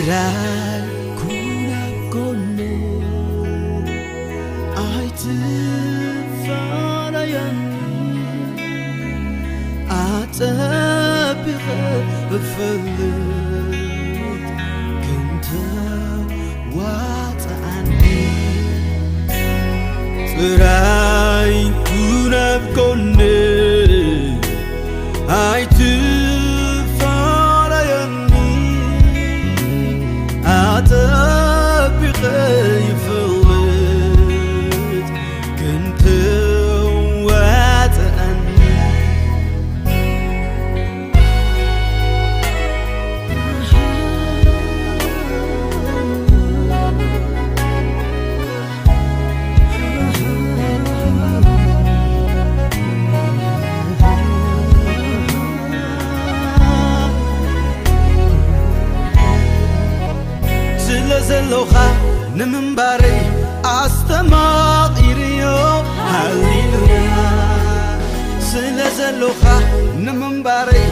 ዳይ ኩን ኣብ ጎነይ ኣይትፈላለየኒ፣ ኣጸቢቐ እፈልጥ ክንተ ዋጽኣኒ። ጥራይ ኩን ኣብ ጎነይ ኣይትፈላለየኒ፣ ኣጸቢቐ ይፈልጥ ክንተ ዋጽኣኒ። ስለ ዘሎኻ ንምንባረይ ኣስተማቒርዮ። ሃሌሉያ። ስለ ዘሎኻ ንምንባረይ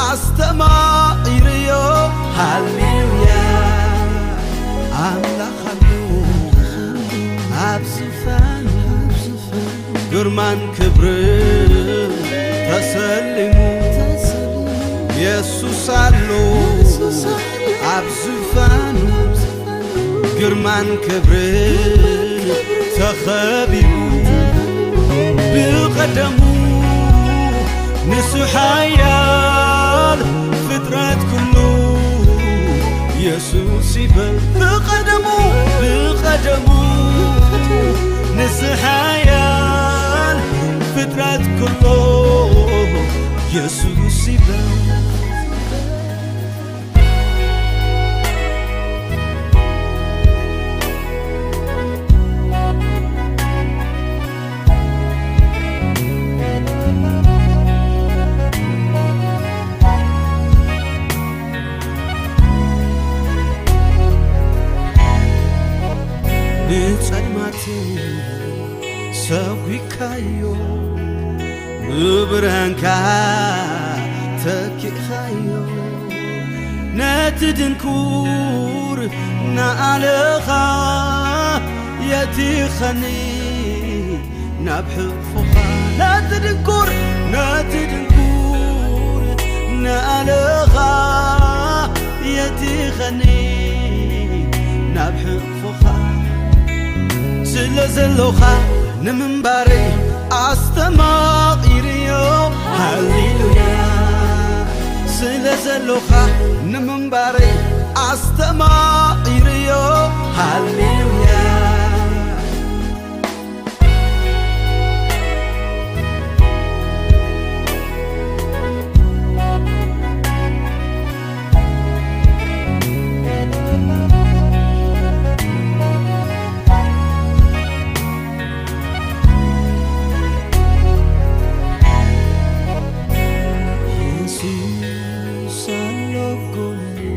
ኣስተማቒርዮ። ሃሌሉያ። ኣምላኽ ኣሎ ኣብ ዝፋኑ፣ ግርማን ክብርን ተሰሊሙ። የሱስ ኣሎ ኣብ ዝፋኑ፣ ግርማን ክብርን ተኸቢቡ። ብቐደሙ ንሱ ሓያል፣ ፍጥረት ኩሉ የሱስ ይበል። ብቐደሙ፣ ብቐደሙ ንሱ ሓያል፣ ፍጥረት ኩሉ የሱስ ይበል። ንጸልማት ሰጒግካዮ፣ ብብርሃንካ ተኪእኻዮ። ነቲ ድንኩር ንኣለኻ የቲኸኒ ናብ ሕቕፎኻ። ነቲ ድንኩር፣ ነቲ ድንኩር ንኣለኻ የቲኸኒ ናብ ሕቕፎኻ። ስለ ዘሎኻ ንምንባረይ ኣስተማቒርዮ። ሃሌሉያ። ስለ ዘሎኻ ንምንባረይ ኣስተማቒርዮ። ሃሌሉያ። የሱስ ኣሎ ጎነይ፣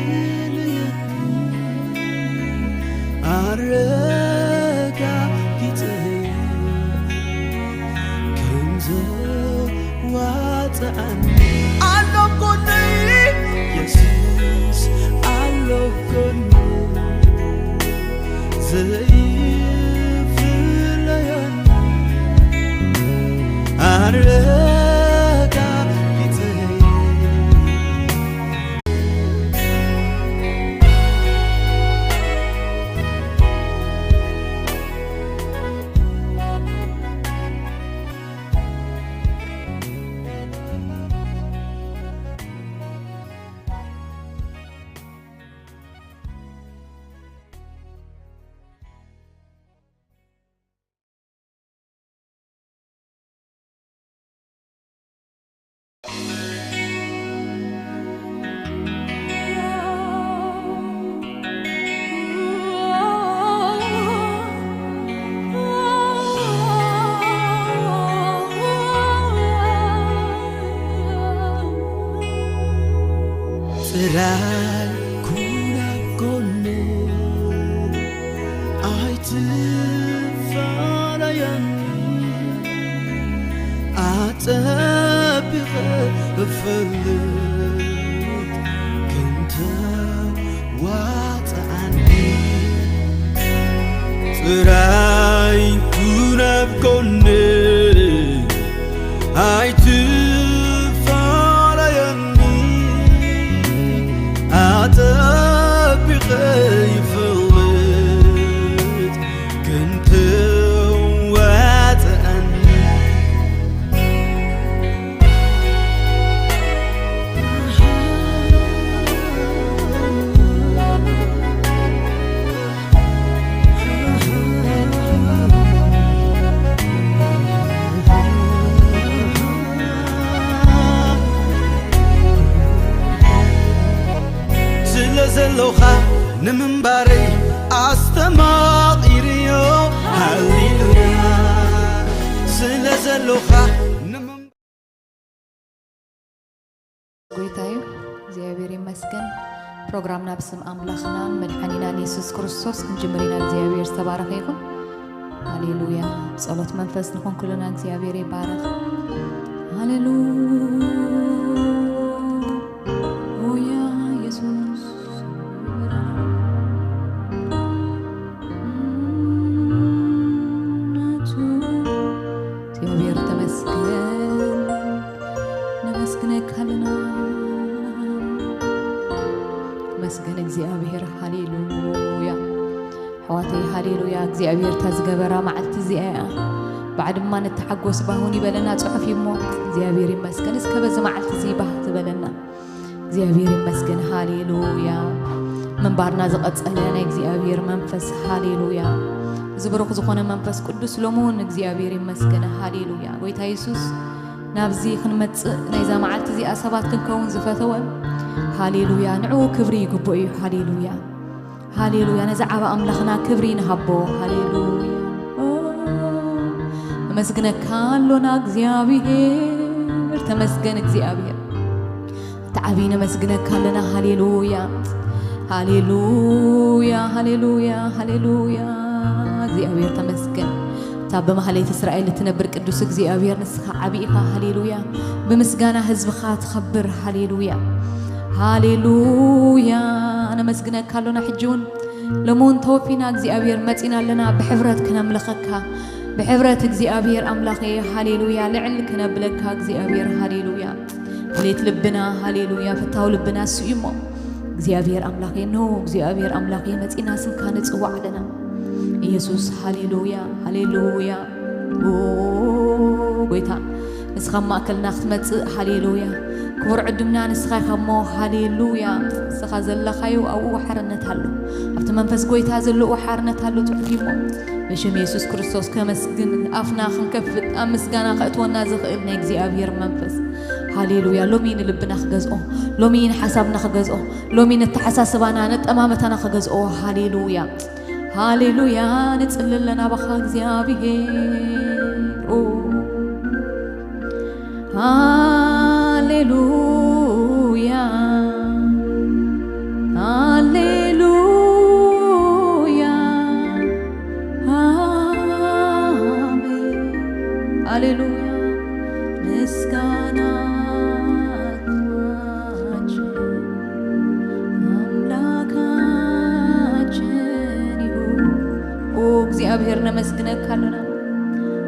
ዘይፍለየኒ፣ ኣረጋጊጸዮ ከም ዘዋጽኣኒ። ኣሎ ጎነይ፣ የሱስ ኣሎ ጎነይ፣ ዘይፍለየኒ፣ ኣረጋጊጸዮ። ጥራይ ኩን ኣብ ጎነይ፣ ኣይትፈላለየኒ፣ ኣጸቢቐ እፈልጥ ክንተ ዋፅኣኒ ጥራይ ኩን ኣብ ጎኒ ኣይትፋለየኒ ኣጠቢቐ ይፈልጥ ክንተ ዋፅኣኒ ስለ ዘሎኻ ንምንባረይ ኣስተማቒርዮ ሃሌሉያ ስለ ዘሎኻ ንምንባረይ ጎይታ እዩ እግዚኣብሔር ይመስገን። ፕሮግራምና ብስም ኣምላኽናን መድሓኒናን የሱስ ክርስቶስ ክንጅምር ኢና። እግዚኣብሔር ዝተባረኸ ይኹን። ሃሌሉያ። ብጸሎት መንፈስ ንኹን ኩልና እግዚኣብሔር ይባረኽ። ሃሌሉያ የሱስ ናቱ እግዚኣብሔር ተመስገን። ነመስግነካ ኣለና። መስገን እግዚኣብሔር። ሃሌሉያ ኣሕዋተይ፣ ሃሌሉያ እግዚኣብሔር። እታ ዝገበራ መዓልቲ እዚኣ እያ። ባዕ ድማ ንተሓጎስ ባሁን ይበለና ጽሑፍ እዩ እሞ እግዚኣብሔር ይመስገን። እስከ በዚ መዓልቲ እዚ ባህ ዝበለና እግዚኣብሔር ይመስገን። ሃሌሉያ ምንባርና ዝቐጸለ ናይ እግዚኣብሔር መንፈስ። ሃሌሉያ እዚ ብሩኽ ዝኾነ መንፈስ ቅዱስ ሎሚ እውን እግዚኣብሔር ይመስገን። ሃሌሉያ ጎይታ የሱስ ናብዚ ክንመጽእ ናይዛ መዓልቲ እዚኣ ሰባት ክንከውን ዝፈተወ ሃሌሉያ ንዕኡ ክብሪ ይግብኦ እዩ። ሃሌሉያ ሃሌሉያ ነዚ ዓባ ኣምላኽና ክብሪ ንሃቦ። ሃሌሉያ ነመስግነካ ኣሎና እግዚኣብሔር። ተመስገን እግዚኣብሔር። ተዓቢ ነመስግነካ ኣለና። ሃሌሉያ ሃሌሉያ ሃሌሉያ ሃሌሉያ እግዚኣብሔር ተመስገን። እታ ብማህሌት እስራኤል እትነብር ቅዱስ እግዚኣብሔር ንስኻ ዓቢ ኢኻ። ሃሌሉያ ብምስጋና ህዝብኻ ትኸብር። ሃሌሉያ ሃሌሉያ ነመስግነካ ኣሎና። ሕጂ እውን ሎሚ እውን ተወፊና እግዚኣብሔር መጺና ኣለና ብሕብረት ክነምልኸካ ብሕብረት እግዚኣብሔር ኣምላኸ ሃሌሉያ ልዕል ክነብለካ እግዚኣብሔር ሃሌሉያ ድሌት ልብና ሃሌሉያ ፍታው ልብና እሱ እዩ እሞ እግዚኣብሔር ኣምላኸ ኖ እግዚኣብሔር ኣምላኸ መጺና ስምካ ንጽዋዕ ኣለና ኢየሱስ ሃሌሉያ ሃሌሉያ ኦ ጎይታ ንስኻ ኣብ ማእከልና ክትመጽእ ሃሌሉያ ክቡር ዕዱምና ንስኻ ኢኻ እሞ ሃሌሉያ ንስኻ ዘለኻዮ ኣብኡ ሓርነት ኣሎ ኣብቲ መንፈስ ጎይታ ዘለኡ ሓርነት ኣሎ ጽሑፍ እዩ እሞ ብሽም የሱስ ክርስቶስ ከመስግን ኣፍና ክንከፍት ኣብ ምስጋና ከእትወና ዝኽእል ናይ እግዚኣብሔር መንፈስ ሃሌሉያ ሎሚ ንልብና ክገዝኦ ሎሚ ንሓሳብና ክገዝኦ ሎሚ ነተሓሳስባና ነጠማመታና ክገዝኦ ሃሌሉያ ሃሌሉያ ንጽሊ ኣለና ባኻ እግዚኣብሔር ሃሌሉያ ሃሌሉያ ኣሜን ሃሌሉያ ምስጋና ኣምላካችን ይሁን። ኦ እግዚኣብሔር ነመስግነካ ኣሎና።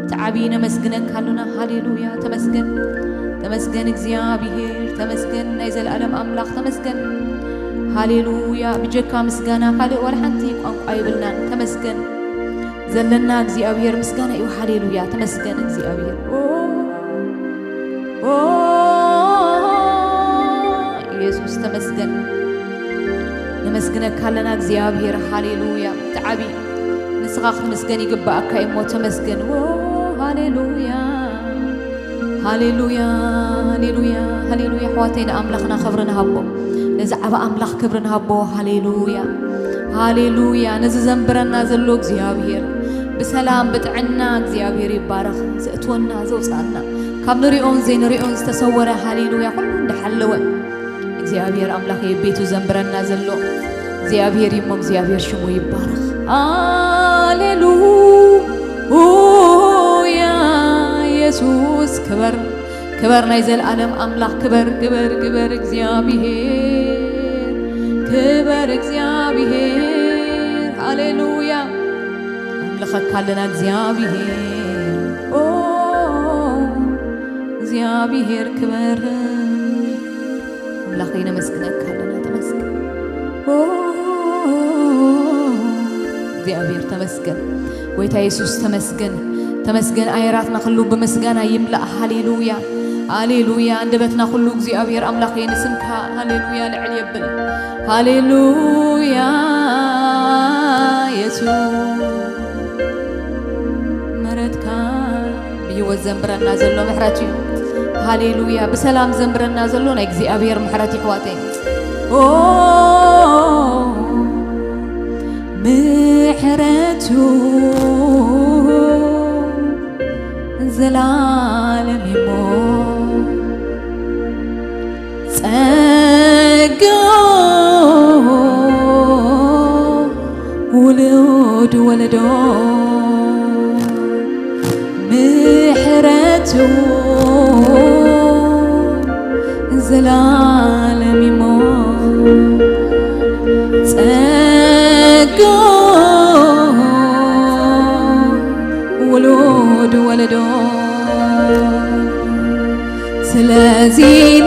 እቲ ዓብዪ ነመስግነካ ኣሎና። ሃሌሉያ ተመስገን ተመስገን እግዚኣብሔር ተመስገን ናይ ዘለኣለም ኣምላኽ ተመስገን። ሃሌሉያ ብጀካ ምስጋና ካልእ ዋላ ሓንቲ ቋንቋ የብልናን። ተመስገን ዘለና እግዚኣብሔር ምስጋና እዩ። ሃሌሉያ ተመስገን እግዚኣብሔር ኦ ኦ ኢየሱስ ተመስገን ነመስግነካ ኣለና እግዚኣብሔር ሃሌሉያ ተዓቢ ንስኻ ክትምስገን ይግባኣካ እሞ ተመስገን ኦ ሃሌሉያ ሃሌሉያ ሃሌሉያ ሃሌሉያ ኣሕዋተይ ንኣምላኽና ክብሪ ንሃቦ ነዚ ዓባ ኣምላኽ ክብሪ ንሃቦ ሃሌሉያ ሃሌሉያ ነዚ ዘንብረና ዘሎ እግዚኣብሔር ብሰላም ብጥዕና እግዚኣብሔር ይባረኽ ዘእትወና ዘውፅኣና ካብ ንሪኦን ዘይንሪኦን ዝተሰወረ ሃሌሉያ ኩሉ እንዳሓለወ እግዚኣብሔር ኣምላኽ ቤቱ ዘንብረና ዘሎ እግዚኣብሔር እሞ እግዚኣብሔር ሽሙ ይባረኽ ሃሌሉያ የሱስ ክበር ክበር ናይ ዘልኣለም ኣምላኽ፣ ክበር፣ ክበር፣ ክበር እግዚኣብሔር፣ ክበር እግዚኣብሔር። ሃሌሉያ። ኣምልኸካ ኣለና እግዚኣብሔር። ኦ፣ እግዚኣብሔር ክበር። ኣምላኸይ ነመስግነካ ኣለና። ተመስገን። ኦ፣ እግዚኣብሔር ተመስገን። ጎይታ የሱስ ተመስገን። ተመስገን። ኣየራትና ኩሉ ብምስጋና ይምላእ። ሃሌሉያ። ሃሌሉያ። ኣንደበትና ኩሉ እግዚኣብሔር ኣምላኸይ ንስምካ ሃሌሉያ ልዕል የብል። ሃሌሉያ የሱስ። ምሕረትካ ብህይወት ዘንብረና ዘሎ ምሕረት እዩ። ሃሌሉያ። ብሰላም ዘንብረና ዘሎ ናይ እግዚኣብሔር ምሕረት ይሕዋተይ። ኦ፣ ምሕረቱ ዘላለም እሞ ጸጋ ውሉድ ወለዶ ምሕረቱ ዘላለም እሞ ጸጋ ውሉድ ወለዶ። ስለዚ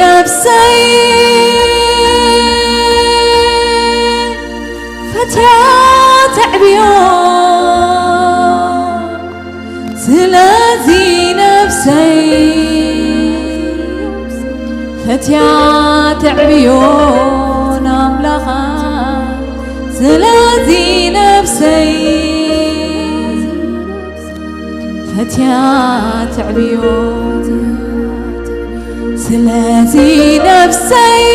ነፍሰይ ፈትያ ተዕብዮ፣ ስለዚ ነፍሰይ ፈትያ ተዕብዮ ንኣምላኻ፣ ስለዚ ነፍሰይ ፈትያ ተዕብዮ፣ ስለዚ ነፍሰይ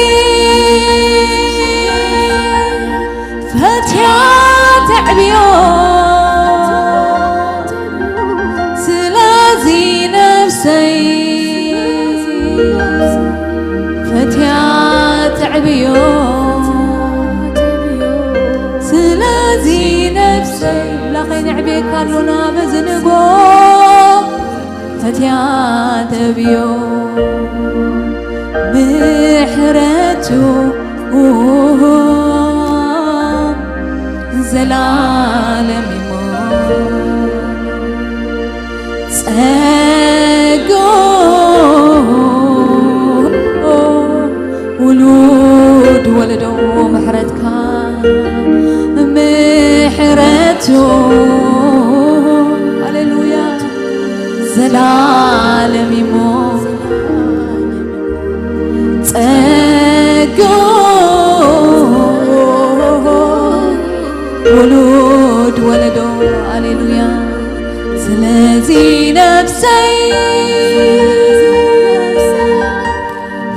ፈትያ ተዕብዮ፣ ስለዚ ነፍሰይ ፈትያ ተዕብዮ፣ ስለዚ ነፍሰይ ኣምላኸይ ነዕብየካ ኣሎና በዚ ንጎ። ፈትያ ተብዮ ምሕረቱ ዘላለም እሞ ጸጋ ውሉድ ወለዶ ምሕረትካ ምሕረቱ ሃሌሉያ ዘላለም እሞ ጸጋ ውሉድ ወለዶ ሃሌሉያ። ስለዚ ነፍሰይ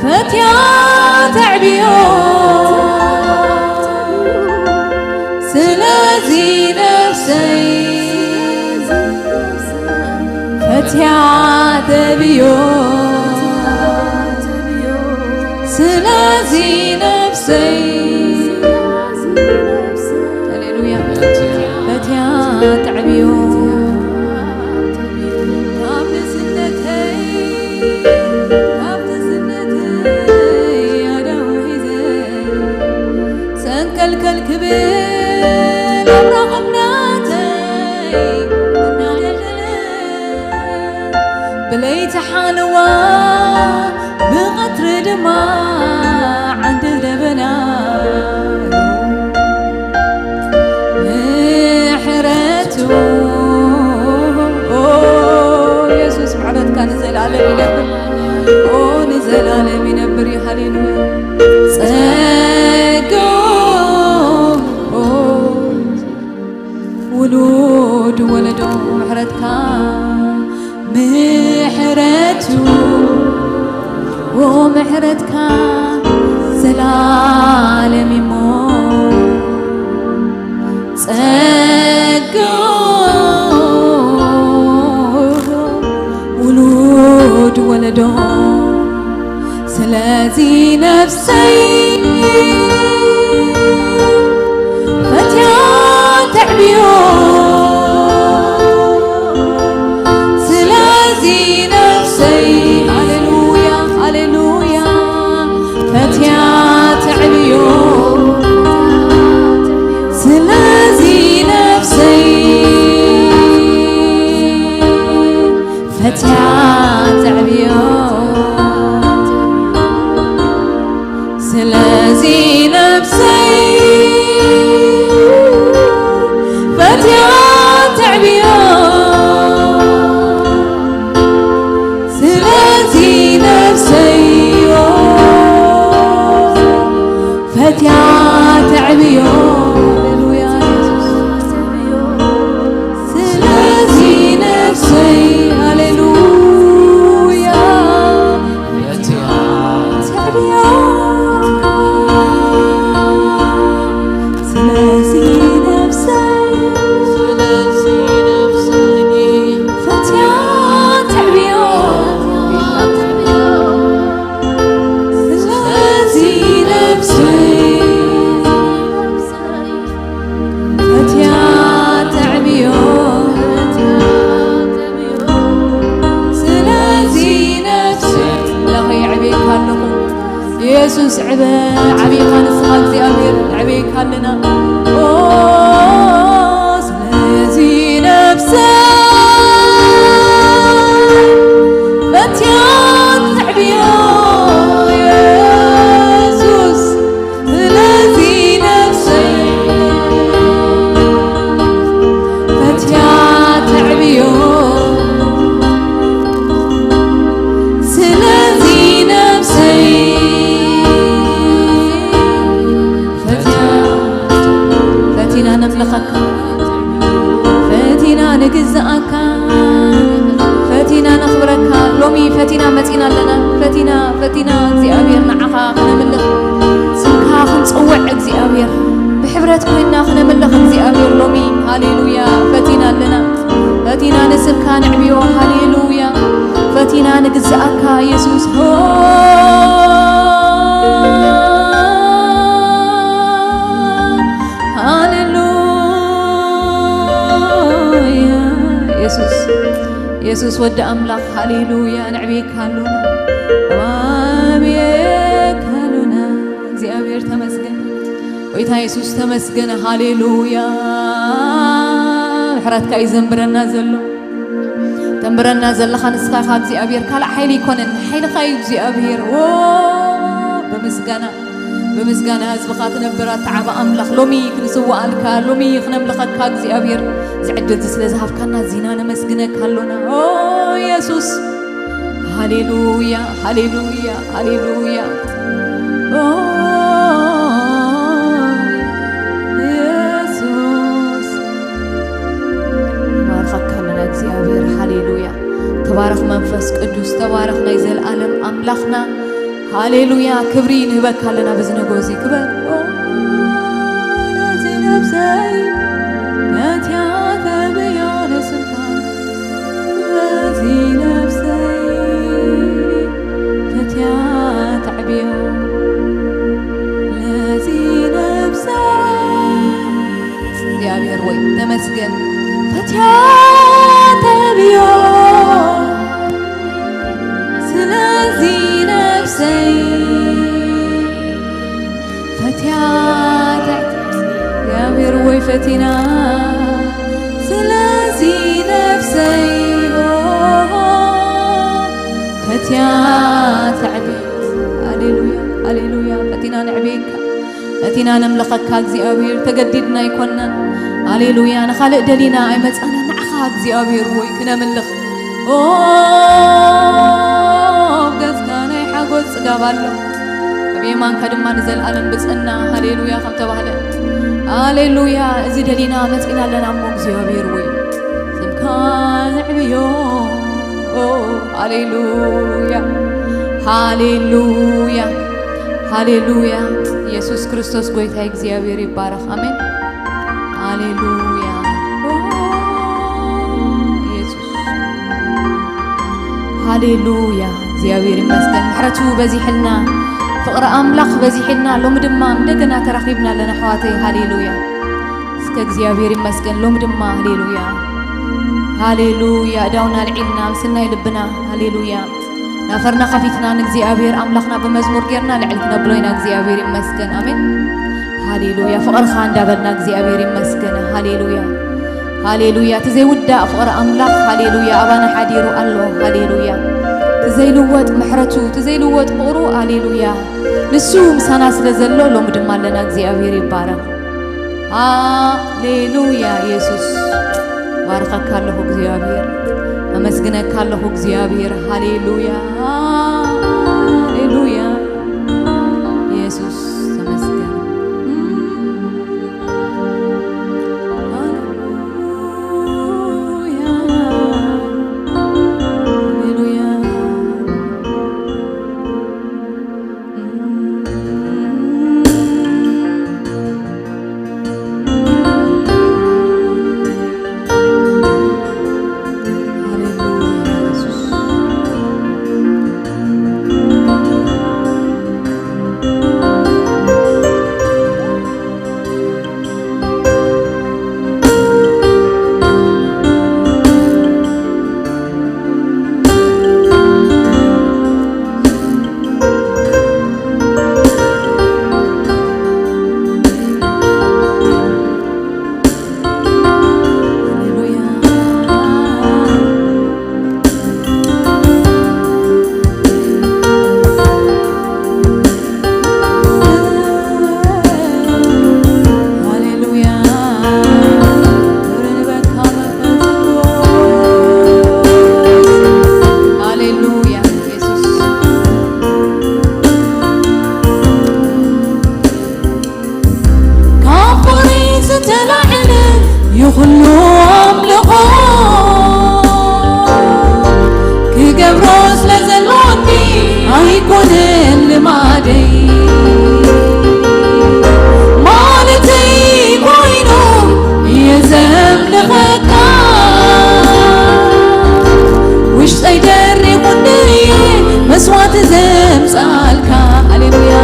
ፈትያ ተዕብዮ፣ ስለዚ ነፍሰይ ፈትያ ተብዮ፣ ስለዚ ነፍሰይ ሃሌሉያ ፈትያ ተዕብዮ። ካብ ንእስነተይ፣ ካብ ንእስነተይ ኣደው ሒዘ፣ ሰንከልከል ክብል ኣብ ረኸም ናተይ እናደልደለ፣ ብለይቲ ሓለዋ ብቐትሪ ድማ ዓንዲ ደበና ምሕረቱ። ኦ፣ የሱስ ምሕረትካ ንዘለኣለም ይነብር። ኦ፣ ንዘለኣለም ይነብር እዩ። ሃሌሉያ። ጸጋ፣ ኦ፣ ውሉድ ወለዶ ምሕረትካ ምሕረቱ ምሕረትካ ዘላለም እሞ ጸጋ ውሉድ ወለዶ ስለዚ ነፍሰይ ፈትያ ተዕብዮ ስለዚ ነፍሰይ ሃሌሉያ ፈትያ ተዕብዮ። ስለዚ ነፍሰይ ፈትያ ተዕብዮ። ስለዚ ነፍሰይ ፈትያ ተዕብዮ። ሃሌሉያ። ስለዚ ነፍሰይ፣ ሃሌሉያ። ፈትያ ተዕብዮ። ስለዚ ነፍሰይ፣ ስለዚ ነፍሰይ ፈትያ ተዕብዮ። ስለዚ ነፍሰይ ፈትያ ተዕብዮ። ስለዚ ነፍሰይ ለኸ የዕብየካ ኣለኹ። የሱስ ዕበ፣ ዓብይኻ ንስኻ እግዚኣብሔር፣ ነዕብየካ ኣለና። ኦ፣ ስለዚ ነፍሰይ ፈትያ ተዕብዮ የሱስ። ስለዚ ነፍሰይ ፈትያ ተዕብዮ። ስለዚ ነፍሰይ ፈትያ፣ ፈቲና ነምልኸካ፣ ፈቲና ንግዝኣካ፣ ፈቲና ነኽብረካ። ሎሚ ፈቲና መጺና ኣለና። ፈቲና፣ ፈቲና እግዚኣብሔር ንዓኻ ክነምልኽ፣ ስምካ ክንጽውዕ እግዚኣብሔር፣ ብሕብረት ኮይና ክነምልኽ እግዚኣብሔር ሎሚ፣ ሃሌሉያ፣ ፈቲና ኣለና። ፈቲና ንስምካ ንዕብዮ፣ ሃሌሉያ። ፈቲና ንግዝኣካ የሱስ፣ ሆ፣ ሃሌሉያ። የሱስ፣ የሱስ ወዲ ኣምላኽ፣ ሃሌሉያ። ነዕብየካ ኣሎና፣ ነዕብየካ ኣሎና። እግዚኣብሔር ተመስገን፣ ጎይታ የሱስ ተመስገን፣ ሃሌሉያ። ምሕረትካ እዩ ዘንብረና ዘሎ። ተንብረና ዘለኻ ንስኻ ኢኻ እግዚኣብሔር፣ ካልእ ሓይሊ ኣይኮነን፣ ሓይልኻ እዩ እግዚኣብሔር። ዎ፣ ብምስጋና፣ ብምስጋና ህዝብኻ ትነብር ኣተዓባ ኣምላኽ፣ ሎሚ ክንስዋኣልካ፣ ሎሚ ክነምልኸካ እግዚኣብሔር፣ እዚ ዕድል እዚ ስለ ዝሃብካና ኣዚና ነመስግነካ ኣሎና። ኦ የሱስ፣ ሃሌሉያ፣ ሃሌሉያ፣ ሃሌሉያ። ኦ የሱስ፣ ንባርኸካ ኣለና እግዚኣብሔር። ሃሌሉያ። ተባረኽ መንፈስ ቅዱስ፣ ተባረኽ ናይ ዘለኣለም ኣምላኽና። ሃሌሉያ። ክብሪ ንህበካ ኣለና በዚ ነጎ እዚ። ክበር። ኦ፣ ነዚ ነብሰይ ነትያ ተብዮ ንስምካ። ነዚ ነብሰይ ነትያ ተዕብዮ። ነዚ ነብሰይ እግዚኣብሔር ወይ ተመስገን። ፈትያ ተብዮ። ስለዚ ነብሰይ ፈትያ ተ-፣ እግዚኣብሔር ወይ ፈቲና። ስለዚ ነብሰይ ፈትያ ተዕብዮ። ሃሌሉያ፣ ሃሌሉያ። ፈቲና ነዕብየካ። ፈቲና ነምልኸካ እግዚኣብሔር፣ ተገዲድና ኣይኮናን። ሃሌሉያ። ንኻልእ ደሊና ኣይመጻናን፣ ንዓኻ እግዚኣብሔር ወይ ክነምልኽ። ኦ፣ ኣብ ገጽካ ናይ ሓጎስ ጽጋብ ኣሎ፣ ኣብ የማንካ ድማ ንዘለኣለም ብጽና። ሃሌሉያ ከም ተባህለ፣ ሃሌሉያ። እዚ ደሊና መጺና ኣለና እሞ እግዚኣብሔር ወይ ስምካ ነዕብዮ። ኦ፣ ሃሌሉያ፣ ሃሌሉያ፣ ሃሌሉያ። ኢየሱስ ክርስቶስ ጎይታ እግዚኣብሔር ይባረኽ። ኣሜን። ሃሌሉያ። ኦ፣ ኢየሱስ። ሃሌሉያ። እግዚኣብሔር ይመስገን። ምሕረቱ በዚሕልና፣ ፍቕሪ ኣምላኽ በዚሕልና፣ ሎሚ ድማ እንደገና ተራኺብና ኣለና ኣሕዋተይ። ሃሌሉያ። እስከ እግዚኣብሔር ይመስገን። ሎሚ ድማ ሃሌሉያ፣ ሃሌሉያ፣ እዳውና ኣልዒልና፣ ምስናይ ልብና፣ ሃሌሉያ፣ ናፈርና ከፊትና ንእግዚኣብሔር ኣምላኽና ብመዝሙር ጌርና ልዕል ክነብሎ ኢና። እግዚኣብሔር ይመስገን። ኣሜን። ሃሌሉያ። ፍቕርኻ እንዳበልና እግዚኣብሔር ይመስገን። ሃሌሉያ። ሃሌሉያ። እቲ ዘይውዳእ ፍቕሪ ኣምላኽ፣ ሃሌሉያ፣ ኣባና ሓዲሩ ኣሎ። ሃሌሉያ። እቲ ዘይልወጥ ምሕረቱ፣ እቲ ዘይልወጥ ፍቕሩ፣ ሃሌሉያ። ንሱ ምሳና ስለ ዘሎ፣ ሎሚ ድማ ኣለና። እግዚኣብሔር ይባረኽ። ሃሌሉያ። የሱስ፣ ባርኸካ ኣለኹ እግዚኣብሔር። ኣመስግነካ ኣለኹ እግዚኣብሔር። ሃሌሉያ። ሃሌሉያ። የሱስ፣ ተመስገን። ካብ ፍቕሪ ዝተላዕለ ይኹሉ ኣምልኾ ክገብሮ ስለ ዘለኒ ኣይኮነን ልማደይ። ማለተይ ኮይኑ እየ ዘምልኸካ፣ ውሽጠይ ደሪኹኒ እየ መስዋዕቲ ዘምጽኣልካ። ሃሌሉያ።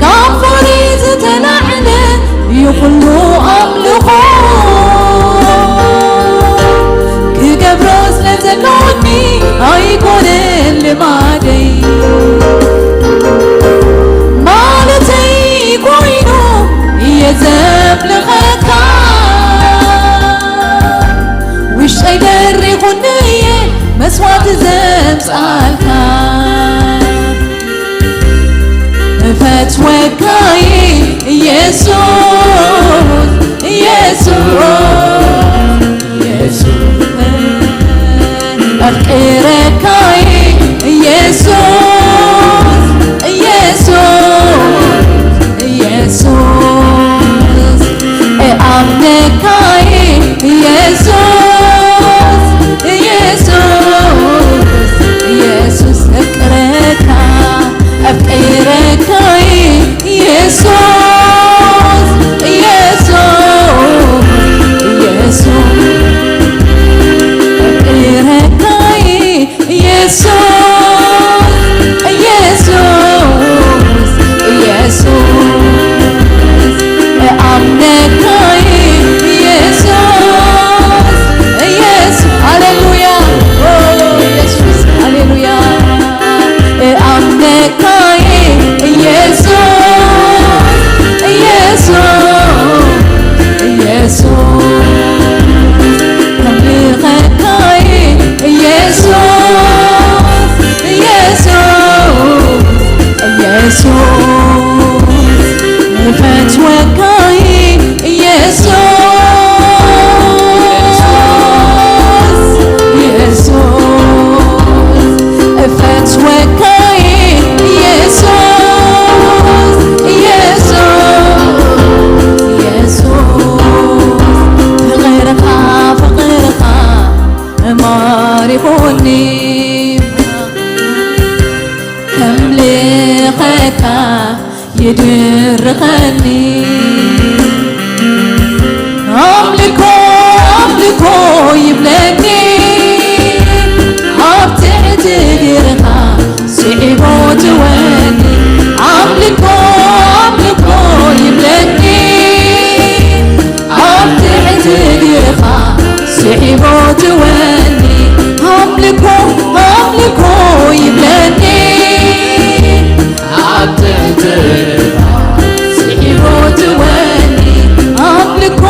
ካብ ፍቕሪ ዝተላዕለ ይኹሉ ኣምልኾ ክገብሮ ስለ ዘለኒ ኣይኮነን ልማደይ። ማለተይ ኮይኑ እየ ዘምልኸካ፣ ውሽጠይ ደሪኹኒ እየ መስዋዕቲ ዘምጽኣልካ። እፈትወካይ ኢየሱስ፣ ኢየሱስ፣ ኢየሱስ። ኣፍቅረካይ ኢየሱስ፣ ኢየሱስ፣ ኢየሱስ። እኣምነካይ ኢየሱስ፣ ኢየሱስ፣ ኢየሱስ። እፍቅረካ፣ እፍቅረካይ ኢየሱስ፣ ኢየሱስ፣ ኢየሱስ። እፍቅረካይ ኢየሱስ፣ ኢየሱስ፣ ኢየሱስ። እኣምነካይ ኢየሱስ፣ ኢየሱስ። ሃሌሉያ። ኦ፣ ኢየሱስ። ሃሌሉያ። እኣምነካይ ኢየሱስ፣ ኢየሱስ፣ ኢየሱስ። ከምልኸካይ ኢየሱስ፣ ኢየሱስ፣ ኢየሱስ። እፈትወካይ ኢየሱስ፣ ኢየሱስ። እፈትወካይ ኢየሱስ፣ ኢየሱስ፣ ኢየሱስ። ፍቕርኻ፣ ፍቕርኻ ማሪኹኒ፣ ከምልኸካ ይድርኸኒ። ኣምልኮ፣ ኣምልኮ ይብለኒ፣ ኣብ ትሕቲ እግርኻ ስዒቡ ትወኒ። ኣምልኮ፣ ኣምልኮ ይብለኒ፣ ኣብ ትሕቲ እግርኻ ስዒቡ ትወኒ። ኣምልኮ፣ ኣምልኮ ይብለኒ፣ ኣብ ትሕቲ እግርኻ ስዒቡ ትወኒ። ኣምልኮ፣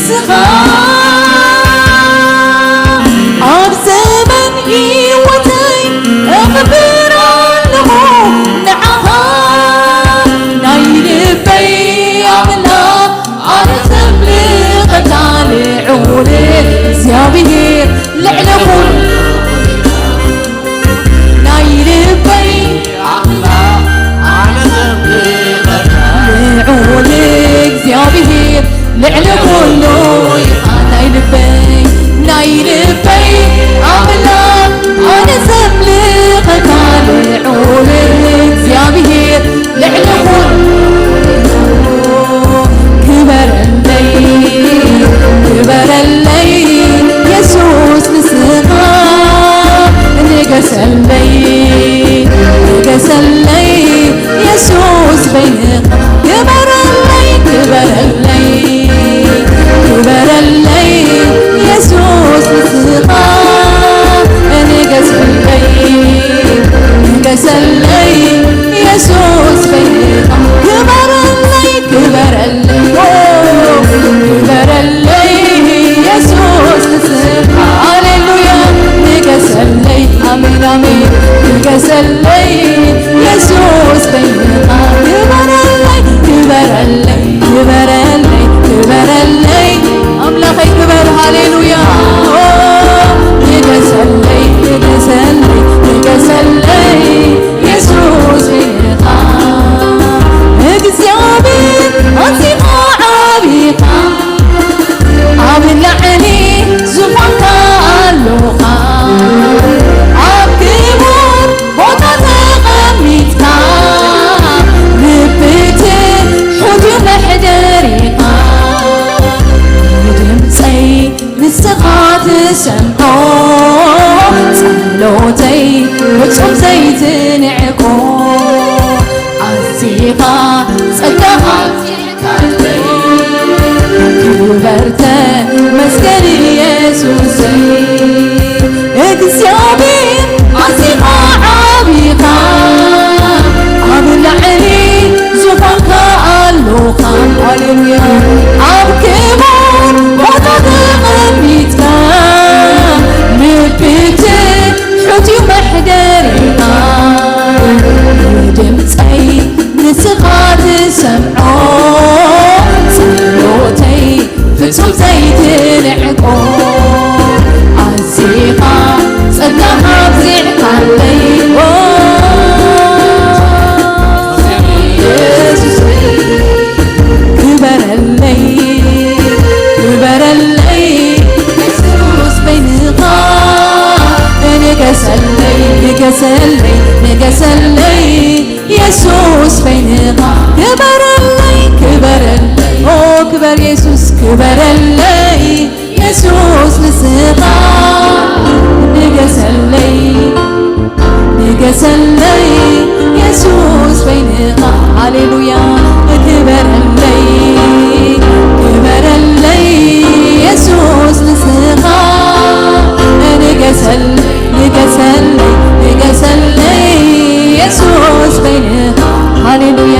ንስኻ ኣብ ዘመን ህይወተይ እኽብር ኣለኹ ንዓኻ፣ ናይ ልበይ ኣምላኽ፣ ኣነ ዘምልኸካ ልዑል እግዚኣብሔር፣ ልዕሊ ኩሉ ናይ ልበይ ኣምላኽ፣ ኣነ ዘምልኸካ ልዑል እግዚኣብሔር፣ ልዕሊ ኩሉ ኢኻ። ናይ ልበይ፣ ናይ ልበይ ኣምላኽ፣ ኣነ ዘምልኸካ ልዑል እግዚኣብሔር፣ ልዕሊ ኩሉ ክበረለይ፣ ክበረለይ የሱስ ንስኻ፣ ንገሰለይ፣ ንገሰለይ የሱስ በይንኻ፣ ክበረለይ፣ ክበረለይ፣ ክበረለይ የሱስ ንስኻ፣ ንገሰለይ፣ ንገሰለይ የሱስ በይንኻ፣ ክበረለይ፣ ክበረለይ፣ ክበረለይ የሱስ ንስኻ፣ ሃሌሉያ፣ ንገሰለይ፣ ኣሜን፣ ኣሜን፣ ንገሰለይ የሱስ በይንኻ፣ ክበረለይ፣ ክበረለይ፣ ክበረለይ፣ ክበረለይ፣ ኣምላኸይ ክበር፣ ሃሌሉያ። ንገሰለይ፣ ንገሰለይ፣ ንገሰለይ፣ የሱስ ኢኻ። እግዚኣብሔር ኣዚኻ ዓቢኻ፣ ኣብ ላዕሊ ዙፋንካ ኣሎኻ፣ ኣብ ክቡር ቦታ ተቐሚጥካ፣ ልቢ ትሑት እዩ መሕደሪኻ። ንድምፀይ ንስኻ ትሰምዖ፣ ጸሎተይ ፍጹም ዘይትንዕቆ፣ ኣዚኻ ጸጋኻ ክበር ተመስገን ኢየሱሰይ። እግዚኣብሔር ኣዚኻ ዓቢኻ፣ ኣብ ላዕሊ ዙፋንካ ኣሎኻ። ሃሌሉያ። ኣብ ክቡር ቦታ ተቐሚጥካ፣ ልቢ ትሑት እዩ መሕደሪኻ። ድምፀይ ንስኻ ትሰምዖ፣ ጸሎተይ ፍጹም ዘይትንዕቆ፣ ኣዚኻ ጸጋኻ ኣብዚሕካለይ። ኦ፣ የሱስ ክበረለይ፣ ክበረለይ፣ የሱስ በይንኻ ንገሰለይ፣ ንገሰለይ፣ ንገሰለይ። የሱስ በይንኻ ክበረለይ፣ ክበረለይ፣ ኦ ክበር የሱስ ክበረለይ፣ የሱስ ንስኻ ንገሰለይ፣ ንገሰለይ፣ የሱስ በይንኻ፣ ሃሌሉያ፣ ክበረለይ፣ ክበረለይ፣ የሱስ ንስኻ ንገሰለይ። ንገሰለይ፣ ንገሰለይ፣ የሱስ በይንኻ። ሃሌሉያ።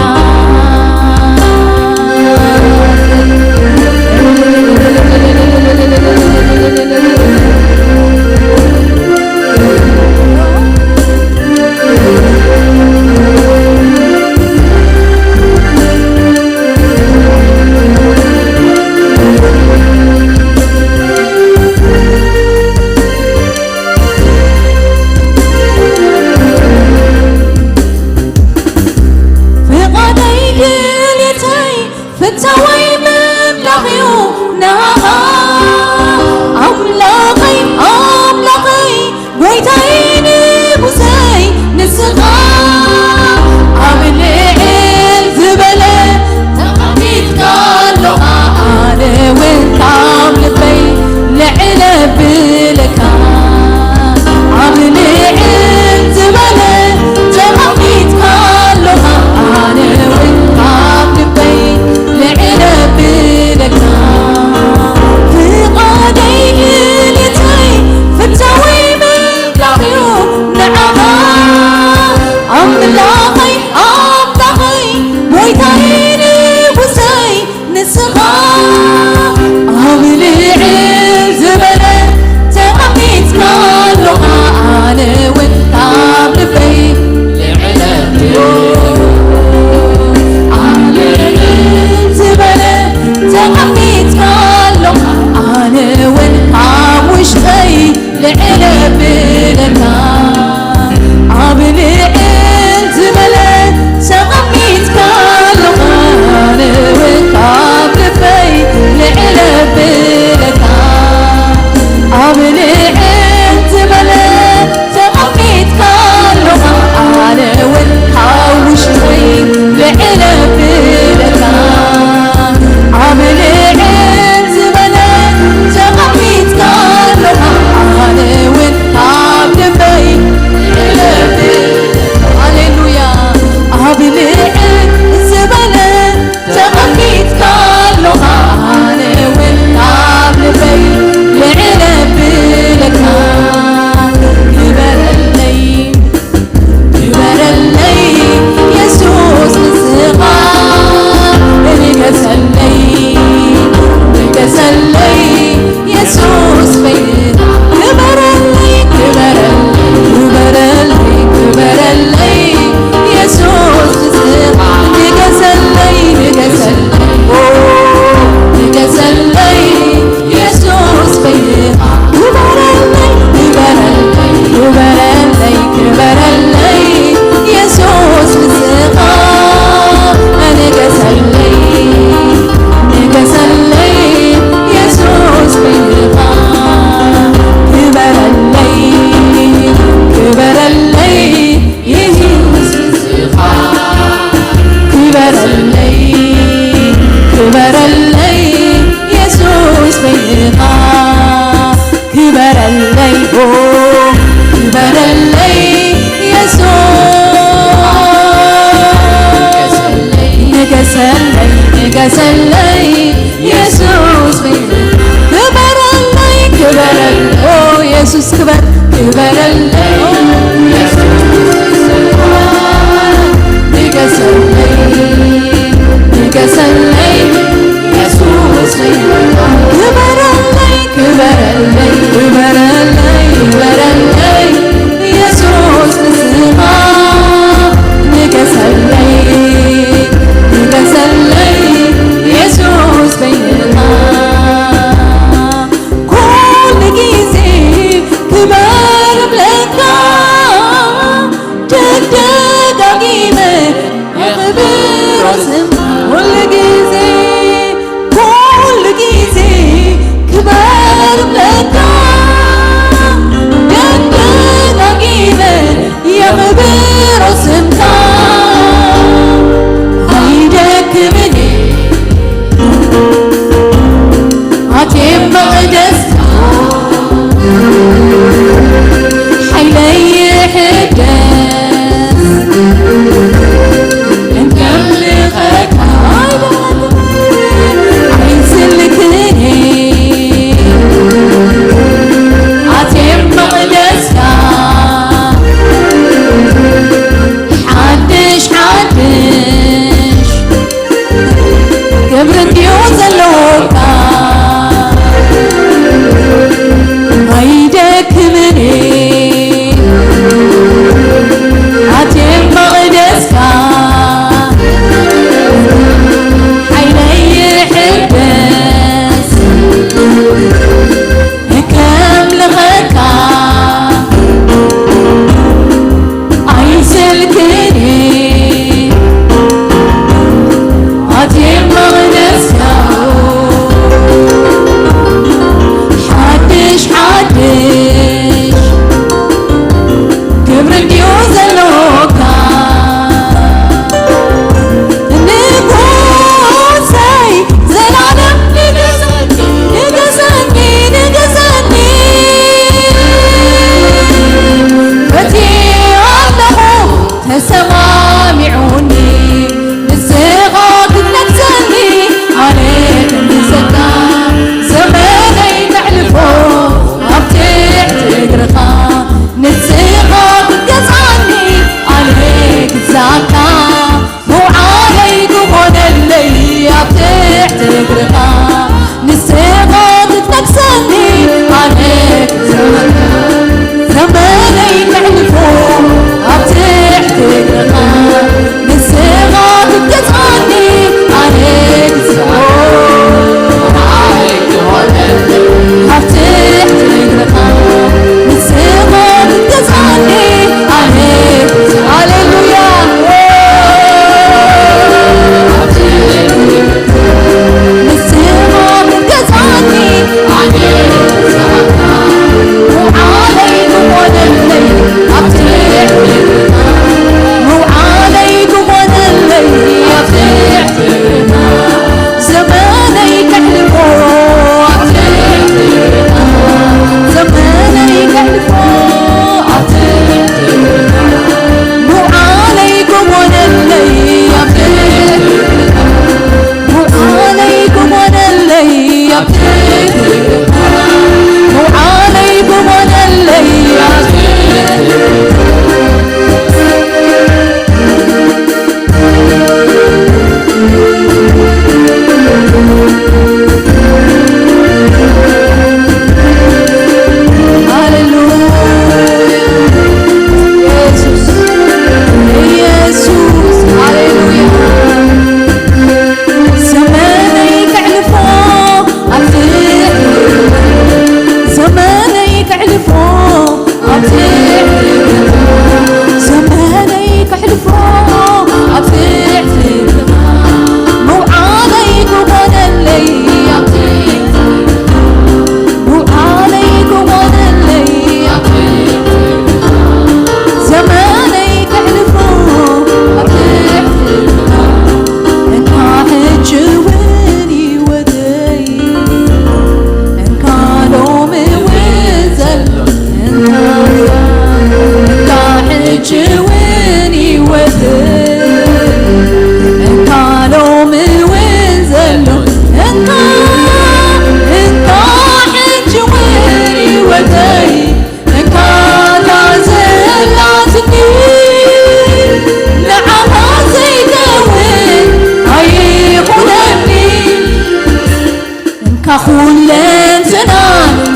እንትና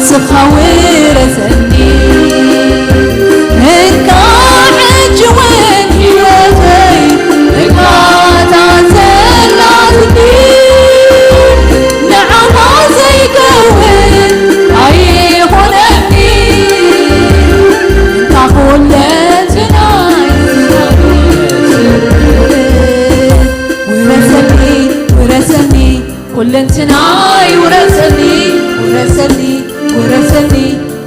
ስኻ ውረሰኒ። እንካ ሕጂ እውን ህይወተይ እካ እታ ዘላትኒ። ንዓኻ ዘይከውን ኣይኾነኒ። እንካ ኩለንትናይ ውረሰኒ፣ ውረሰኒ። ኩለንትናይ ውረሰኒ፣ ውረሰኒ፣ ውረሰኒ፣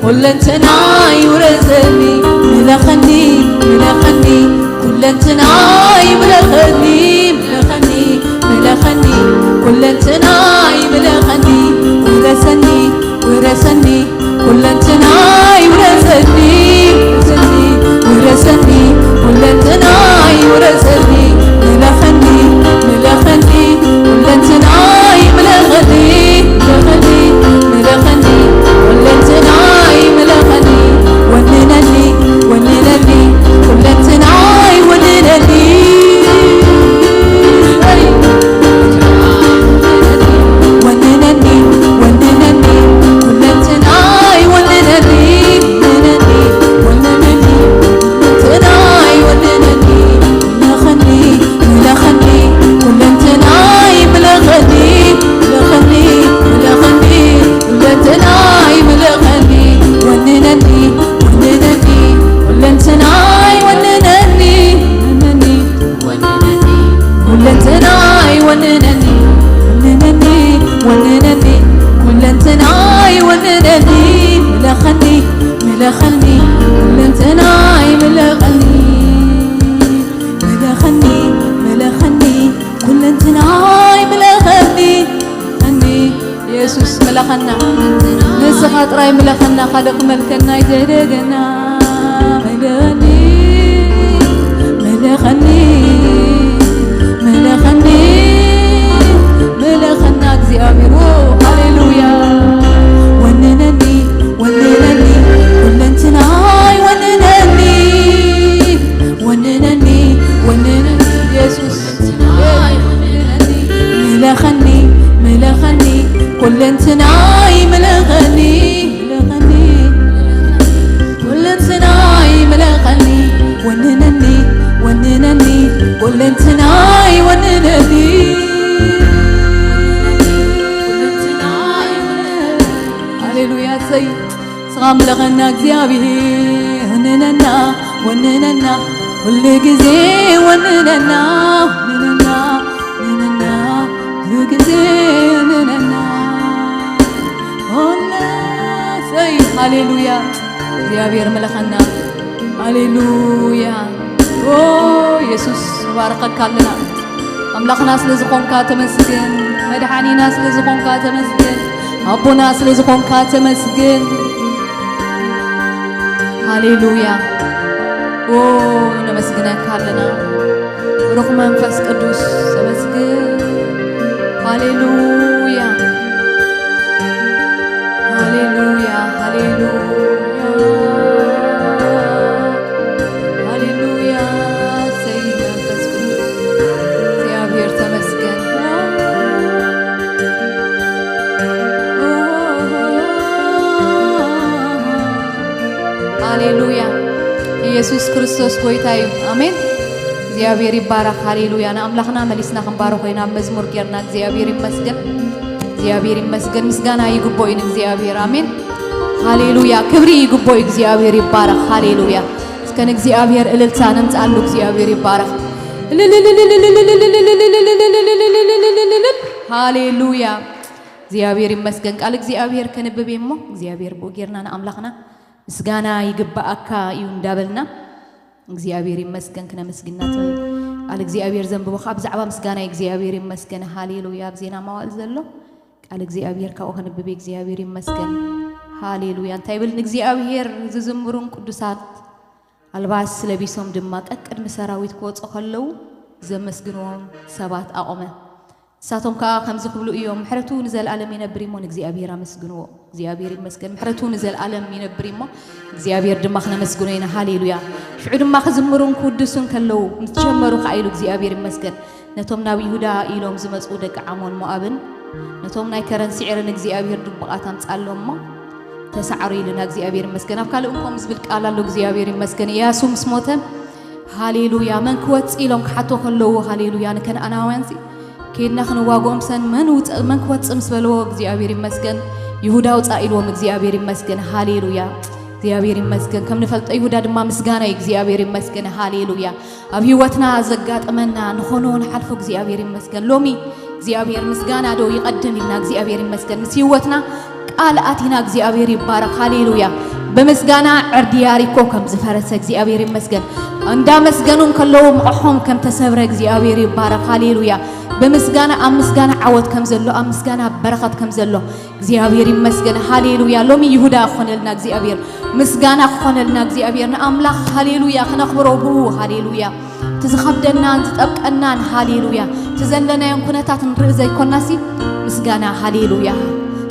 ኩለንትናይ ውረሰኒ። ምለኸኒ፣ ምለኸኒ፣ ኩለንትናይ ምለኸኒ፣ ምለኸኒ፣ ምለኸኒ፣ ኩለንትናይ ምለኸኒ። ውረሰኒ፣ ውረሰኒ፣ ኩለንትናይ ውረሰኒ፣ ውረሰኒ፣ ውረሰኒ፣ ኩለንትናይ ውረሰኒ። ምለኸኒ፣ ምለኸኒ፣ ኩለንትናይ ምለኸኒ፣ ምለኸኒ፣ ምለኸኒ፣ ኩለንትናይ ምለኸኒ። ወንነኒ፣ ወንነኒ፣ ኩለንትናይ ወንነኒ። ወንነኒ፣ ወንነኒ፣ ኩለንትናይ ወንነኒ፣ ወንነኒ፣ ወንነኒ፣ ኩለንትናይ ወንነኒ። ምለኸኒ፣ ምለኸኒ፣ ኩለንትናይ ምለኸኒ፣ ምለኸኒ፣ ምለኸኒ፣ ኩለንትናይ ምለኸኒ። ወንነኒ፣ ወንነኒ፣ ኩለንትናይ ወንነኒ፣ ወንነኒ። ኩለንትናይ ወንነኒ፣ ወንነኒ፣ ወንነኒ፣ ኩለንትናይ ወንነኒ። ምለኸኒ፣ ምለኸኒ፣ ኩለንትናይ ምለኸኒ። ምለኸኒ፣ ምለኸኒ፣ ኩለንትናይ ምለኸኒ። እኒ የሱስ ምለኸና፣ ንስኻ ጥራይ ምለኸና፣ ካልእ ክመልከና ኣይተደገና። ምለኒ፣ ምለኸኒ፣ ምለኸኒ፣ ምለኸና እግዚኣብሔር። ዎ፣ ሃሌሉያ። ወንነኒ፣ ወንነኒ፣ ኩለንትናይ ወንነኒ። ወንነኒ፣ ወንነኒ፣ የሱስ። ምለኸኒ፣ ምለኸኒ፣ ኩለንትናይ ምለኸኒ፣ ምለኸኒ፣ ኩለንትናይ ምለኸኒ። ወንነኒ፣ ወንነኒ፣ ኩለንትናይ ወንነኒ። ሃሌሉያ፣ ሰይ ስኻ ምለኸና እግዚኣብሔር፣ ወንነና፣ ወንነና፣ ኩሉ ግዜ ወንነና፣ ወንነና፣ ወንነና፣ ኩሉ ግዜ ወንነና። ኦለ-፣ ሰይ፣ ሃሌሉያ፣ እግዚኣብሔር ምለኸና። ሃሌሉያ። ኦ፣ የሱስ፣ ንባርኸካ ኣለና። ኣምላኽና ስለ ዝኾንካ ተመስገን። መድሓኒና ስለ ዝኾንካ ተመስገን። ኣቦና ስለ ዝኾንካ ተመስገን። ሃሌሉያ። ኦ፣ ነመስግነካ ኣለና። ብሩኽ መንፈስ ቅዱስ ተመስገን። ሃሌሉያ። ሃሌሉያ፣ ሃሌሉያ፣ ሃሌሉያ። እሰይ መንፈስ ቅዱስ እግዚኣብሔር ተመስገን። ሃሌሉያ። ኢየሱስ ክርስቶስ ጎይታ እዩ። ኣሜን። እግዚኣብሔር ይባረኽ። ሃሌሉያ። ንኣምላኽና መሊስና ክንባርኾ ኢና። መዝሙር ጌርና። እግዚኣብሔር ይመስገን። እግዚኣብሔር ይመስገን። ምስጋና ይግቦ እዩ ንእግዚኣብሔር። ኣሜን። ሃሌሉያ። ክብሪ ይግቦ እዩ። እግዚኣብሔር ይባረኽ። ሃሌሉያ። እስከ ንእግዚኣብሔር እልልታ ነምጽኣሉ። እግዚኣብሔር ይባረኽ። ሃሌሉያ። እግዚኣብሔር ይመስገን። ቃል እግዚኣብሔር ከንብብ እየ እሞ እግዚኣብሔር ብኡ ጌርና ንኣምላኽና ምስጋና ይግባኣካ እዩ እንዳበልና እግዚኣብሔር ይመስገን ክነመስግና ተ-፣ ቃል እግዚኣብሔር ዘንብቦ ካብ ብዛዕባ ምስጋና እግዚኣብሔር ይመስገን። ሃሌሉያ። ኣብ ዜና መዋእል ዘሎ ቃል እግዚኣብሔር ካብኡ ከንብብ እግዚኣብሔር ይመስገን። ሃሌሉያ። እንታይ ይብል? ንእግዚኣብሔር ዝዝምሩን ቅዱሳት ኣልባስ ለቢሶም ድማ ቀቅድሚ ሰራዊት ክወፁ ከለዉ ዘመስግንዎም ሰባት ኣቆመ። ንሳቶም ከኣ ከምዚ ክብሉ እዮም፣ ምሕረቱ ንዘለኣለም ይነብር እሞ ንእግዚኣብሔር ኣመስግንዎ። እግዚኣብሔር ይመስገን፣ ምሕረቱ ንዘለኣለም ይነብር እሞ እግዚኣብሔር ድማ ክነመስግኖ ኢና። ሃሌሉያ። ሽዑ ድማ ክዝምሩን ክውድሱን ከለዉ ምስ ጀመሩ ከኣ ኢሉ እግዚኣብሔር ይመስገን፣ ነቶም ናብ ይሁዳ ኢሎም ዝመጹ ደቂ ዓሞን ሞኣብን ነቶም ናይ ከረን ስዒርን እግዚኣብሔር ድቡቓት ኣምጻሎም እሞ ተሰዓሩ ኢልና እግዚኣብሔር ይመስገን። ኣብ ካልእ እውን ከምኡ ዝብል ቃል ኣሎ። እግዚኣብሔር ይመስገን። እያሱ ምስ ሞተ ሃሌሉያ መን ክወጽእ ኢሎም ክሓቶ ከለዉ ሃሌሉያ ንከነኣናውያን ሲ ከድና ክንዋግኦም ሰን መን ውጽእ መን ክወጽእ ምስ በለዎ እግዚኣብሔር ይመስገን። ይሁዳ ውጻእ ኢልዎም እግዚኣብሔር ይመስገን። ሃሌሉያ እግዚኣብሔር ይመስገን። ከም ንፈልጦ ይሁዳ ድማ ምስጋና እዩ። እግዚኣብሔር ይመስገን። ሃሌሉያ ኣብ ህይወትና ዘጋጠመና ንኾኖ ንሓልፎ እግዚኣብሔር ይመስገን። ሎሚ እግዚኣብሔር ምስጋና ዶ ይቐድም ኢልና እግዚኣብሔር ይመስገን። ምስ ህይወትና ቃል ኣቲና እግዚኣብሔር ይባረኽ። ሃሌሉያ። ብምስጋና ዕርዲ ያሪኮ ከም ዝፈረሰ እግዚኣብሔር ይመስገን። እንዳመስገኑ እንከለዉ ምቑሖም ከም ተሰብረ እግዚኣብሔር ይባረኽ። ሃሌሉያ። ብምስጋና ኣብ ምስጋና ዓወት ከም ዘሎ ኣብ ምስጋና በረኸት ከም ዘሎ እግዚኣብሔር ይመስገን። ሃሌሉያ። ሎሚ ይሁዳ ክኾነልና እግዚኣብሔር ምስጋና ክኾነልና እግዚኣብሔር ንኣምላኽ ሃሌሉያ ክነኽብሮ ብኡ ሃሌሉያ። እቲ ዝኸብደናን ዝጠብቀናን ሃሌሉያ እቲ ዘለናዮን ኩነታት ንርኢ ዘይኮናሲ ምስጋና ሃሌሉያ።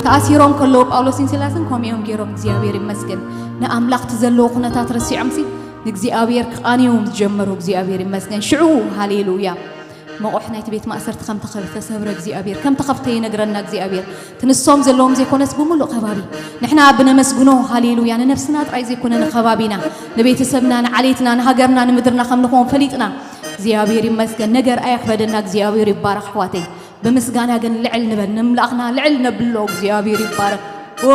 ተኣሲሮም ከለዉ ጳውሎስን ሲላስን ከምኡ እዮም ገይሮም እግዚኣብሔር ይመስገን። ንኣምላኽ እቲ ዘለዎ ኩነታት ረሲዖምሲ ንእግዚኣብሔር ክቓንዩ ምስ ጀመሩ እግዚኣብሔር ይመስገን። ሽዑ ሃሌሉያ መቑሕ ናይቲ ቤት ማእሰርቲ ከም ተኸፍተ ሰብረ እግዚኣብሔር ከም ተኸፍተ ይነግረና እግዚኣብሔር። እቲ ንሶም ዘለዎም ዘይኮነስ ብምሉእ ከባቢ ንሕና ብነመስግኖ ሃሌሉያ ንነፍስና ጥራይ ዘይኮነ ንከባቢና ንቤተሰብና ንዓሌትና ንሃገርና ንምድርና ከም ንኾን ፈሊጥና እግዚኣብሔር ይመስገን። ነገር ኣየኽበደና እግዚኣብሔር ይባረኽ ኣሕዋተይ። ብምስጋና ግን ልዕል ንበል ንምላኽና ልዕል ነብሎ እግዚኣብሔር ይባረኽ። ኦ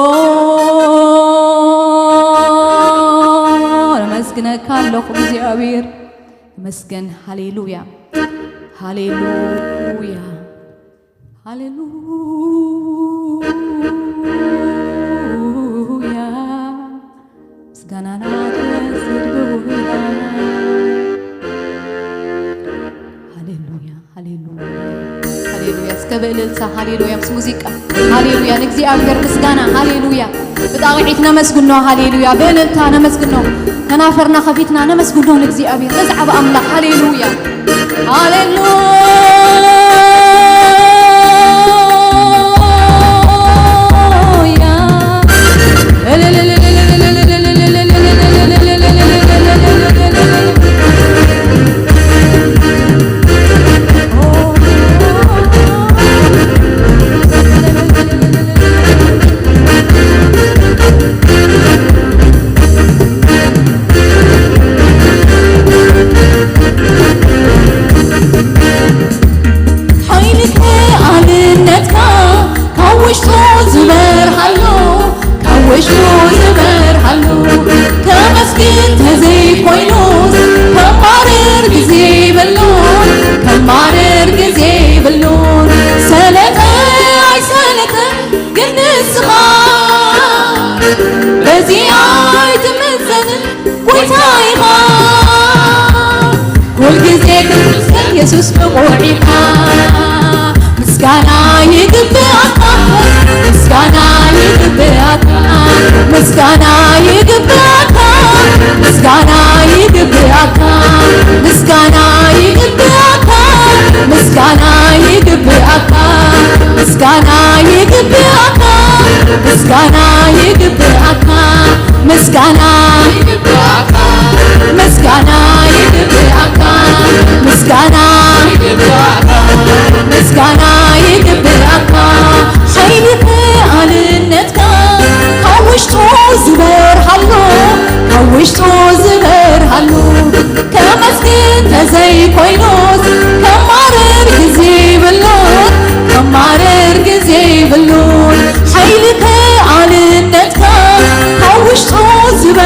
ነመስግነካ ኣለኹ እግዚኣብሔር። ተመስገን። ሃሌሉያ ሃሌሉያ ሃሌሉያ። ምስጋናና ተስግዱያ። ሃሌሉያ ሃሌሉያ ሃሌሉያ። እስከ ብእልልታ ሃሌሉያ ምስ ሙዚቃ ሃሌሉያ ንእግዚኣብሔር ምስጋና ሃሌሉያ። ብጣቕዒት ነመስግኖ ሃሌሉያ። ብእልልታ ነመስግኖ። ከናፈርና ከፊትና ነመስግኖ ንእግዚኣብሔር። ነዚ ዓቢ ኣምላኽ ሃሌሉያ ሃሌሉያ። ሓይሊ ከኣልነትካ ካብ ውሽጡ ዝበርሃሉ ካብ ውሽጡ ዝበርሃሉ ከመስግን ተዘይኮይኑስ ከማርር ግዜ ይብሉን ከማርር ግዜ ይብሉን ሰለጠ ኣይሰለጠ ግን ንስኻ በዚ ኣይትምዘንን ጎይታ ኢኻ። ኩልግዜ ክትምስገን የሱስ ብቑዕ ኢኻ። ምስጋና ይግብኣካ ምስጋና ይግብኣካ ምስጋና ይግብኣካ ምስጋና ይግብኣካ ምስጋና ይግብኣካ ምስጋና ይግብኣካ ምስጋና ይግብኣካ ምስጋና ይግብኣካ ምስጋና ይግብኣካ ምስጋና ይግብኣካ ምስጋና ይግብኣካ ምስጋና ይግብኣካ ሓይሊ ከኣልነትካ ካብ ውሽጡ ዝበርሃሉ ካብ ውሽጡ ዝበርሃሉ ከመስግን ተዘይኮይኑስ ከማርር ግዜ ይብሉን ከማርር ግዜ ይብሉን ሓይሊ ከኣልነትካ ካብ ውሽጡ ዝበ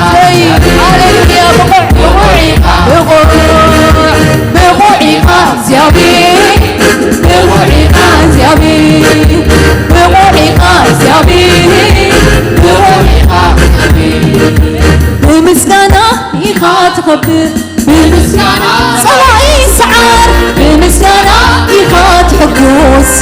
ሃሌሉያ። ብቑዕ፣ ብቑዕ፣ ብቑዕ፣ ብቑዕ ኢኻ እግዚኣብሔር፣ ብቑዕ ኢኻ እግዚኣብሔር፣ ብቑዕ ኢኻ እግዚኣብሔር፣ ብቑዕ ኢኻ እግዚኣብሔር። ብምስጋና ኢኻ ትኸብር፣ ብምስጋና ጸላኢ ሰዓር፣ ብምስጋና ኢኻ ትሕጎስ፣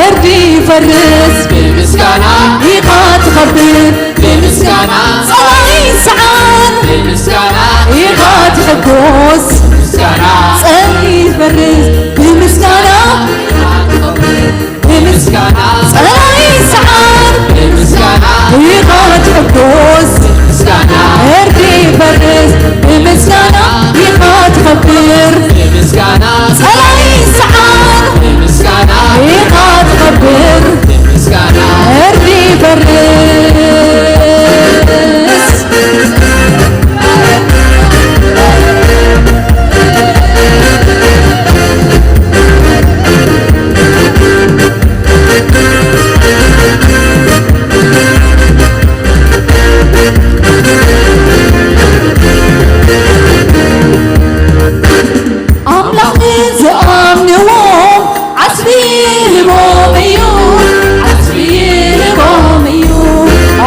እርዲ ይፈርስ፣ ብምስጋና ኢኻ ትኸብር፣ ብምስጋና ጸላኢ ሰዓር፣ ብምስጋና ኢኻ ትሕጎስ፣ ጸላኢ ይፈርስ፣ ብምስጋና ብምስጋና ጸላኢ ሰዓር ብምስጋና ኢኻ ትሕጎስ፣ ምስጋና እርዲ ይፈርስ ብምስጋና ኢኻ ትኸብር፣ ብምስጋና ጸላኢ ሰዓር ብምስጋና ኢኻ ትኸብር፣ ብምስጋና እርዲ ይፈርስ። ኣምላኽ ንዝኣምንዎ ዓስቢ ይህቦም እዩ፣ ዓስቢ ይህቦም እዩ።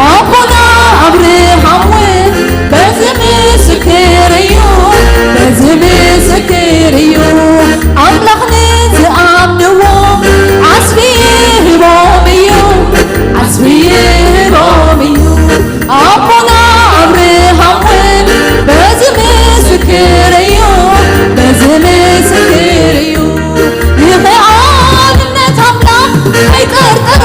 ኣቦና ኣብርሃም እውን በዚ ምስክር እዩ፣ በዚ ምስክር እዩ። ኣምላኽ ንዝኣምንዎ ዓስቢ ይህቦም እዩ፣ ዓስቢ ይህቦም እዩ። ኣቦና ኣብርሃም እውን በዚ ምስክር እዩ፣ በዚ ምስክር እዩ። ንኽኣልነት ኣምላኽ ኣይጠርጠረ፣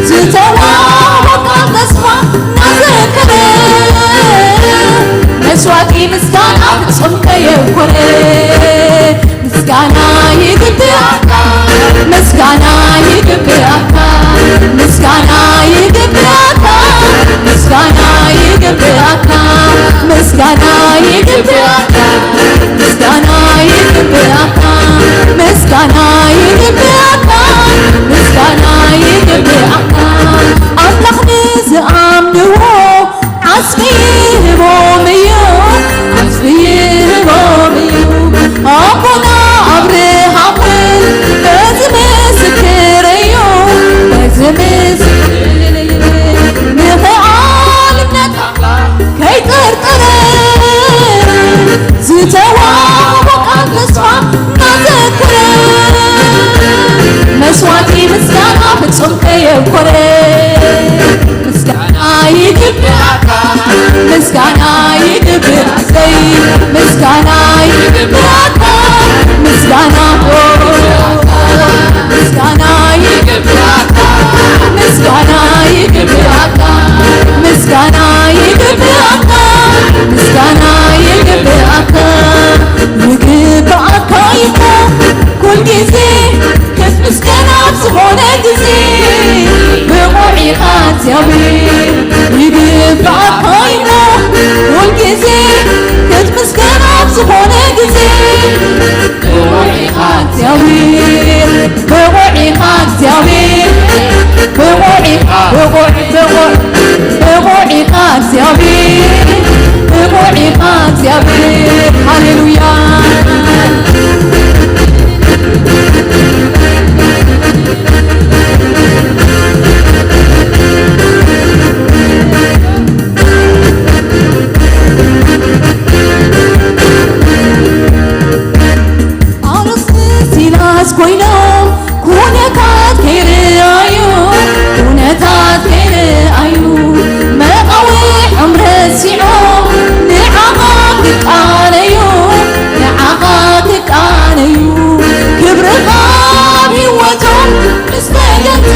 ዝተዋህቦ ቃል ተስፋ እናዘከረ፣ መስዋዕቲ ምስጋና ፍጹም ከየንኮረ። ምስጋና ይግብኣካ፣ ምስጋና ይግብኣካ፣ ምስጋና ይግብኣካ፣ ምስጋና ይግብኣካ፣ ምስጋና ይግብኣካ፣ ምስጋና ይግብኣካ፣ ምስጋና ይግብኣካ፣ ምስጋና ይግብኣካ። ኣምላኽ ንዝኣምንዎ ዓስቢ ይህቦም እዩ፣ ዓስቢ ይህቦም እዩ። ኣቦና ኣብርሃም እውን በዚ ምስክር እዩ፣ በዚ ምስክር እዩ። ንኽኣልነት ኣምላኽ ከይጠርጠረ፣ ዝተዋህቦ ቃል ተስፋ እናዘከረ፣ መስዋዕቲ ምስጋና ፍጹም ከየንኮረ። ምስጋና ይግብኣካ፣ ምስጋና ይግብኣካ፣ ምስጋና ይግብኣካ፣ ምስጋና፣ ምስጋና ይግብኣካ፣ ምስጋና ይግብኣካ፣ ምስጋና ይግብኣካ፣ ምስጋና ይግብኣካ፣ ይግብኣካ እኮ ኩል ግዜ ክትምስገን ኣብ ዝኾነ ግዜ ብቑዕ ኢኻ እግዚኣብሔር። ይግብኣካ እሞ ኩል ግዜ ክትምስገን ኣብ ዝኾነ ግዜ ብቑዕ ኢኻ እግዚኣብሔር። ብቑዕ ኢኻ እግዚኣብሔር። ብቑዕ ኢኻ፣ ብቑዕ፣ ብቑዕ፣ ብቑዕ ኢኻ እግዚኣብሔር። ብቑዕ ኢኻ እግዚኣብሔር። ሃሌሉያ። ጳውሎስ ሲላስ ኮይኖም ኩነታት ከይረኣዩ፣ ኩነታት ከይረኣዩ፣ መቓውሖም ረሲዖም ንዓኻ ክቃለዩ፣ ንዓኻ ክቃለዩ፣ ክብርኻ ኣብ ህይወቶም ምስ ተገልጸ፣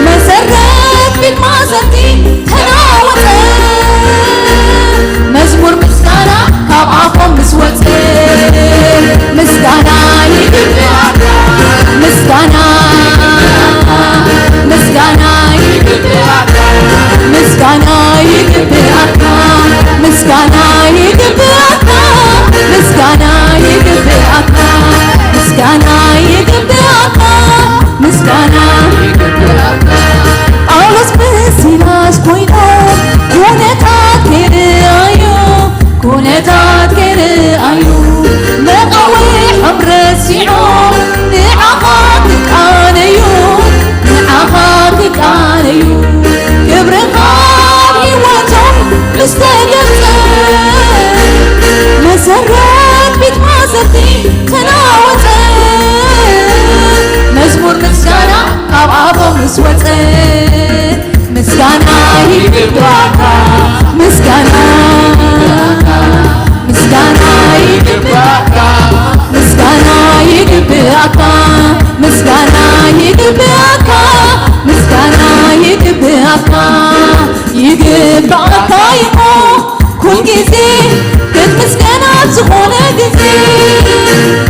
መሰረት ቤት ማእሰርቲ ተናወጸ። መዝሙር ምስጋና ካብ ኣፎም ምስ ወጸ፣ ምስጋና ይግብኣካ፣ ምስጋና፣ ምስጋና ይግብኣካ፣ ምስጋና ይግብኣካ፣ ምስጋና ይግብኣካ፣ ምስጋና ይግብኣካ፣ ምስጋና ይግብኣካ፣ ምስጋና ይግብኣካ። ይግባካ ምስጋና፣ ምስጋና ይግባካ፣ ምስጋና ይግባካ፣ ምስጋና ይግባካ፣ ምስጋና ይግባካ፣ ይግባካ ይሞ ኩል ግዜ ክትምስገን ኣብ ዝኾነ ግዜ፣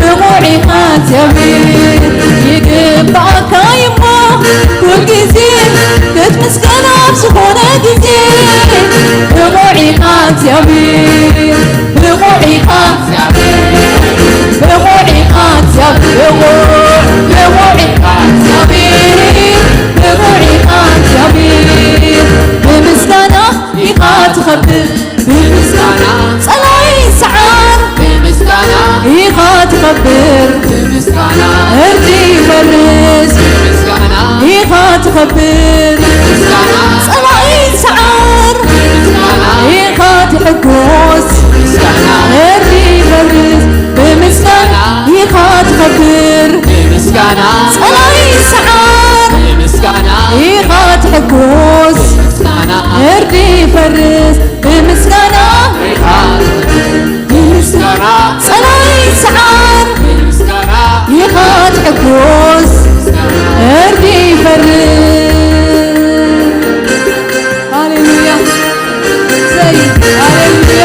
ብቑዕ ኢኻ እግዚኣብሔር። ይግባእካ እሞ ኩል ግዜ ክትምስገን ኣብ ዝኾነ ግዜ፣ ብቑዕ ኢኻ እግዚኣብሔር። ብቑዕ ኢኻ እግዚኣብሔር። ብቑዕ ኢኻ እግዚኣብሔር። ብቑዕ ኢኻ እግዚኣብሔር። ብቑዕ ኢኻ እግዚኣብሔር። ብምስጋና ኢኻ ትኸብር። ብምስጋና ጸላኢ ሰዓር። ብምስጋና ኢኻ ትኸብር። ብምስጋና እርዲ ይፈርስ። ብምስጋና ኢኻ ትኸብር። ብምስጋና ጸላኢ ሰዓር። ብምስጋና ኢኻ ትሕጎስ። ብምስጋና እርዲ ይፈርስ። ብምስጋና ኢኻ ትኸብር። ብምስጋና ጸላኢ ሰዓር። ብምስጋና ኢኻ ትሕጎስ። ብምስጋና እርዲ ይፈርስ። ብምስጋና ብምስጋና ጸላኢ ሰዓር። ብምስጋና ኢኻ ትሕጎስ። እርዲ ይፈርስ። ሃሌሉያ። ዘይ፣ ሃሌሉያ።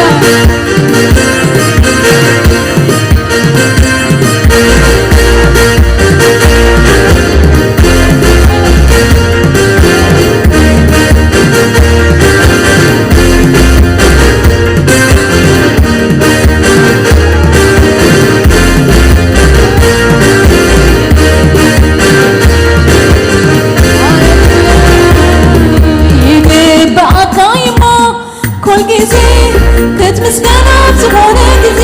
ይግባእካ እሞ ኩል ግዜ ክትምስገን ኣብ ዝኾነ ግዜ፣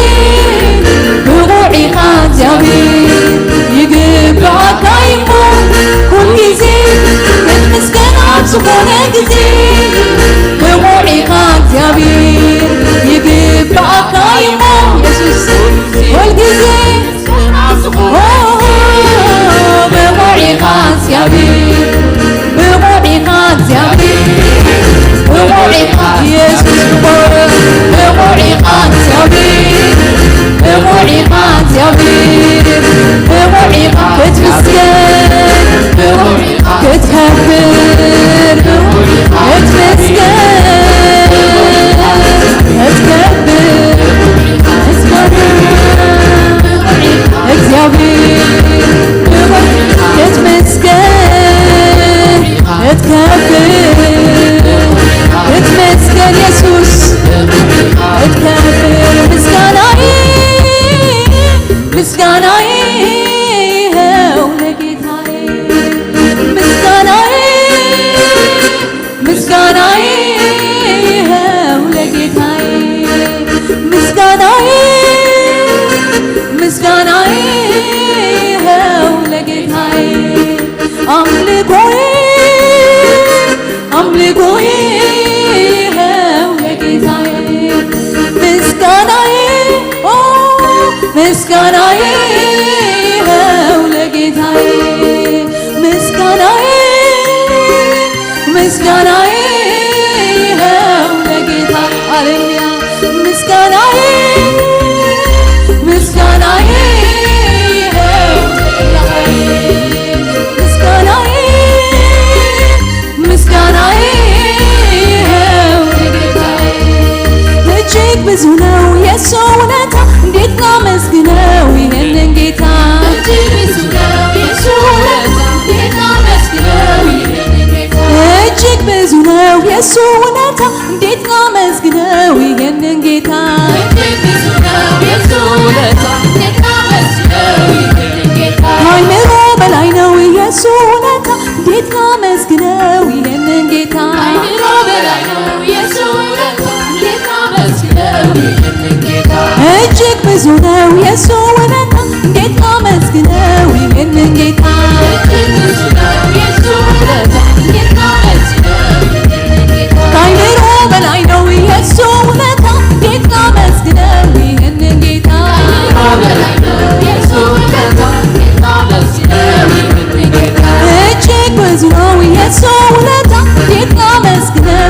ብቑዕ ኢኻ እግዚኣብሔር። ይግባእካ እሞ ኩል ግዜ ክትምስገን ኣብ ዝኾነ ግዜ፣ ብቑዕ ኢኻ እግዚኣብሔር። ይግባእካ እሞ የሱስ ኩል ግዜ ብቑዕ ኢኻ እግዚኣብሔር፣ ብቑዕ ኢኻ እግዚኣብሔር፣ ብቑዕ ኢኻ የሱስ ብቑዕ፣ ብቑዕ ኢኻ እግዚኣብሔር፣ ብቑዕ ኢኻ እግዚኣብሔር፣ ብቑዕ ኢኻ ክትምስገን፣ ብቑዕ ክትከብር፣ ክትምስገን፣ ክትከብር፣ ክትከብር፣ እግዚኣብሔር ክትምስገን፣ ክትከብር፣ ክትምስገን የሱስ፣ ክትከብር። ምስጋናይ፣ ምስጋናይ ይኸው ለጌታዬ፣ ምስጋናይ ምስጋናዬ ይኸው ለጌታዬ፣ ምስጋናዬ፣ ምስጋናዬ ይኸው ለጌታዬ፣ አምልኮዬ፣ አምልኮዬ ይኸው ለጌታዬ፣ ምስጋናዬ፣ ኦ፣ ምስጋናዬ ይኸው ለጌታዬ፣ ምስጋናዬ ምስጋናዬ ይኸው ለጌታ። ሃሌሉያ። ምስጋናዬ፣ ምስጋናዬ ይኸው ለጌታዬ። ምስጋናዬ፣ ምስጋናዬ ይኸው ለጌታዬ። እጅግ ብዙ ነው የሱ ውለታ፣ እንዴት ላመስግነው ይህንን ጌታ? እጅግ ብዙ ነው የሱ ውለታ፣ እንዴት ላመስግነው ይህንን ጌታ? እጅግ ብዙ ነው የሱ ውለታ፣ እንዴት ላመስግነው ይህንን ጌታ? እጅግ ብዙ ነው የሱ ውለታ፣ እንዴት ላመስግነው ይህንን ጌታ? ከአይምሮ በላይ ነው የሱ ውለታ፣ እንዴት ላመስግነው ይህንን ጌታ? ከአይምሮ በላይ ነው የሱ ውለታ፣ እንዴት ላመስግነው ይህንን ጌታ? እጅግ ብዙ ነው የሱ ውለታ፣ እንዴት ላመስግነው ይህንን ጌታ? እጅግ ብዙ ነው የሱ ውለታ፣ እንዴት ላመስግነው ይህንን ጌታ? ከአይምሮ በላይ ነው የሱ ውለታ፣ እንዴት ላመስግነው ይህንን ጌታ? ከአይምሮ በላይ ነው የሱ ውለታ፣ እንዴት ላመስግነው ይህንን ጌታ? እጅግ ብዙ ነው የሱ ውለታ፣ እንዴት ላመስግነው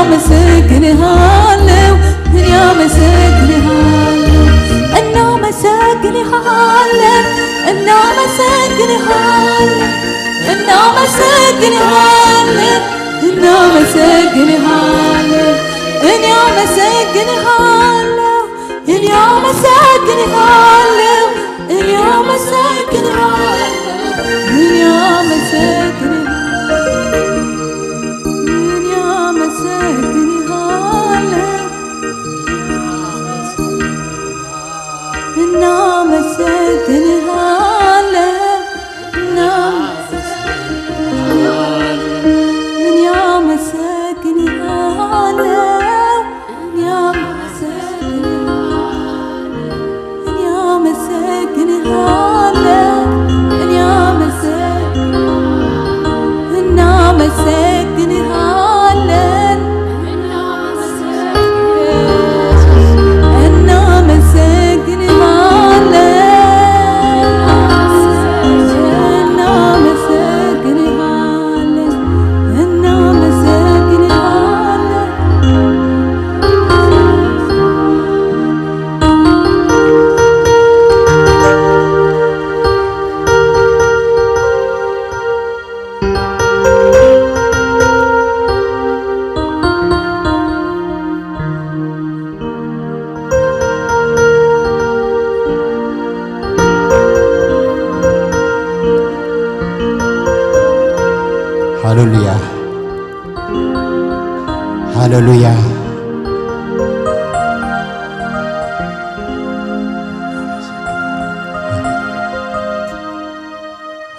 እናመሰግንሃለው፣ እናመሰግንሃለው፣ እናመሰግንሃለው፣ እናመሰግንሃለው፣ እናመሰግንሃለው፣ እናመሰግንሃለው፣ እኔ አመሰግንሃለሁ፣ እኔ አመሰግንሃለሁ፣ እኔ አመሰግንሃለሁ፣ እኔ አመሰግንሃለሁ፣ እኔ አመሰግንሃለሁ፣ እናመሰግንሃለን፣ እናመሰግንሃለን፣ እኔ አመሰግንሃለሁ፣ እኔ አመሰግንሃለሁ፣ እኔ አመሰግንሃለሁ፣ እኔ አመሰግንሃለሁ፣ እናመሰግንሃለን። እናመሰግንሃለን፣ እናመሰግንሃለን፣ እናመሰግንሃለን። ሃሌሉያ፣ ሃሌሉያ፣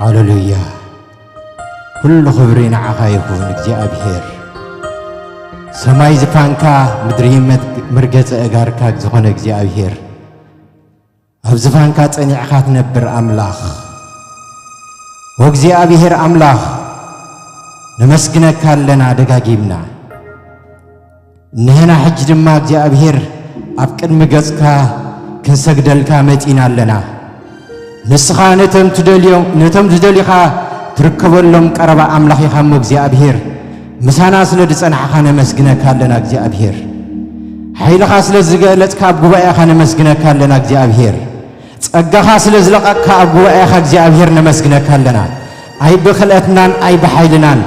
ሃሌሉያ። ኩሉ ክብሪ ንዓኻ ይኹን እግዚኣብሔር። ሰማይ ዝፋንካ፣ ምድሪ መት-፣ መርገጺ ኣእጋርካ ዝኾነ እግዚኣብሔር፣ ኣብ ዝፋንካ ጸኒዕኻ ትነብር ኣምላኽ፣ ወእግዚኣብሔር ኣምላኽ፣ ነመስግነካ ኣለና ደጋጊምና። ንሕና ሕጂ ድማ እግዚኣብሔር ኣብ ቅድሚ ገጽካ ክንሰግደልካ መጺና ኣለና። ንስኻ ነቶም ትደልዮም፣ ነቶም ዝደልዩኻ ትርከበሎም ቀረባ ኣምላኽ ኢኻ እሞ እግዚኣብሔር፣ ምሳና ስለ ዝጸናሕኻ ነመስግነካ ኣለና እግዚኣብሔር። ሓይልኻ ስለ ዝገለጽካ ኣብ ጉባኤኻ ነመስግነካ ኣለና እግዚኣብሔር። ጸጋኻ ስለ ዝለቐቕካ ኣብ ጉባኤኻ እግዚኣብሔር ነመስግነካ ኣለና። ኣይብኽእለትናን ኣይብሓይልናን፣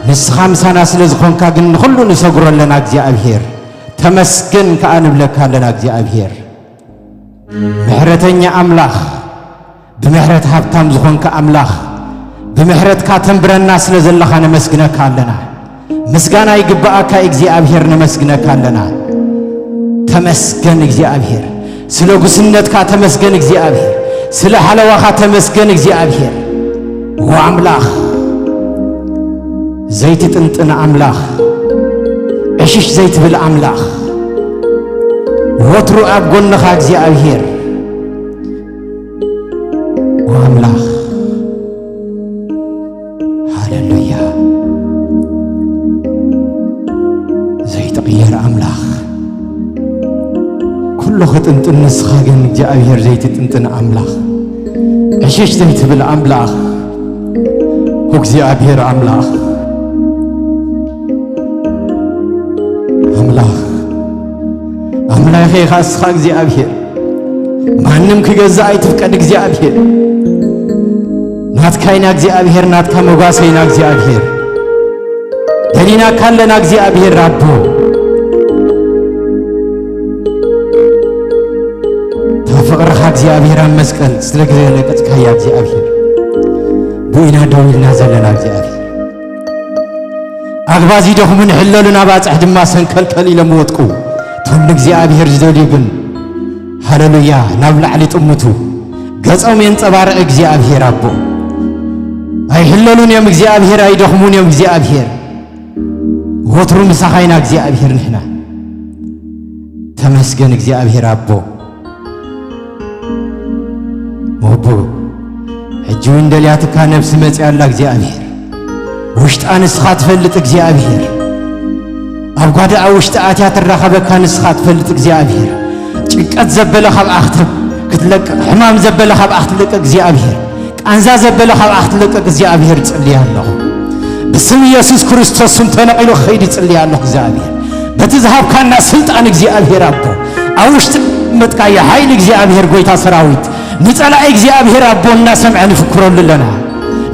ንስኻ ምሳና ስለ ዝኾንካ ግን ንኹሉ ንሰግሮ ኣለና እግዚኣብሔር። ተመስገን ከኣ ንብለካ ኣለና እግዚኣብሔር። ምሕረተኛ ኣምላኽ፣ ብምሕረት ሃብታም ዝኾንካ ኣምላኽ፣ ብምሕረትካ ተንብረና ስለ ዘለኻ ነመስግነካ ኣለና። ምስጋና ይግብኣካ እግዚኣብሔር፣ ነመስግነካ ኣለና። ተመስገን እግዚኣብሔር፣ ስለ ጉስነትካ ተመስገን እግዚኣብሔር፣ ስለ ሓለዋኻ ተመስገን እግዚኣብሔር። ወኣምላኽ ዘይትጥንጥን ኣምላኽ፣ ዕሽሽ ዘይትብል ኣምላኽ፣ ወትሩ ኣብ ጎንኻ እግዚኣብሔር። ወኣምላኽ፣ ሃሌሉያ፣ ዘይትቕየር ኣምላኽ፣ ኩሉ ክጥንጥን ንስኻ ግን እግዚኣብሔር ዘይትጥንጥን ኣምላኽ፣ ዕሽሽ ዘይትብል ኣምላኽ፣ እግዚኣብሔር ኣምላኽ፣ ኣምላኽ፣ ኣምላኸ ኢኻ እስኻ እግዚኣብሔር፣ ማንም ክገዛእ ኣይትፍቀድ እግዚኣብሔር። ናትካ ኢና እግዚኣብሔር፣ ናትካ መጓሰ ኢና እግዚኣብሔር። ደሊናካ ኣለና እግዚኣብሔር ኣቦ። እታ ፍቕርኻ እግዚኣብሔር ኣብ መስቀል ስለ ግዜ ለቀጽካያ እግዚኣብሔር፣ ብኡ ኢና ደው ኢልና ዘለና እግዚኣብሔር። ኣግባዝ ይደኽሙን ይሕለሉን፣ ኣባጽሕ ድማ ሰንከልከል ኢሎም ይወድቁ። እቶም ንእግዚኣብሔር ዝደልዩ ግን፣ ሃሌሉያ፣ ናብ ላዕሊ ጥምቱ፣ ገጾም የንጸባርቕ እግዚኣብሔር ኣቦ። ኣይሕለሉን እዮም እግዚኣብሔር፣ ኣይደኽሙን እዮም እግዚኣብሔር። ወትሩ ምሳኻ ኢና እግዚኣብሔር ንሕና። ተመስገን እግዚኣብሔር ኣቦ። ወቦ፣ ሕጂ እውን ደልያትካ ነብሲ መጺኣ ኣላ እግዚኣብሔር። ውሽጣ ንስኻ ትፈልጥ እግዚኣብሔር። ኣብ ጓዳኣ ውሽጢ ኣትያ ትራኸበካ ንስኻ ትፈልጥ እግዚኣብሔር። ጭንቀት ዘበለ ካብኣ ክተ-፣ ክትለቅቕ፣ ሕማም ዘበለ ካብኣ ክትለቅቕ እግዚኣብሔር። ቃንዛ ዘበለ ካብኣ ክትለቅቕ እግዚኣብሔር እጽሊ ኣለኹ። ብስም ኢየሱስ ክርስቶስ ስም ተነቒሉ ክኸይድ እጽሊ ኣለኹ እግዚኣብሔር። በቲ ዝሃብካና ስልጣን እግዚኣብሔር ኣቦ፣ ኣብ ውሽጢ መጥቃየ ሓይሊ እግዚኣብሔር ጎይታ ሰራዊት፣ ንጸላኢ እግዚኣብሔር ኣቦ እናሰምዐ ንፍክረሉ ኣለና።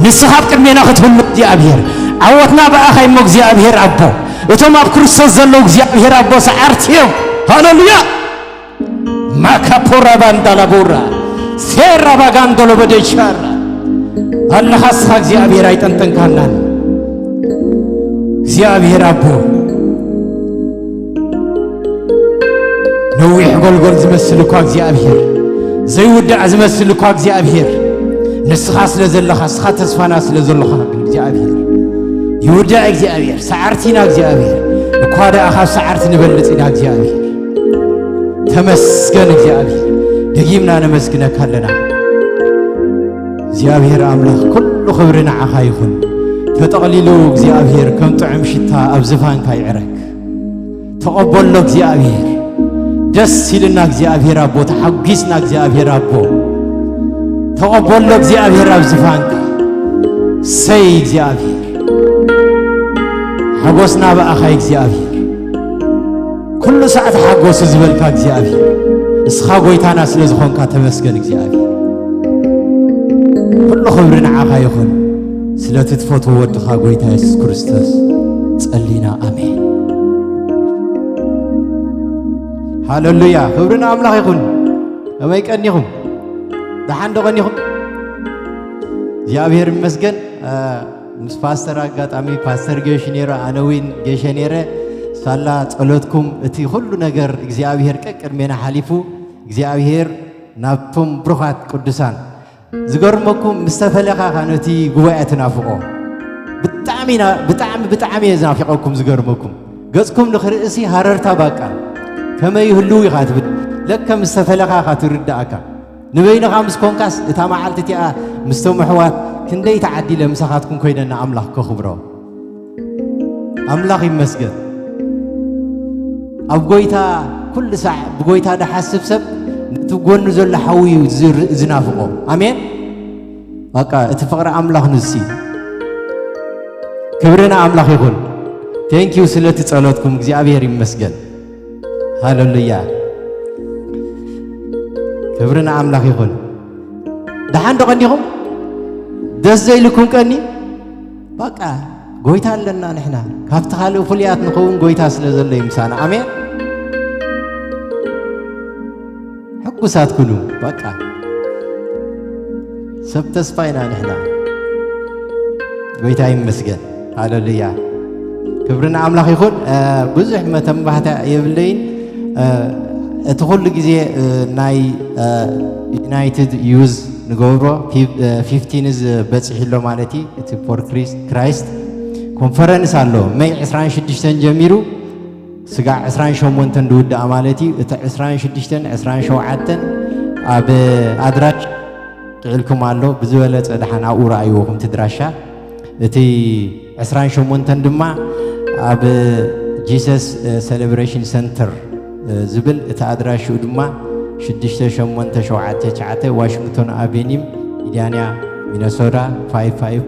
ንስኻ ኣብ ቅድሜና ክትህሉ እግዚኣብሔር፣ ዓወትና ብኣኻ እሞ እግዚኣብሔር ኣቦ፣ እቶም ኣብ ክርስቶስ ዘለዉ እግዚኣብሔር ኣቦ ሰዓርቲ እዮም። ሃሌሉያ። ማካፖራ ባንዳላቦራ ሴራ ባጋንዶሎ በደሻራ ኣለኻ እስኻ እግዚኣብሔር ኣይጠንጠንካናን። እግዚኣብሔር ኣቦ ነዊሕ ጎልጎል ዝመስል እኳ እግዚኣብሔር፣ ዘይውዳእ ዝመስል እኳ እግዚኣብሔር፣ ንስኻ ስለ ዘለኻ፣ ንስኻ ተስፋና ስለ ዘለኻ ግን እግዚኣብሔር ይውዳእ እግዚኣብሔር፣ ሰዓርቲ ኢና እግዚኣብሔር፣ እኳ ደኣ ካብ ሰዓርቲ ንበልጽ ኢና እግዚኣብሔር። ተመስገን እግዚኣብሔር፣ ደጊምና ነመስግነካ ኣለና። እግዚኣብሔር ኣምላኽ፣ ኩሉ ክብሪ ንዓኻ ይኹን። ተጠቕሊሉ እግዚኣብሔር ከም ጥዑም ሽታ ኣብ ዝፋንካ ይዕረግ። ተቐበሎ እግዚኣብሔር። ደስ ኢልና እግዚኣብሔር ኣቦ፣ ተሓጒስና እግዚኣብሔር ኣቦ። ተቐበሎ እግዚኣብሔር ኣብ ዝፋንካ። ሰይ እግዚኣብሔር፣ ሓጎስና ብኣኻ እግዚኣብሔር። ኩሉ ሰዓት ሓጎሱ ዝበልካ እግዚኣብሔር፣ እስኻ ጎይታና ስለ ዝኾንካ ተመስገን እግዚኣብሔር። ኩሉ ክብሪ ንዓኻ ይኹን። ስለቲ ትፈትዎ ወድኻ ጎይታ የሱስ ክርስቶስ ጸሊና፣ ኣሜን። ሃሌሉያ፣ ክብሪ ንኣምላኽ ይኹን። ከመይ ቀኒኹም? ደሓን ዶ ቀኒኹም? እግዚኣብሔር ይመስገን። እ፣ ምስ ፓስተር ኣጋጣሚ ፓስተር ጌሽ ነይሩ፣ ኣነ እውን ጌሸ ነይረ። ሳላ ጸሎትኩም እቲ ኩሉ ነገር እግዚኣብሔር ቀቅድሜና ሓሊፉ እግዚኣብሔር ናብቶም ብሩኻት ቅዱሳን ዝገርመኩም ምስ ተፈለኻ ኢኻ ነቲ ጉባኤ ትናፍቖ። ብጣዕሚ ኢና፣ ብጣዕሚ፣ ብጣዕሚ እየ ዝናፊቐኩም ዝገርመኩም። ገጽኩም ንኽርእሲ ሃረርታ ባቃ ከመይ ይህልው ኢኻ ትብል። ለከ ምስ ተፈለኻ ኢኻ ትርድኣካ። ንበይንኻ ምስ ኮንካስ እታ መዓልቲ እቲኣ ምስቶም ኣሕዋት ክንደይ ተዓዲለ ምሳኻትኩም ኮይነ ንኣምላኽ ከኽብሮ። ኣምላኽ ይመስገን። ኣብ ጎይታ ኩሉ ሳዕ ብጎይታ ድሓስብ ሰብ ነቲ ጎኑ ዘሎ ሓዉ እዩ ዝር-፣ ዝናፍቖ። ኣሜን። በቃ እቲ ፍቕሪ ኣምላኽ ንሱ እዩ። ክብሪ ንኣምላኽ ይኹን። ቴንኪዩ ስለቲ ጸሎትኩም፣ እግዚኣብሔር ይመስገን። ሃሌሉያ። ክብሪ ንኣምላኽ ይኹን። ደሓን ዶ ቀኒኹም? ደስ ዘይልኩም ቀኒ? በቃ ጎይታ ኣለና ንሕና። ካብቲ ካልእ ፍሉያት ንኸውን ጎይታ ስለ ዘሎ እዩ ምሳና። ኣሜን። ሕጉሳት ኩኑ። በቃ ሰብ ተስፋ ኢና ንሕና። ጎይታ ይመስገን። ሃሌሉያ። ክብሪ ንኣምላኽ ይኹን። እ፣ ብዙሕ መተንባህታ የብለይን። እ፣ እቲ ኩሉ ግዜ፣ እ፣ ናይ፣ እ፣ ዩናይትድ ዩዝ ንገብሮ ፊፍ-፣ እ፣ ፊፍቲን ዝ በጺሑ ኣሎ ማለት እዩ። እቲ ፎር ክሪስ-፣ ክራይስት ኮንፈረንስ ኣሎ። መይ ዕስራን ሽዱሽተን ጀሚሩ ስጋዕ ዕስራን ሸሞንተን ዝውዳእ ማለት እዩ። እቲ ዕስራን ሽዱሽተን፣ ዕስራን ሸውዓተን ኣብ ኣድራሽ ክዕልኩም ኣሎ። ብዝበለጸ ደሓን ኣብኡ ረኣይዎ፣ ከምቲ ድራሻ። እቲ ዕስራን ሸሞንተን ድማ ኣብ ጂሰስ ሴሌብሬሽን ሰንተር ዝብል፣ እቲ ኣድራሽኡ ድማ ሽዱሽተ ሸሞንተ ሸውዓተ ትሽዓተ ዋሽንግቶን ኣቬኒም፣ ኢንዲያና፣ ሚነሶታ፣ ፋይቭ ፋይቭ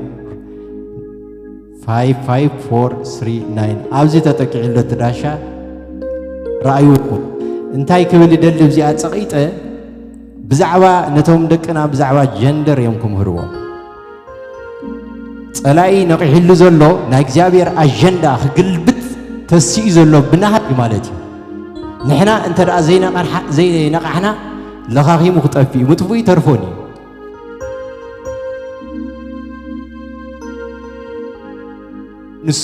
ፋይቭ ፋይቭ ፎር ስሪ ናይን። ኣብዚ ተጠቂዑ ኣሎ እቲ ዳሻ። ረኣይዎ። እንታይ ክብል ይደሊ ኣብዚኣ ጸቒጠ፣ ብዛዕባ ነቶም ደቅና ብዛዕባ ጀንደር እዮም ክምህርዎም። ጸላኢ ነቒሕሉ ዘሎ ናይ እግዚኣብሔር ኣጀንዳ ክግልብጥ ተሲኡ ዘሎ ብናህሪ ማለት እዩ። ንሕና እንተ ደኣ ዘይነቐርሓ-፣ ዘይነቓሕና ለኻኺሙ ክጠፍእ እዩ፣ ምጥፍኡ ይተርፎን እዩ። ንሱ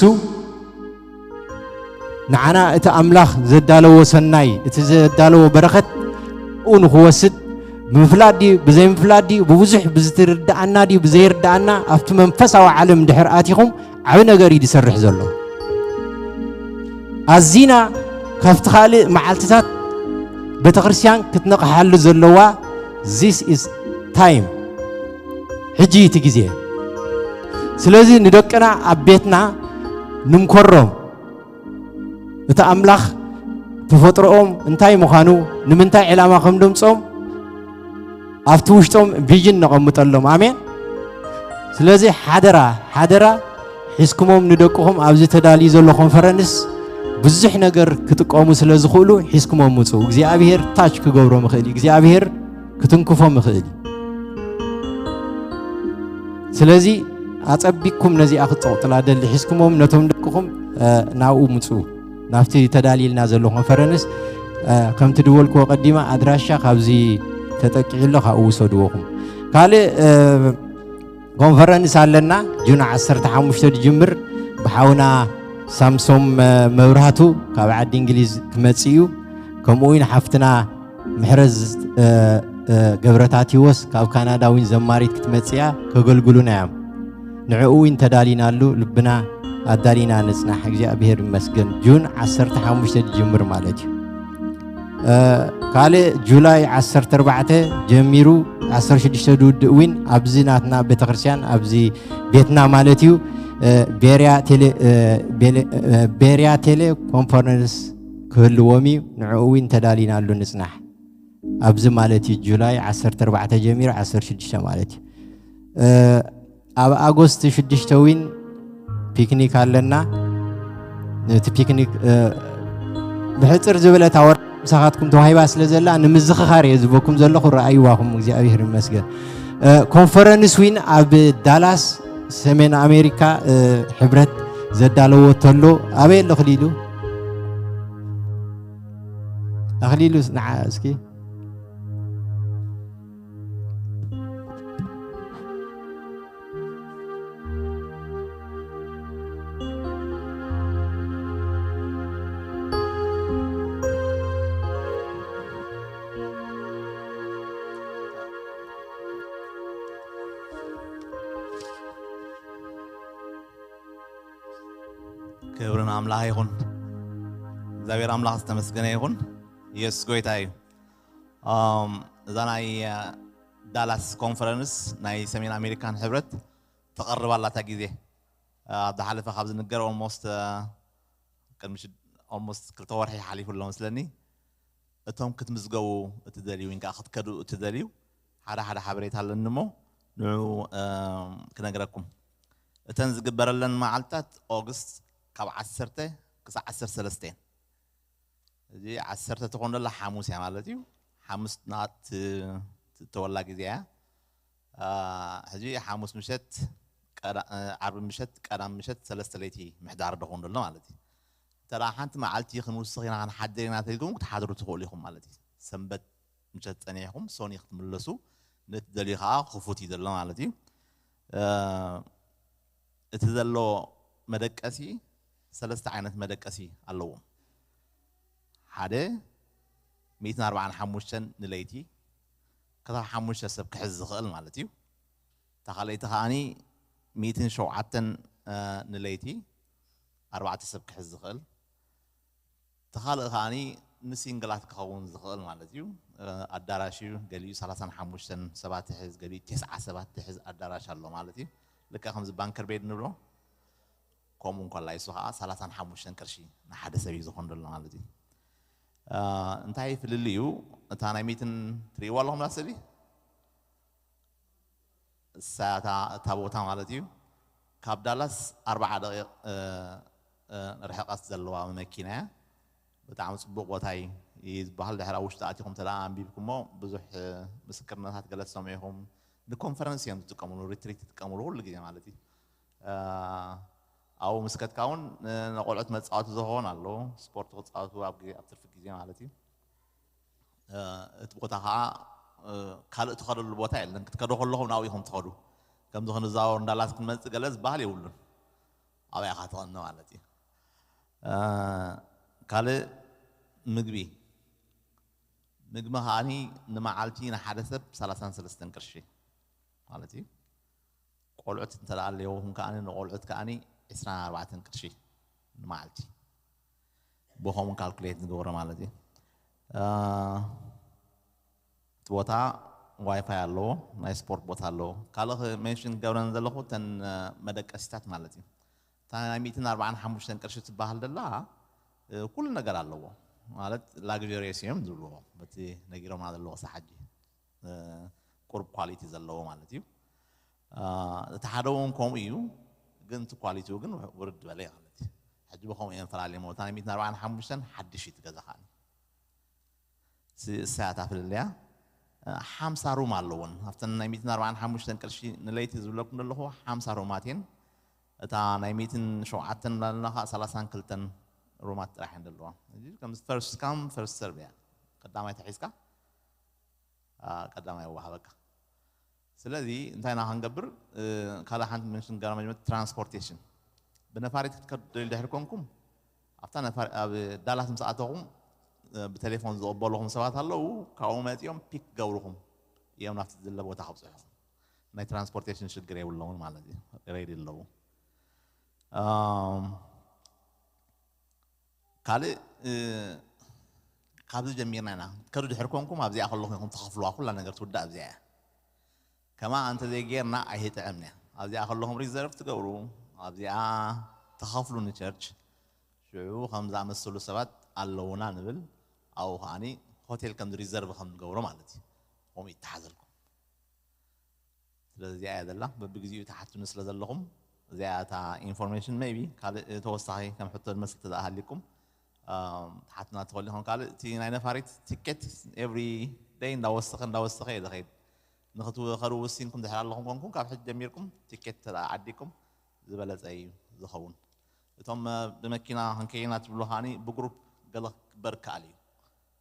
ንዓና እቲ ኣምላኽ ዘዳለዎ ሰናይ፣ እቲ ዘዳለዎ በረኸት ብኡ ንኽወስድ፣ ብምፍላጥ ድዩ፣ ብዘይምፍላጥ ድዩ፣ ብብዙሕ ብዝትርድኣና ድዩ፣ ብዘይርድኣና፣ ኣብቲ መንፈሳዊ ዓለም ድሕር ኣቲኹም ዓቢ ነገር እዩ ዝሰርሕ ዘሎ። ኣዚና ካብቲ ካልእ መዓልትታት ቤተ ክርስቲያን ክትነቕሓሉ ዘለዋ፣ this is time፣ ሕጂ እዩ እቲ ግዜ። ስለዚ ንደቅና ኣብ ቤትና ንምከሮም፣ እቲ ኣምላኽ ተፈጥሮኦም እንታይ ምዃኑ፣ ንምንታይ ዕላማ ከም ደምጾም ኣብቲ ውሽጦም ቪዥን ነቐምጠሎም። ኣሜን። ስለዚ ሓደራ፣ ሓደራ ሒዝኩሞም ንደቅኹም ኣብዚ ተዳልዩ ዘሎ ኮንፈረንስ ብዙሕ ነገር ክጥቀሙ ስለ ዝኽእሉ ሒዝኩሞም ምፁ። እግዚኣብሔር ታች ክገብሮም ይኽእል እዩ። እግዚኣብሔር ክትንክፎም ይኽእል እዩ። ስለዚ ኣጸቢቅኩም ነዚኣ ክትጸቕጡላ ደሊ ሒዝኩሞም ነቶም ደቅኹም ናብኡ ምፁ። ናብቲ ተዳልይልና ዘሎ ኮንፈረንስ ከምቲ ድበልክዎ ቀዲማ ኣድራሻ ካብዚ ተጠቂዑ ኣሎ፣ ካብኡ ውሰድዎኹም። ካልእ ኮንፈረንስ ኣለና፣ ጁን ዓሰርተ ሓሙሽተ ዝጅምር ብሓውና ሳምሶም መብራህቱ ካብ ዓዲ እንግሊዝ ክመጽእ እዩ። ከምኡ እውን ሓፍትና ምሕረት ገብረታቲዎስ ካብ ካናዳ እውን ዘማሪት ክትመጽእ እያ። ከገልግሉና እዮም። ንዕኡ እውን ተዳሊናሉ፣ ልብና ኣዳሊና ንጽናሕ። እግዚኣብሔር ይመስገን። ጁን ዓሰርተ ሓሙሽተ ዝጅምር ማለት እዩ። ካልእ ጁላይ ዓሰርተ ኣርባዕተ ጀሚሩ ዓሰርተ ሽዱሽተ ዝውድእ እውን ኣብዚ ናትና ቤተክርስትያን፣ ኣብዚ ቤትና ማለት እዩ። ቤርያ ቴሌ ቤርያ ቴሌ ኮንፈረንስ ክህልዎም እዩ። ንዕኡ እውን ተዳሊናሉ ንጽናሕ። ኣብዚ ማለት እዩ ጁላይ ዓሰርተ ኣርባዕተ ጀሚሩ ዓሰርተ ሽዱሽተ ማለት እዩ። ኣብ ኣጎስት ሽዱሽተ እውን ፒክኒክ ኣለና። እቲ ፒክኒክ ብሕፅር ዝበለ እታ ወርሒ ምሳኻትኩም ተዋሂባ ስለ ዘላ ንምዝኽኻር እየ ዝበኩም ዘለኹ። ረኣይዋኹም፣ እግዚኣብሔር ይመስገን። ኮንፈረንስ ዊን ኣብ ዳላስ ሰሜን ኣሜሪካ ሕብረት ዘዳለዎ ተሎ ኣበይ ኣሎ ክሊሉ ኣኽሊሉ ንዓ እስኪ ክብሪ ንኣምላኽ ይኹን። እግዚኣብሔር ኣምላኽ ዝተመስገነ ይኹን። ኢየሱስ ጎይታ እዩ። እዛ ናይ ዳላስ ኮንፈረንስ ናይ ሰሜን ኣሜሪካን ሕብረት ተቐርብ ኣላታ ግዜ ኣብ ዝሓለፈ ካብ ዝንገር ኦልሞስት ቅድሚ ኦልሞስት ክልተ ወርሒ ሓሊፉ ኣሎ መስለኒ። እቶም ክትምዝገቡ እትደልዩ ወይ ከዓ ክትከዱ እትደልዩ ሓደ ሓደ ሓበሬታ ኣለኒ እሞ ንዑ ክነግረኩም። እተን ዝግበረለን መዓልታት ኦግስት ካብ ዓሰርተ ክሳብ ዓሰርተ ሰለስተ እየን። እዚ ዓሰርተ ትኾን ደላ ሓሙስ እያ ማለት እዩ። ሓሙስ ናት ትወላ ግዜ እያ። ሕጂ ሓሙስ ምሸት፣ ዓርቢ ምሸት፣ ቀዳም ምሸት ሰለስተ ለይቲ ምሕዳር ደኾን ደሎ ማለት እዩ። እንተ ሓንቲ መዓልቲ ክንውስኽ ኢና ክንሓድር ኢና ተልኩም ክትሓድሩ ትኽእሉ ኢኹም ማለት እዩ። ሰንበት ምሸት ጸኒሕኩም ሶኒ ክትምለሱ ነቲ ደልዩ ከዓ ክፉት እዩ ዘሎ ማለት እዩ። እቲ ዘሎ መደቀሲ ሰለስተ ዓይነት መደቀሲ ኣለዎም። ሓደ ሚእትን ኣርባዓን ሓሙሽተን ንለይቲ ክሳብ ሓሙሽተ ሰብ ክሕዝ ዝኽእል ማለት እዩ። እታ ካልኣይቲ ከዓኒ ሚእትን ሸውዓተን ንለይቲ ኣርባዕተ ሰብ ክሕዝ ዝኽእል። እቲ ካልእ ከዓኒ ንሲንግላት ክኸውን ዝኽእል ማለት እዩ። ኣዳራሽ እዩ። ገሊኡ ሰላሳን ሓሙሽተን ሰባት ትሕዝ፣ ገሊኡ ተስዓ ሰባት ትሕዝ ኣዳራሽ ኣሎ ማለት እዩ። ልክዕ ከምዚ ባንከር ቤድ ንብሎ ከምኡ እንኳ ላይሱ ከዓ ሰላሳን ሓሙሽተን ቅርሺ ንሓደ ሰብ እዩ ዝኾን ዘሎ ማለት እዩ። እንታይ ፍልልዩ? እታ ናይ ሚትን ትርእይዋ ኣለኹም ዳ ስእሊ? እሳ እታ ቦታ ማለት እዩ። ካብ ዳላስ ኣርባዓ ደቂቕ ርሕቐት ዘለዋ መኪና እያ። ብጣዕሚ ፅቡቕ ቦታ እዩ ዝበሃል። ድሕሪ ኣብ ውሽጢ ኣቲኹም ተደኣ ኣንቢብኩሞ ብዙሕ ምስክርነታት ገለ ትሰምዑ ኢኹም። ንኮንፈረንስ እዮም ዝጥቀምሉ፣ ሪትሪት ዝጥቀምሉ ኩሉ ግዜ ማለት እዩ። ኣብኡ ምስ ከድካ እውን ንቆልዑት መፃወቲ ዝኸውን ኣለዎ፣ ስፖርት ክፃወቱ ኣብ ትርፊ ግዜ ማለት እዩ። እቲ ቦታ ከዓ ካልእ ትኸደሉ ቦታ የለን። ክትከዶ ከለኹም ናብኡ ኢኹም ትኸዱ። ከምዚ ክንዛወር እንዳላስ ክንመፅእ ገለ ዝበሃል የብሉን። ኣብያ ኢኻ ትቐኒ ማለት እዩ። ካልእ ምግቢ፣ ምግቢ ከዓኒ ንመዓልቲ ንሓደ ሰብ ሰላሳን ሰለስተን ቅርሺ ማለት እዩ። ቆልዑት እንተ ኣለዎም ከዓኒ ንቆልዑት ከዓኒ ዕስራን ኣርባዕተን ቅርሺ ንመዓልቲ ብኸምኡ ካልኩሌት ንገብሮ ማለት እዩ። እቲ ቦታ ዋይፋይ ኣለዎ፣ ናይ ስፖርት ቦታ ኣለዎ። ካልእ ሜንሽን ክገብረን ዘለኹ እተን መደቀሲታት ማለት እዩ። እታ ናይ ሚእትን ኣርባዓን ሓሙሽተን ቅርሺ ትበሃል ደላ ኩሉ ነገር ኣለዎ ማለት ላግጀሪየስ እዮም ዝብልዎ በቲ ነጊሮምና ዘለዎ ሰሓጂ ቁርብ ኳሊቲ ዘለዎ ማለት እዩ። እቲ ሓደ እውን ከምኡ እዩ፣ ግን እቲ ኳሊቲኡ ግን ውርድ በለ ማለት እዩ። ሕጂ ብኸምኡ እየን ፈላልየሞ። እታ ናይ ሚእትን ኣርባዓን ሓሙሽተን ሓድሽ እዩ እቲ ገዛ ከኣ። ስ-፣ እሳ እያ እታ ፍልልያ። እ፣ ሓምሳ ሩም ኣለውን። ኣብተን ናይ ሚእትን ኣርባዓን ሓሙሽተን ቅርሺ ንለይቲ ዝብለኩም ዘለኹ ሓምሳ ሩማት እየን። እታ ናይ ሚእትን ሸውዓተን ላልና ኸዓ ሰላሳን ክልተን ሩማት ጥራሕ እየን ዘለዋ። ሕጂ ከም ፈርስት ካም ፈርስት ሰርቭ እያ። ቀዳማይ ተሒዝካ፣ አ፣ ቀዳማይ ይወሃበካ። ስለዚ እንታይ ኢና ክንገብር? እ፣ ካልእ ሓንቲ መንሽን ገራ መጀመርታ ትራንስፖርቴሽን። ብነፋሪት ክትከዱ ትደልዩ ድሕሪ ኮንኩም፣ ኣብታ ነፋሪ-፣ ኣብ ዳላስ ምስ ኣተኹም፣ እ፣ ብቴሌፎን ዝቕበልኹም ሰባት ኣለዉ። ካብኡ መጺኦም ፒክ ክገብርኹም እዮም፣ ናብቲ ዝድለ ቦታ ከብጽሑኹም። ናይ ትራንስፖርቴሽን ሽግር የብሎምን ማለት እዩ። ሬዲ ኣለዉ። ኣም፣ ካልእ፣ እ፣ ካብዚ ጀሚርና ኢና። ከዱ ድሕሪ ኮንኩም ኣብዚኣ ከለኹም ኢኹም ትኸፍልዋ፣ ኩላ ነገር ትውዳእ ኣብዚኣ እያ። ከማ እንተ ዘይጌርና ኣይጥዕምና። ኣብዚኣ ከለኹም ሪዘርቭ ትገብሩ፣ ኣብዚኣ ትኸፍሉ ንቸርች። ሽዑ ከም ዝኣመሰሉ ሰባት ኣለዉና ንብል፣ ኣብኡ ከኣኒ ሆቴል ከም ሪዘርቭ ከም ንገብሮ ማለት እዩ። ከምኡ ይተሓዘልኩም። ስለዚ እዚኣ እያ ዘላ። በብግዜኡ ትሓቱኒ ስለ ዘለኹም፣ እዚኣ እታ ኢንፎርሜሽን፣ ሜይቢ ካልእ ተወሳኺ ከም ሕቶ ዝመስል ተዝኣ ሃሊኩም፣ ኣም፣ ትሓቱና ትኽእሉ ኢኹም። ካልእ እቲ ናይ ነፋሪት ቲኬት ኤቭሪ ደይ እንዳወሰኸ፣ እንዳወሰኸ እየ ዝኸይድ። ንኽትኸዱ ወሲንኩም ድሕር ኣለኹም ኮንኩም፣ ካብ ሕጂ ጀሚርኩም ቲኬት ተደኣ ዓዲኩም ዝበለጸ እዩ ዝኸውን። እቶም፣ እ፣ ብመኪና ክንከይና ትብሉ ከኣኒ ብግሩፕ ገለ ክግበር ይከኣል እዩ።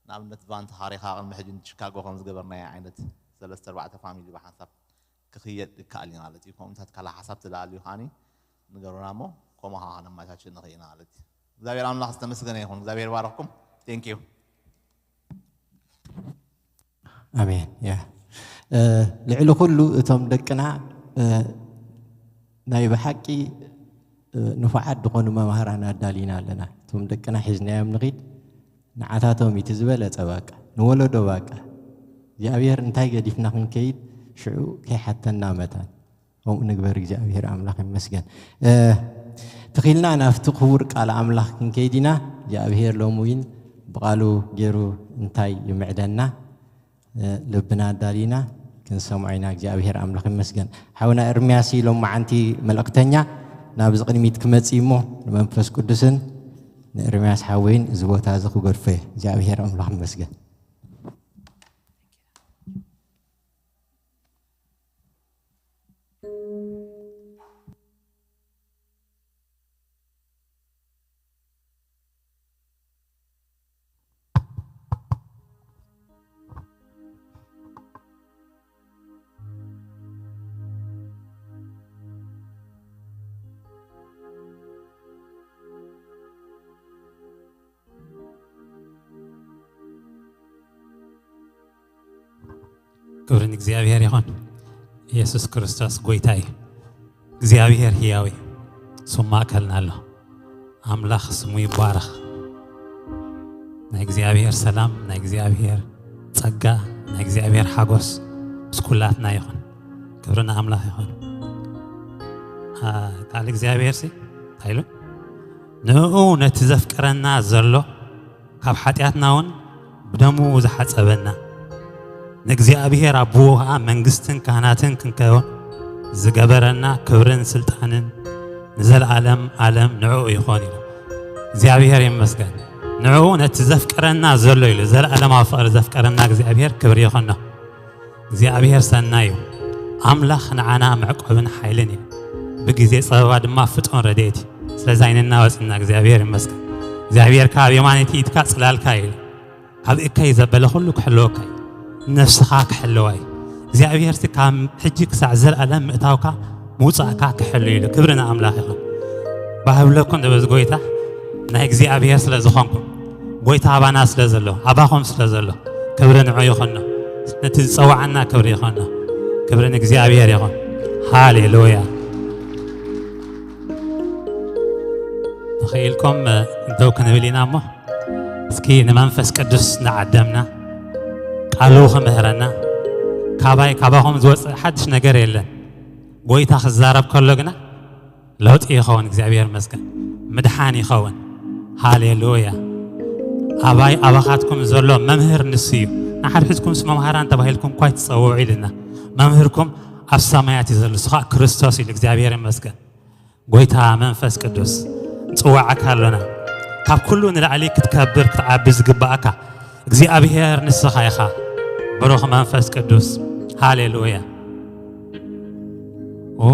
ንኣብነት ቫን ተኻሪኻ ቅድሚ ሕጂ ንቺካጎ ከም ዝገበርናዮ ዓይነት ሰለስተ ኣርባዕተ ፋሚሊ ብሓንሳብ ክኽየድ ይከኣል እዩ ማለት እዩ። ከምኡታት ካልእ ሓሳብ ተደኣልዩ ከኣኒ ንገሩና እሞ ከምኡ ከኣ ከነመቻችእ ንኽእል ኢና ማለት እዩ። እግዚኣብሔር ኣምላኽ ዝተመስገነ ይኹን። እግዚኣብሔር ይባርኽኩም። ቴንክ ዩ። ኣሜን። ያ፣ እ፣ ልዕሊ ኩሉ እቶም ደቅና፣ እ፣ ናይ ብሓቂ፣ እ፣ ንፉዓት ዝኾኑ መማህራን ኣዳሊና ኣለና። እቶም ደቅና ሒዝናዮም ንኺድ፣ ንዓታቶም እቲ ዝበለጸ ባቃ፣ ንወለዶ ባቃ። እግዚኣብሔር እንታይ ገዲፍና ክንከይድ ሽዑ ከይሓተና መታን። ከምኡ ንግበር። እግዚኣብሔር ኣምላኽ ይመስገን። እ፣ ተኺልና ናብቲ ክቡር ቃል ኣምላኽ ክንከይድ ኢና። እግዚኣብሔር ሎሚ እውን ብቃሉ ገይሩ እንታይ ይምዕደና፣ እ፣ ልብና ኣዳሊና ክንሰምዖ ኢና። እግዚኣብሔር ኣምላኽ ይመስገን። ሓውና ኤርምያስ ሎማዓንቲ መልእኽተኛ ናብዚ ቅድሚት ክመጽእ እሞ ንመንፈስ ቅዱስን ንኤርምያስ ሓወይን እዚ ቦታ እዚ ክገድፎ እየ። እግዚኣብሔር ኣምላኽ ይመስገን። ክብሪ ንእግዚኣብሔር ይኹን። ኢየሱስ ክርስቶስ ጎይታ እዩ። እግዚኣብሔር ህያው እዩ። ስሙ ማእከልና ኣሎ። ኣምላኽ ስሙ ይባረኽ። ናይ እግዚኣብሔር ሰላም፣ ናይ እግዚኣብሔር ጸጋ፣ ናይ እግዚኣብሔር ሓጎስ ምስ ኩላትና ይኹን። ክብሪ ንኣምላኽ ይኹን። አ፣ ቃል እግዚኣብሔር ሲ እንታይ ኢሉ? ንእኡ ነቲ ዘፍቅረና ዘሎ ካብ ሓጢኣትና እውን ብደሙ ዝሓጸበና፣ ንእግዚኣብሔር ኣቦኡ ኸዓ መንግስትን ካህናትን ክንከውን ዝገበረና ክብርን ስልጣንን ንዘለኣለም ኣለም ንዕኡ ይኾን ኢሉ። እግዚኣብሔር ይመስገን። ንዕኡ ነቲ ዘፍቅረና ዘሎ ኢሉ፣ ዘለኣለማዊ ፍቕሪ ዘፍቀረና እግዚኣብሔር ክብሪ ይኾኖ። እግዚኣብሔር ሰናይ እዩ። ኣምላኽ ንዓና መዕቆብን ሓይልን እዩ። ብግዜ ጸበባ ድማ ፍጡን ረድኤት እዩ። ስለዚ ኣይንናወጽና፣ እግዚኣብሔር ይመስገን። እግዚኣብሔር ካብ የማነይቲ ኢድካ ጽላልካ እዩ ኢሉ። ኣብ እከይ ዘበለ ኩሉ ክሕልወካ እዩ። ነፍስኻ ክሕልዋ እዩ። እግዚኣብሔር እቲ ካብ ሕጂ ክሳዕ ዘለኣለም ምእታውካ ምውጻእካ ክሕሉ ኢሉ። ክብሪ ንኣምላኽ ይኹን። ባህብለኩም ደበዝ ጎይታ ናይ እግዚኣብሔር ስለ ዝኾንኩም፣ ጎይታ ኣባና ስለ ዘሎ፣ ኣባኹም ስለ ዘሎ፣ ክብሪ ንዑ ይኹኖ። ነቲ ዝጸዋዓና ክብሪ ይኹኖ። ክብሪ ንእግዚኣብሔር ይኹን። ሃሌሉያ። ተኽኢልኩም፣ እ፣ ደው ክንብል ኢና እሞ፣ እስኪ ንመንፈስ ቅዱስ እናዓደምና፣ ቃሉ ክምህረና፣ ካባይ ካባኹም ዝወጽእ ሓድሽ ነገር የለን። ጎይታ ክዛረብ ከሎ ግና ለውጢ ይኸውን። እግዚኣብሔር ይመስገን። ምድሓን ይኸውን። ሃሌሉያ። ኣባይ ኣባኻትኩም ዘሎ መምህር ንሱ እዩ። ንሓድሕድኩምስ መምሃራን ተባሂልኩም እኳ ኣይትጸውዑ ኢልና። መምህርኩም ኣብ ሰማያት እዩ ዘሎ፣ ንሱ ኸኣ ክርስቶስ እዩ። እግዚኣብሔር ይመስገን። ጎይታ መንፈስ ቅዱስ ንጽዋዓካ ኣሎና። ካብ ኩሉ ንላዕሊ ክትከብር ክትዓቢ ዝግባኣካ እግዚኣብሔር ንስኻ ኢኻ። ብሩኽ መንፈስ ቅዱስ። ሃሌሉያ። ኦ፣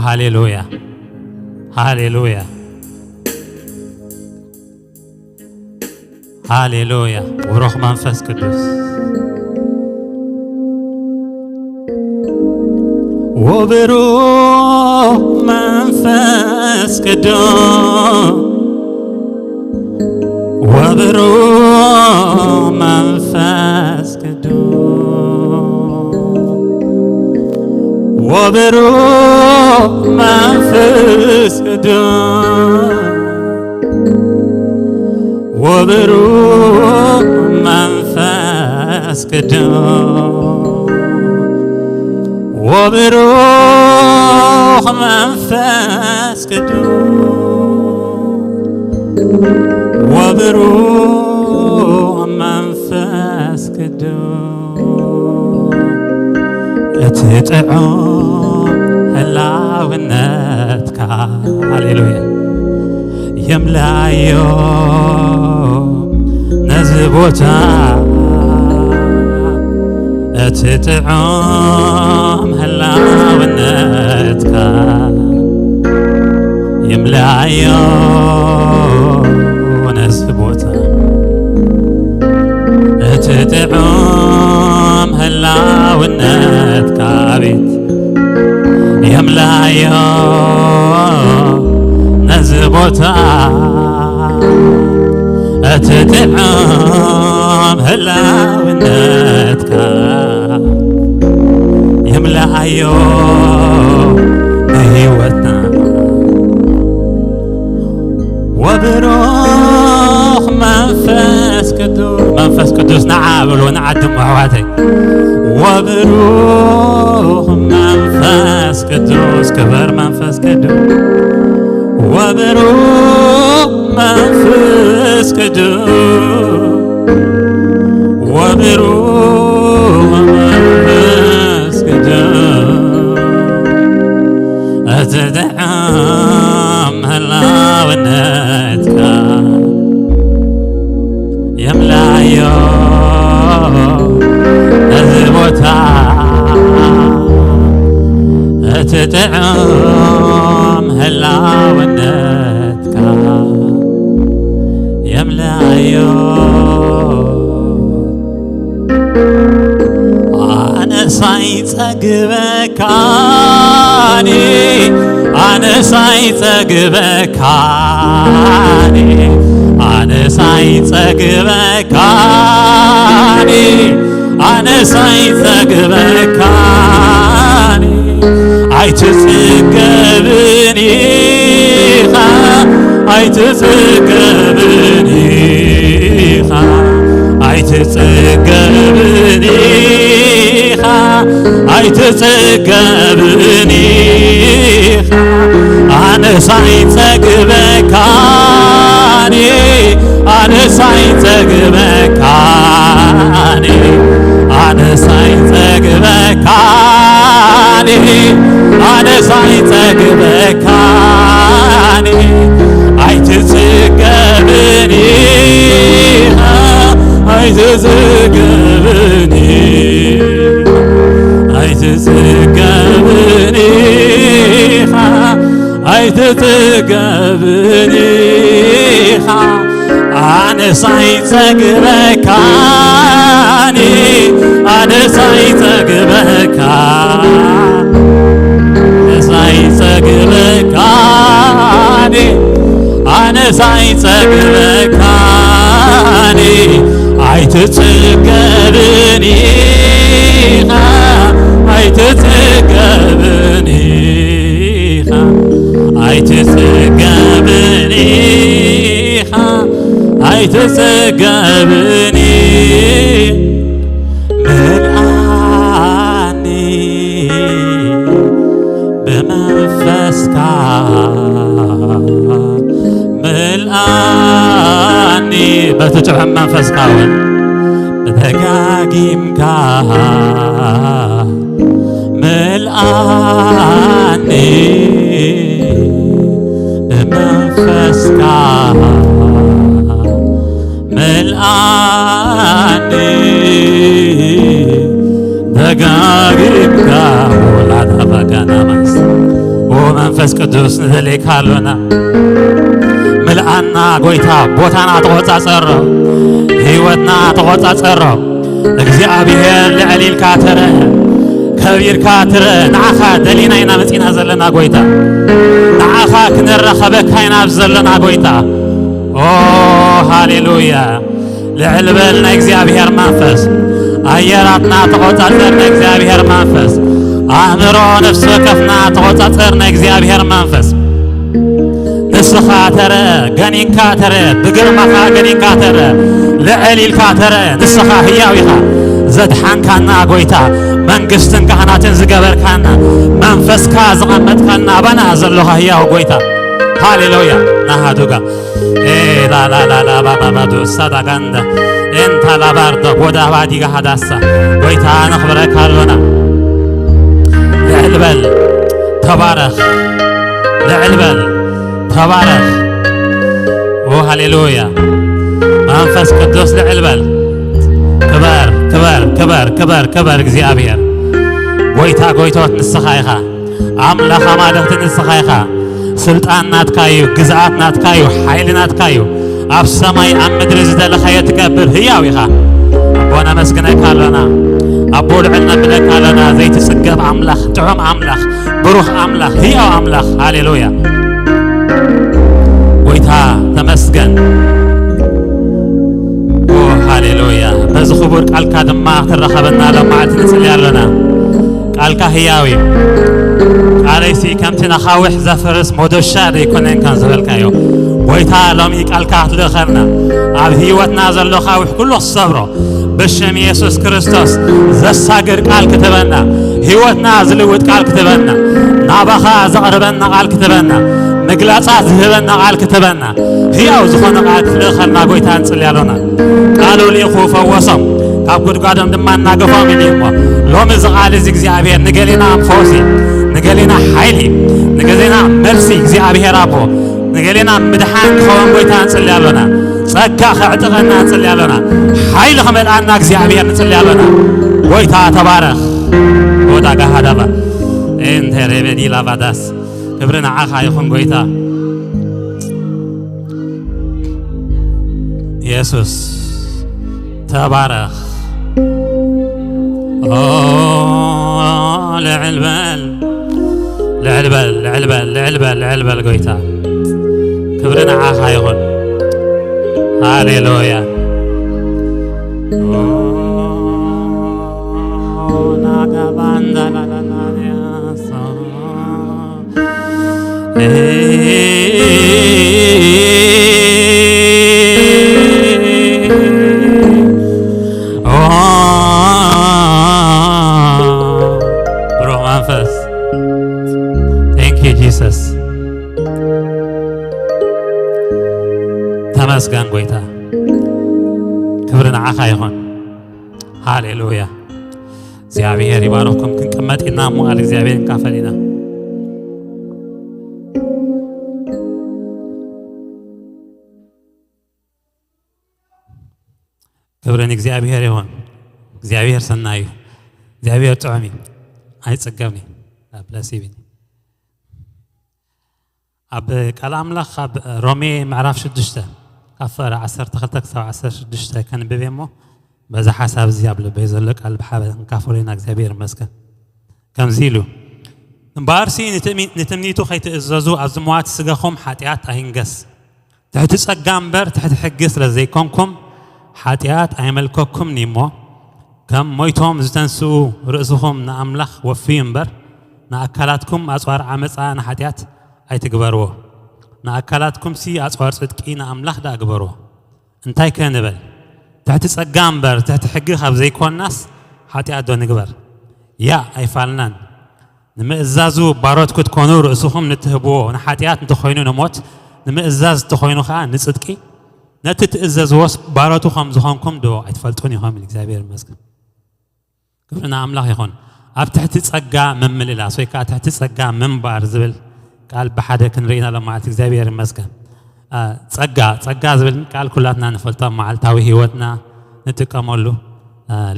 ሃሌሉያ። ሃሌሉያ። ሃሌሉያ። ብሩኽ መንፈስ ቅዱስ። ወብሩኽ መንፈስ ቅዱስ። ወብሩኽ መንፈስ ቅዱስ። ወብሩኽ መንፈስ ቅዱስ። ወብሩኽ መንፈስ ቅዱስ። ወብሩኽ መንፈስ ቅዱስ። ወብሩኽ መንፈስ ቅዱስ። እቲ ጥዑም ህላውነትካ፣ ሃሌሉያ፣ የምላዮ ነዚ ቦታ። እቲ ጥዑም ህላውነትካ የምላዮ ነዚ ቦታ። እቲ ጥዑም ህላውነትካ፣ ኣቤት፣ የምላዮ ነዚ ቦታ። እቲ ጥዑም ህላውነትካ የምላዮ ንህይወትና። ወብሩኽ መንፈስ ቅዱስ። መንፈስ ቅዱስ ንዓ በሉ፣ ንዓድሞ ኣሕዋተይ። ወብሩኽ መንፈስ ቅዱስ፣ ክበር መንፈስ ቅዱስ። ወብሩኽ መንፈስ ቅዱስ። ወብሩኽ መንፈስ ቅዱስ። እቲ ጥዑም ህላውነትካ የምላዮ ነዚ ቦታ። እቲ ጥዑም ህላውነትካ የምላዮ። ኣነስ ኣይጸግበካኒ፣ ኣነስ ኣይጸግበካኒ፣ ኣነስ ኣይጸግበካኒ፣ ኣነስ ኣይጸግበካኒ። ኣይትጽገብን ኢኻ፣ ኣይትጽገብን ኢኻ፣ ኣይትጽገብን ኢኻ፣ ኣይትጽገብን ኢኻ። ኣነስ ኣይጸግበካኒ፣ ኣነስ ኣይጸግበካኒ፣ ኣነስ ኣይጸግበካኒ፣ ኣነስ ኣይጸግበካኒ። ኣይትጽገብን ኢኻ፣ ኣይትጽገብን ኢኻ፣ ኣይትጽገብን ኢኻ፣ ኣይትጽገብን ኢኻ። ኣነስ ኣይጸግበካኒ፣ ኣነስ ኣይጸግበካ፣ ኣነስ ኣይጸግበካኒ፣ ኣነስ ኣይጸግበካኒ። ኣይትጽገብን ኢኻ፣ ኣይትጽገብን ኢኻ፣ ኣይትጽገብን ኢኻ፣ ኣይትጽገብን። ምልኣኒ ብመንፈስካ፣ ምልኣኒ በቲ ጥዑም መንፈስካ እውን ብደጋጊምካ። ምልኣኒ ብመንፈስካ፣ መንፈስካ ምልኣኒ ደጋጊምካ ወላዳ ባጋና ማስ። ኦ መንፈስ ቅዱስ ንደልየካ ኣሎና። ምልኣና ጎይታ፣ ቦታና ተቆጻጸሮ፣ ህይወትና ተቆጻጸሮ። እግዚኣብሔር ልዕል ኢልካ ትርእ፣ ከቢርካ ትርእ። ንዓኻ ደሊና ኢና መጺና ዘለና ጎይታ፣ ንዓኻ ክነራኸበካ ኢና ኣብዚ ዘለና ጎይታ። ኦ ሃሌሉያ። ልዕል በል ናይ እግዚኣብሔር መንፈስ፣ ኣየራትና ተቆጻጸር ናይ እግዚኣብሔር መንፈስ፣ ኣእምሮ ነፍሲ ወከፍና ተቆጻጸር ናይ እግዚኣብሔር መንፈስ። ንስኻ ተረ፣ ገኒንካ ተረ፣ ብግርማኻ ገኒንካ ተረ፣ ልዕል ኢልካ ተረ። ንስኻ ህያው ኢኻ፣ ዘድሓንካና ጎይታ፣ መንግስትን ካህናትን ዝገበርካና፣ መንፈስካ ዝቐመጥካልና ኣባና ዘሎኻ ህያው ጎይታ። ሃሌሉያ። ናሃዱጋ ኤ ላላላላ ባባባዶ ሳዳጋንዳ ኤንታ ላባርዶ ቦዳ ባዲጋ ሃዳሳ። ጎይታ ነኽብረካ ኣሎና። ልዕል በል፣ ተባረኽ። ልዕል በል፣ ተባረኽ። ኦ ሃሌሉያ። መንፈስ ቅዱስ ልዕል በል። ክበር፣ ክበር፣ ክበር፣ ክበር፣ ክበር እግዚኣብሔር። ጎይታ ጎይቶት ንስኻ ኢኻ። ኣምላኽ ኣማልኽቲ ንስኻ ኢኻ። ስልጣን ናትካ እዩ፣ ግዝኣት ናትካ እዩ፣ ሓይሊ ናትካ እዩ። ኣብ ሰማይ ኣብ ምድሪ ዝደለኻዮ ትገብር ህያው ኢኻ። ኣቦ ነመስግነካ ኣሎና። ኣቦ ልዕል ነብለካ ኣሎና። ዘይትጽገብ ኣምላኽ፣ ጥዑም ኣምላኽ፣ ብሩኽ ኣምላኽ፣ ህያው ኣምላኽ። ሃሌሉያ። ጎይታ ተመስገን። ኦ ሃሌሉያ። በዚ ክቡር ቃልካ ድማ ክትራኸበና ሎም መዓልቲ ንጽሊ ኣሎና። ቃልካ ህያው እዩ። ቃለይሲ ከምቲ ነኻውሕ ዘፍርስ መዶሻ ዘይኮነን ከም ዝበልካዮ፣ ጎይታ ሎሚ ቃልካ ክትልእኸልና፣ ኣብ ህይወትና ዘሎ ኻውሕ ኩሉ ክሰብሮ፣ ብሽም የሱስ ክርስቶስ ዘሳግር ቃል ክትበና፣ ህይወትና ዝልውጥ ቃል ክትበና፣ ናባኻ ዘቕርበና ቃል ክትበና፣ ምግላጻት ዝህበና ቃል ክትበና፣ ህያው ዝኾነ ቃል ክትልእኸልና ጎይታ ንጽሊ ኣሎና። ቃሉ ልኢኹ ፈወሶም፣ ካብ ጉድጓዶም ድማ ኣናገፎም ኢሉ እሞ፣ ሎሚ እዚ ቃል እዚ እግዚኣብሔር ንገሌና ፈውሲ፣ ንገሌና ሓይሊ፣ ንገሌና መልሲ እግዚኣብሔር ኣቦ፣ ንገሌና ምድሓን ክኸውን ጎይታ ንጽሊ ኣሎና። ጸጋ ከዕጥቐና ንጽሊ ኣሎና። ሓይሊ ክመልኣና እግዚኣብሔር ንጽሊ ኣሎና። ጎይታ ተባረኽ። ወዳጋ ሃዳባ ኤንተ ሬቤዲ ላቫዳስ። ክብሪ ንዓኻ ይኹን ጎይታ። የሱስ ተባረኽ። ኦ ልዕል በል፣ ልዕል በል፣ ልዕል በል፣ ልዕል በል፣ ልዕል በል ጎይታ። ክብሪ ንዓኻ ይኹን። ሃሌሉያ። ኦ ናጋባንዳ ላላላያሶ። ብሩኽ መንፈስ። Thank you Jesus። ተመስገን ጎይታ። ክብሪ ንዓኻ ይኹን። ሃሌሉያ። እግዚኣብሔር ይባርኽኩም። ክንቅመጥ ኢና እሞ ቃል እግዚኣብሔር ንካፈል ኢና። ክብሪ ንእግዚኣብሔር ይኹን። እግዚኣብሔር ሰናይ እዩ። እግዚኣብሔር ጥዑም እዩ። ኣይጽገብን እዩ። God bless you። ኣብ ቃል ኣምላኽ ኣብ ሮሜ ምዕራፍ ሽዱሽተ ካብ ፍቕሪ ዓሰርተ ክልተ ክሳብ ዓሰርተ ሽዱሽተ ከንብብ እየ እሞ በዛ ሓሳብ እዚ ኣብ ልበይ ዘሎ ቃል ብሓበን ክንካፈሎ ኢና። እግዚኣብሔር ይመስገን። ከምዚ ኢሉ፣ እምበኣርሲ ንትእሚ-፣ ንትምኒቱ ከይትእዘዙ ኣብ ዝምዋት ስጋኹም ሓጢኣት ኣይንገስ። ትሕቲ ጸጋ እምበር ትሕቲ ሕጊ ስለ ዘይኮንኩም፣ ሓጢኣት ኣይመልከኩምኒ እሞ፣ ከም ሞይቶም ዝተንስኡ ርእስኹም ንኣምላኽ ወፍዩ እምበር፣ ንኣካላትኩም ኣጽዋር ዓመጻ ንሓጢኣት ኣይትግበርዎ። ንኣካላትኩምሲ ኣጽዋር ጽድቂ ንኣምላኽ ደኣ ግበርዎ። እንታይ ከ ንበል? ትሕቲ ጸጋ እምበር ትሕቲ ሕጊ ካብ ዘይኮንናስ፣ ሓጢኣት ዶ ንግበር? ያእ ኣይፋልናን። ንምእዛዙ ባሮት ክትኮኑ ርእስኹም ንትህብዎ ንሓጢኣት እንተኾይኑ ንሞት፣ ንምእዛዝ እንተኾይኑ ኸኣ ንጽድቂ፣ ነቲ ትእዘዝዎስ ባሮቱ ከም ዝኾንኩም ዶ ኣይትፈልጡን ኢኹም? እግዚኣብሔር ይመስገን። ክብሪ ንኣምላኽ ይኹን። ኣብ ትሕቲ ጸጋ ምምልላስ ወይ ከኣ ትሕቲ ጸጋ ምንባር ዝብል ቃል ብሓደ ክንርኢ ኢና ሎም መዓልቲ። እግዚኣብሔር ይመስገን። ጸጋ ጸጋ ዝብል ቃል ኩላትና ንፈልጦ፣ መዓልታዊ ህይወትና ንጥቀመሉ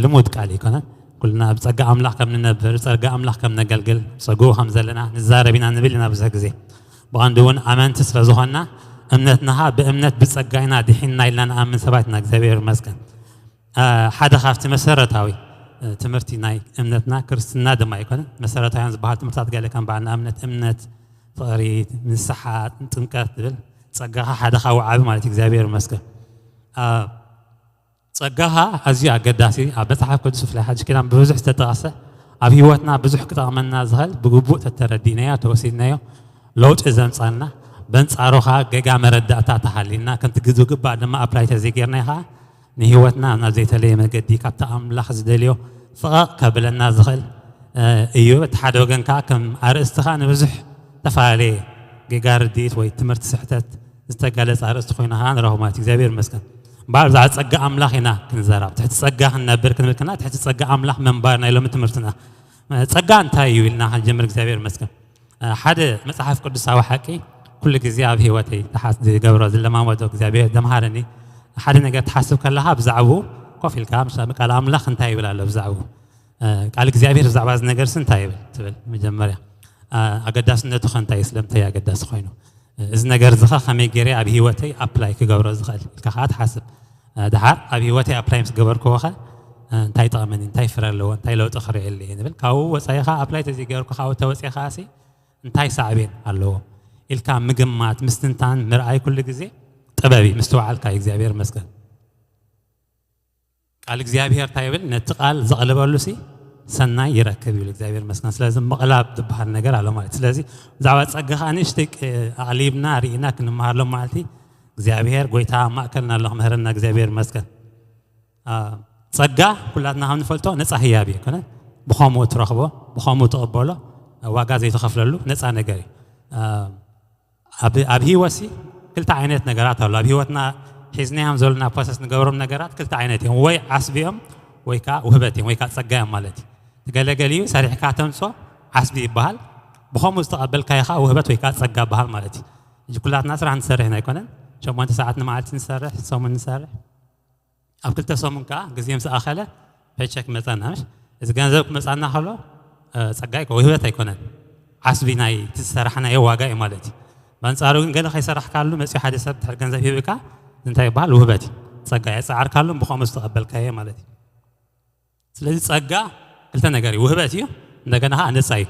ልሙድ ቃል ይኮነን። ኩልና ብጸጋ ኣምላኽ ከም ንነብር፣ ብጸጋ ኣምላኽ ከም ነገልግል፣ ጸግኡ ከም ዘለና ንዛረብ ኢና ንብል ኢና ብዙሕ ግዜ። ብቐንዱ እውን ኣመንቲ ስለ ዝኾንና፣ እምነትና ብእምነት ብጸጋ ኢና ድሒንና ኢልና ንኣምን ሰባት ኢና። እግዚኣብሔር ይመስገን። ሓደ ካብቲ መሰረታዊ ትምህርቲ ናይ እምነትና ክርስትና ድማ ይኮነ፣ መሰረታውያን ዝበሃል ትምህርታት ገለ ከም በዓል ንኣብነት እምነት፣ ፍቕሪ፣ ንስሓ፣ ጥምቀት ዝብል፣ ጸጋኻ ሓደ ካብ ዓቢ ማለት እዩ። እግዚኣብሔር ይመስገን። ጸጋኻ ኣዝዩ ኣገዳሲ፣ ኣብ መጽሓፍ ቅዱስ ብፍላይ ሓድሽ ኪዳን ብብዙሕ ዝተጠቐሰ፣ ኣብ ህይወትና ብዙሕ ክጠቕመና ዝኽእል፣ ብግቡእ ተተረዲእናዮ፣ ተወሲድናዮ፣ ለውጢ ዘምጻልና፣ በንጻሩ ኸኣ ጌጋ መረዳእታ ተሃሊልና፣ ከምቲ ዝግባእ ድማ ኣፕላይ ተዘይጌርናዮ ኸኣ ንህይወትና ናብ ዘይተለየ መገዲ ካብቲ ኣምላኽ ዝደልዮ ፈቐቕ ከብለና ዝኽእል እዩ። እቲ ሓደ ወገን ከኣ ከም ኣርእስቲ ኸኣ ንብዙሕ ዝተፈላለየ ጌጋ ርድኢት ወይ ትምህርቲ ስሕተት ዝተገለጸ ኣርእስቲ ኮይና ኸዓ ንረኽቦ ማለት እዩ። እግዚኣብሔር ይመስገን። እምበኣር ብዛዕባ ጸጋ ኣምላኽ ኢና ክንዛረብ። ትሕቲ ጸጋ ክንነብር ክንብል ከለና ትሕቲ ጸጋ ኣምላኽ ምንባር ናይ ሎሚ ትምህርትና። ጸጋ እንታይ እዩ ኢልና ክንጀምር እግዚኣብሔር ይመስገን። ሓደ መጽሓፍ ቅዱሳዊ ሓቂ ኩሉ ግዜ ኣብ ህይወተይ ዝሓስ-፣ ዝገብሮ ዝለማመዶ እግዚኣብሔር ዘምሃረኒ ሓደ ነገር ትሓስብ ከለኻ ብዛዕባኡ ኮፍ ኢልካ ምስ ቃል ኣምላኽ እንታይ ይብል ኣሎ ብዛዕባኡ ቃል እግዚኣብሔር ብዛዕባ እዚ ነገርሲ እንታይ ይብል ትብል መጀመርያ። ኣገዳስነቱ ከ እንታይ እዩ? ስለምንታይ ኣገዳሲ ኮይኑ? እዚ ነገር እዚ ኸ ከመይ ገይረ ኣብ ህይወተይ ኣፕላይ ክገብሮ ዝኽእል ኢልካ ኸዓ ትሓስብ። ድሓር ኣብ ህይወተይ ኣፕላይ ምስ ገበርክዎ ኸ እንታይ ጠቕመኒ? እንታይ ፍረ ኣለዎ? እንታይ ለውጢ ክርእየሉ እየ? ንብል። ካብኡ ወጻኢ ኸዓ ኣፕላይ ተዘይገበርኩ ካብኡ ተወጺአ ኸዓ ሲ እንታይ ሳዕቤን ኣለዎ? ኢልካ ምግማት፣ ምስትንታን፣ ምርኣይ ኩሉ ግዜ ጥበብ እዩ፣ ምስትውዓልካ እዩ። እግዚኣብሔር ይመስገን። ቃል እግዚኣብሔር እንታይ ይብል? ነቲ ቃል ዘቕልበሉ ሲ ሰናይ ይረክብ ይብል። እግዚኣብሔር ይመስገን። ስለዚ ምቕላብ ዝበሃል ነገር ኣሎ ማለት እዩ። ስለዚ ብዛዕባ ጸጋ ኸዓ ንእሽተይ ቅ-፣ ኣቕሊብና ርኢና ክንመሃረሎም ማለት እዩ። እግዚኣብሔር ጎይታ ኣብ ማእከልና ኣሎ። ክምህረና እግዚኣብሔር ይመስገን። ጸጋ ኩላትና ከም ንፈልጦ ነጻ ህያብ እዩ። ኮነ ብኸምኡ ትረኽቦ፣ ብኸምኡ ትቕበሎ፣ ዋጋ ዘይትኸፍለሉ ነጻ ነገር እዩ። ኣብ፣ ኣብ ህይወትሲ ክልተ ዓይነት ነገራት ኣሎ። ኣብ ህይወትና ሒዝናዮም ዘለና ፕሮሰስ ንገብሮም ነገራት ክልተ ዓይነት እዮም። ወይ ዓስቢ እዮም፣ ወይ ከዓ ውህበት እዮም፣ ወይ ከዓ ጸጋ እዮም ማለት እዩ። እቲ ገለገሊኡ ሰሪሕካ ተምጾ ዓስቢ ይበሃል። ብኸምኡ ዝተቐበልካዮ ከዓ ውህበት ወይ ከዓ ጸጋ ይበሃል ማለት እዩ። ሕጂ ኩላትና ስራሕ ንሰርሕ ኢና ኣይኮነን? ሸሞንተ ሰዓት ንመዓልቲ ንሰርሕ፣ ሰሙን ንሰርሕ። ኣብ ክልተ ሰሙን ከዓ ግዜ ምስ ኣኸለ ፔቸክ መጸና። ምሽ? እዚ ገንዘብ ክመጻና ከሎ፣ እ፣ ጸጋ ኣይኮ-፣ ውህበት ኣይኮነን። ዓስቢ ናይ እቲ ዝሰራሕናዮ ዋጋ እዩ ማለት እዩ። በንጻሩ ግን ገለ ከይሰራሕካሉ መጺኡ ሓደ ሰብ ድሕሪ ገንዘብ ሂብካ እንታይ ይበሃል? ውህበት እዩ። ጸጋ እየ። ጸዓርካሉ ብኸምኡ ዝተቐበልካዮ ማለት እዩ። ስለዚ ጸጋ ክልተ ነገር እዩ። ውህበት እዩ፣ እንደገና ኸዓ ነጻ እዩ።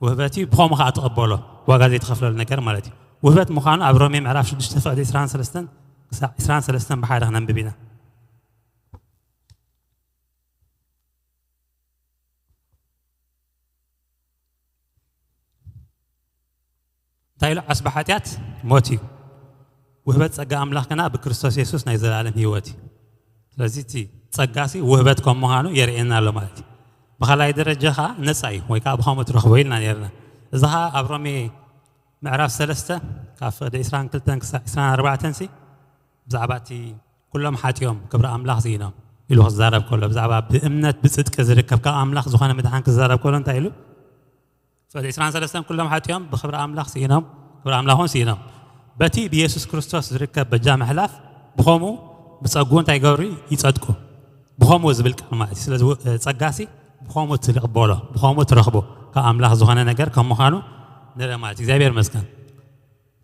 ውህበት እዩ፣ ብኸምኡ ኸዓ ትቐበሎ፣ ዋጋ ዘይትኸፍለሉ ነገር ማለት እዩ። ውህበት ምዃኑ ኣብ ሮሜ ምዕራፍ ሽዱሽተ ፍቕዲ ዕስራን ሰለስተን ክሳዕ ዕስራን ሰለስተን ብሓደ ክነንብብ ኢና። እንታይ ኢሉ? ዓስቢ ሓጢኣት ሞት እዩ። ውህበት ጸጋ ኣምላኽ ግና ብክርስቶስ የሱስ ናይ ዘላለም ህይወት እዩ። ስለዚ እቲ ጸጋሲ ውህበት ከም ምዃኑ የርእየና ኣሎ ማለት እዩ። ብኻልኣይ ደረጃ ኸዓ ነጻ እዩ፣ ወይ ከዓ ብኸምኡ ትረኽቦ ኢልና ነርና። እዚ ኸዓ ኣብ ሮሜ ምዕራፍ ሰለስተ ካብ ፍቕዲ ዕስራን ክልተን ክሳዕ ዕስራን ኣርባዕተን ሲ ብዛዕባ እቲ ኩሎም ሓጢኦም ክብሪ ኣምላኽ ስኢኖም ኢሉ ክዛረብ ከሎ፣ ብዛዕባ ብእምነት ብጽድቂ ዝርከብ ካብ ኣምላኽ ዝኾነ ምድሓን ክዛረብ ከሎ እንታይ ኢሉ? ፍቕዲ ዕስራን ሰለስተን ኩሎም ሓጢኦም ብክብሪ ኣምላኽ ስኢኖም፣ ክብሪ ኣምላኽ እውን ስኢኖም። በቲ ብየሱስ ክርስቶስ ዝርከብ በጃ ምሕላፍ ብኸምኡ ብጸግኡ እንታይ ይገብሩ? ይጸድቁ። ብኸምኡ ዝብል ቃል ማለት እዩ። ስለዚ ው-፣ ጸጋሲ ብኸምኡ ትቕበሎ፣ ብኸምኡ ትረኽቦ ካብ ኣምላኽ ዝኾነ ነገር ከም ምዃኑ ንርኢ ማለት እዩ። እግዚኣብሔር ይመስገን።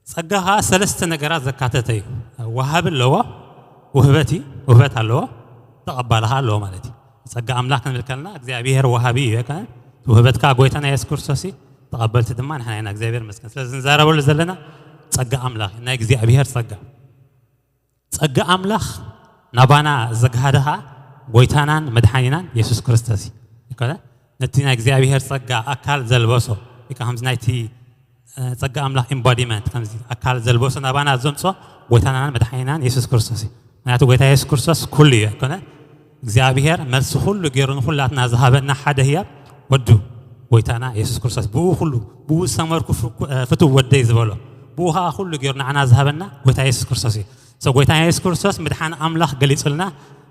ጸጋ ኸዓ ሰለስተ ነገራት ዘካተተ እዩ። ወሃቢ ኣለዎ፣ ውህበት እዩ፣ ውህበት ኣለዎ፣ ተቐባሊ ኸዓ ኣለዎ ማለት እዩ። ጸጋ ኣምላኽ ክንብል ከለና እግዚኣብሔር ወሃቢ እዩ፣ የከ-፣ ውህበት ከኣ ጎይታና የሱስ ክርስቶስ እዩ፣ ተቐበልቲ ድማ ንሕና ኢና። እግዚኣብሔር ይመስገን። ስለዚ ንዛረበሉ ዘለና ጸጋ ኣምላኽ እዩ፣ ናይ እግዚኣብሔር ጸጋ። ጸጋ ኣምላኽ ናባና ዘግሃደ ኸኣ ጎይታናን መድሓኒናን የሱስ ክርስቶስ እዩ። ይኮነ? ነቲ ናይ እግዚኣብሔር ጸጋ ኣካል ዘልበሶ፣ ወይ ከኣ ከምዚ ናይቲ፣ እ፣ ጸጋ ኣምላኽ ኢምቦዲመንት፣ ከምዚ ኣካል ዘልበሶ ናባና ዘምጾ ጎይታናን መድሓኒናን የሱስ ክርስቶስ እዩ። ምክንያቱ ጎይታ የሱስ ክርስቶስ ኩሉ እዩ፣ ኣይኮነ? እግዚኣብሔር መልሲ ኩሉ ገይሩ ንኹላትና ዝሃበና ሓደ ህያብ ወዱ ጎይታና የሱስ ክርስቶስ። ብኡ ኩሉ፣ ብኡ ዝሰመርኩ ፍኩ-፣ እ፣ ፍቱው ወደይ ዝበሎ፣ ብኡ ኸኣ ኩሉ ገይሩ ንዓና ዝሃበና ጎይታ የሱስ ክርስቶስ እዩ። So፣ ጎይታ የሱስ ክርስቶስ ምድሓን ኣምላኽ ገሊጹልና፣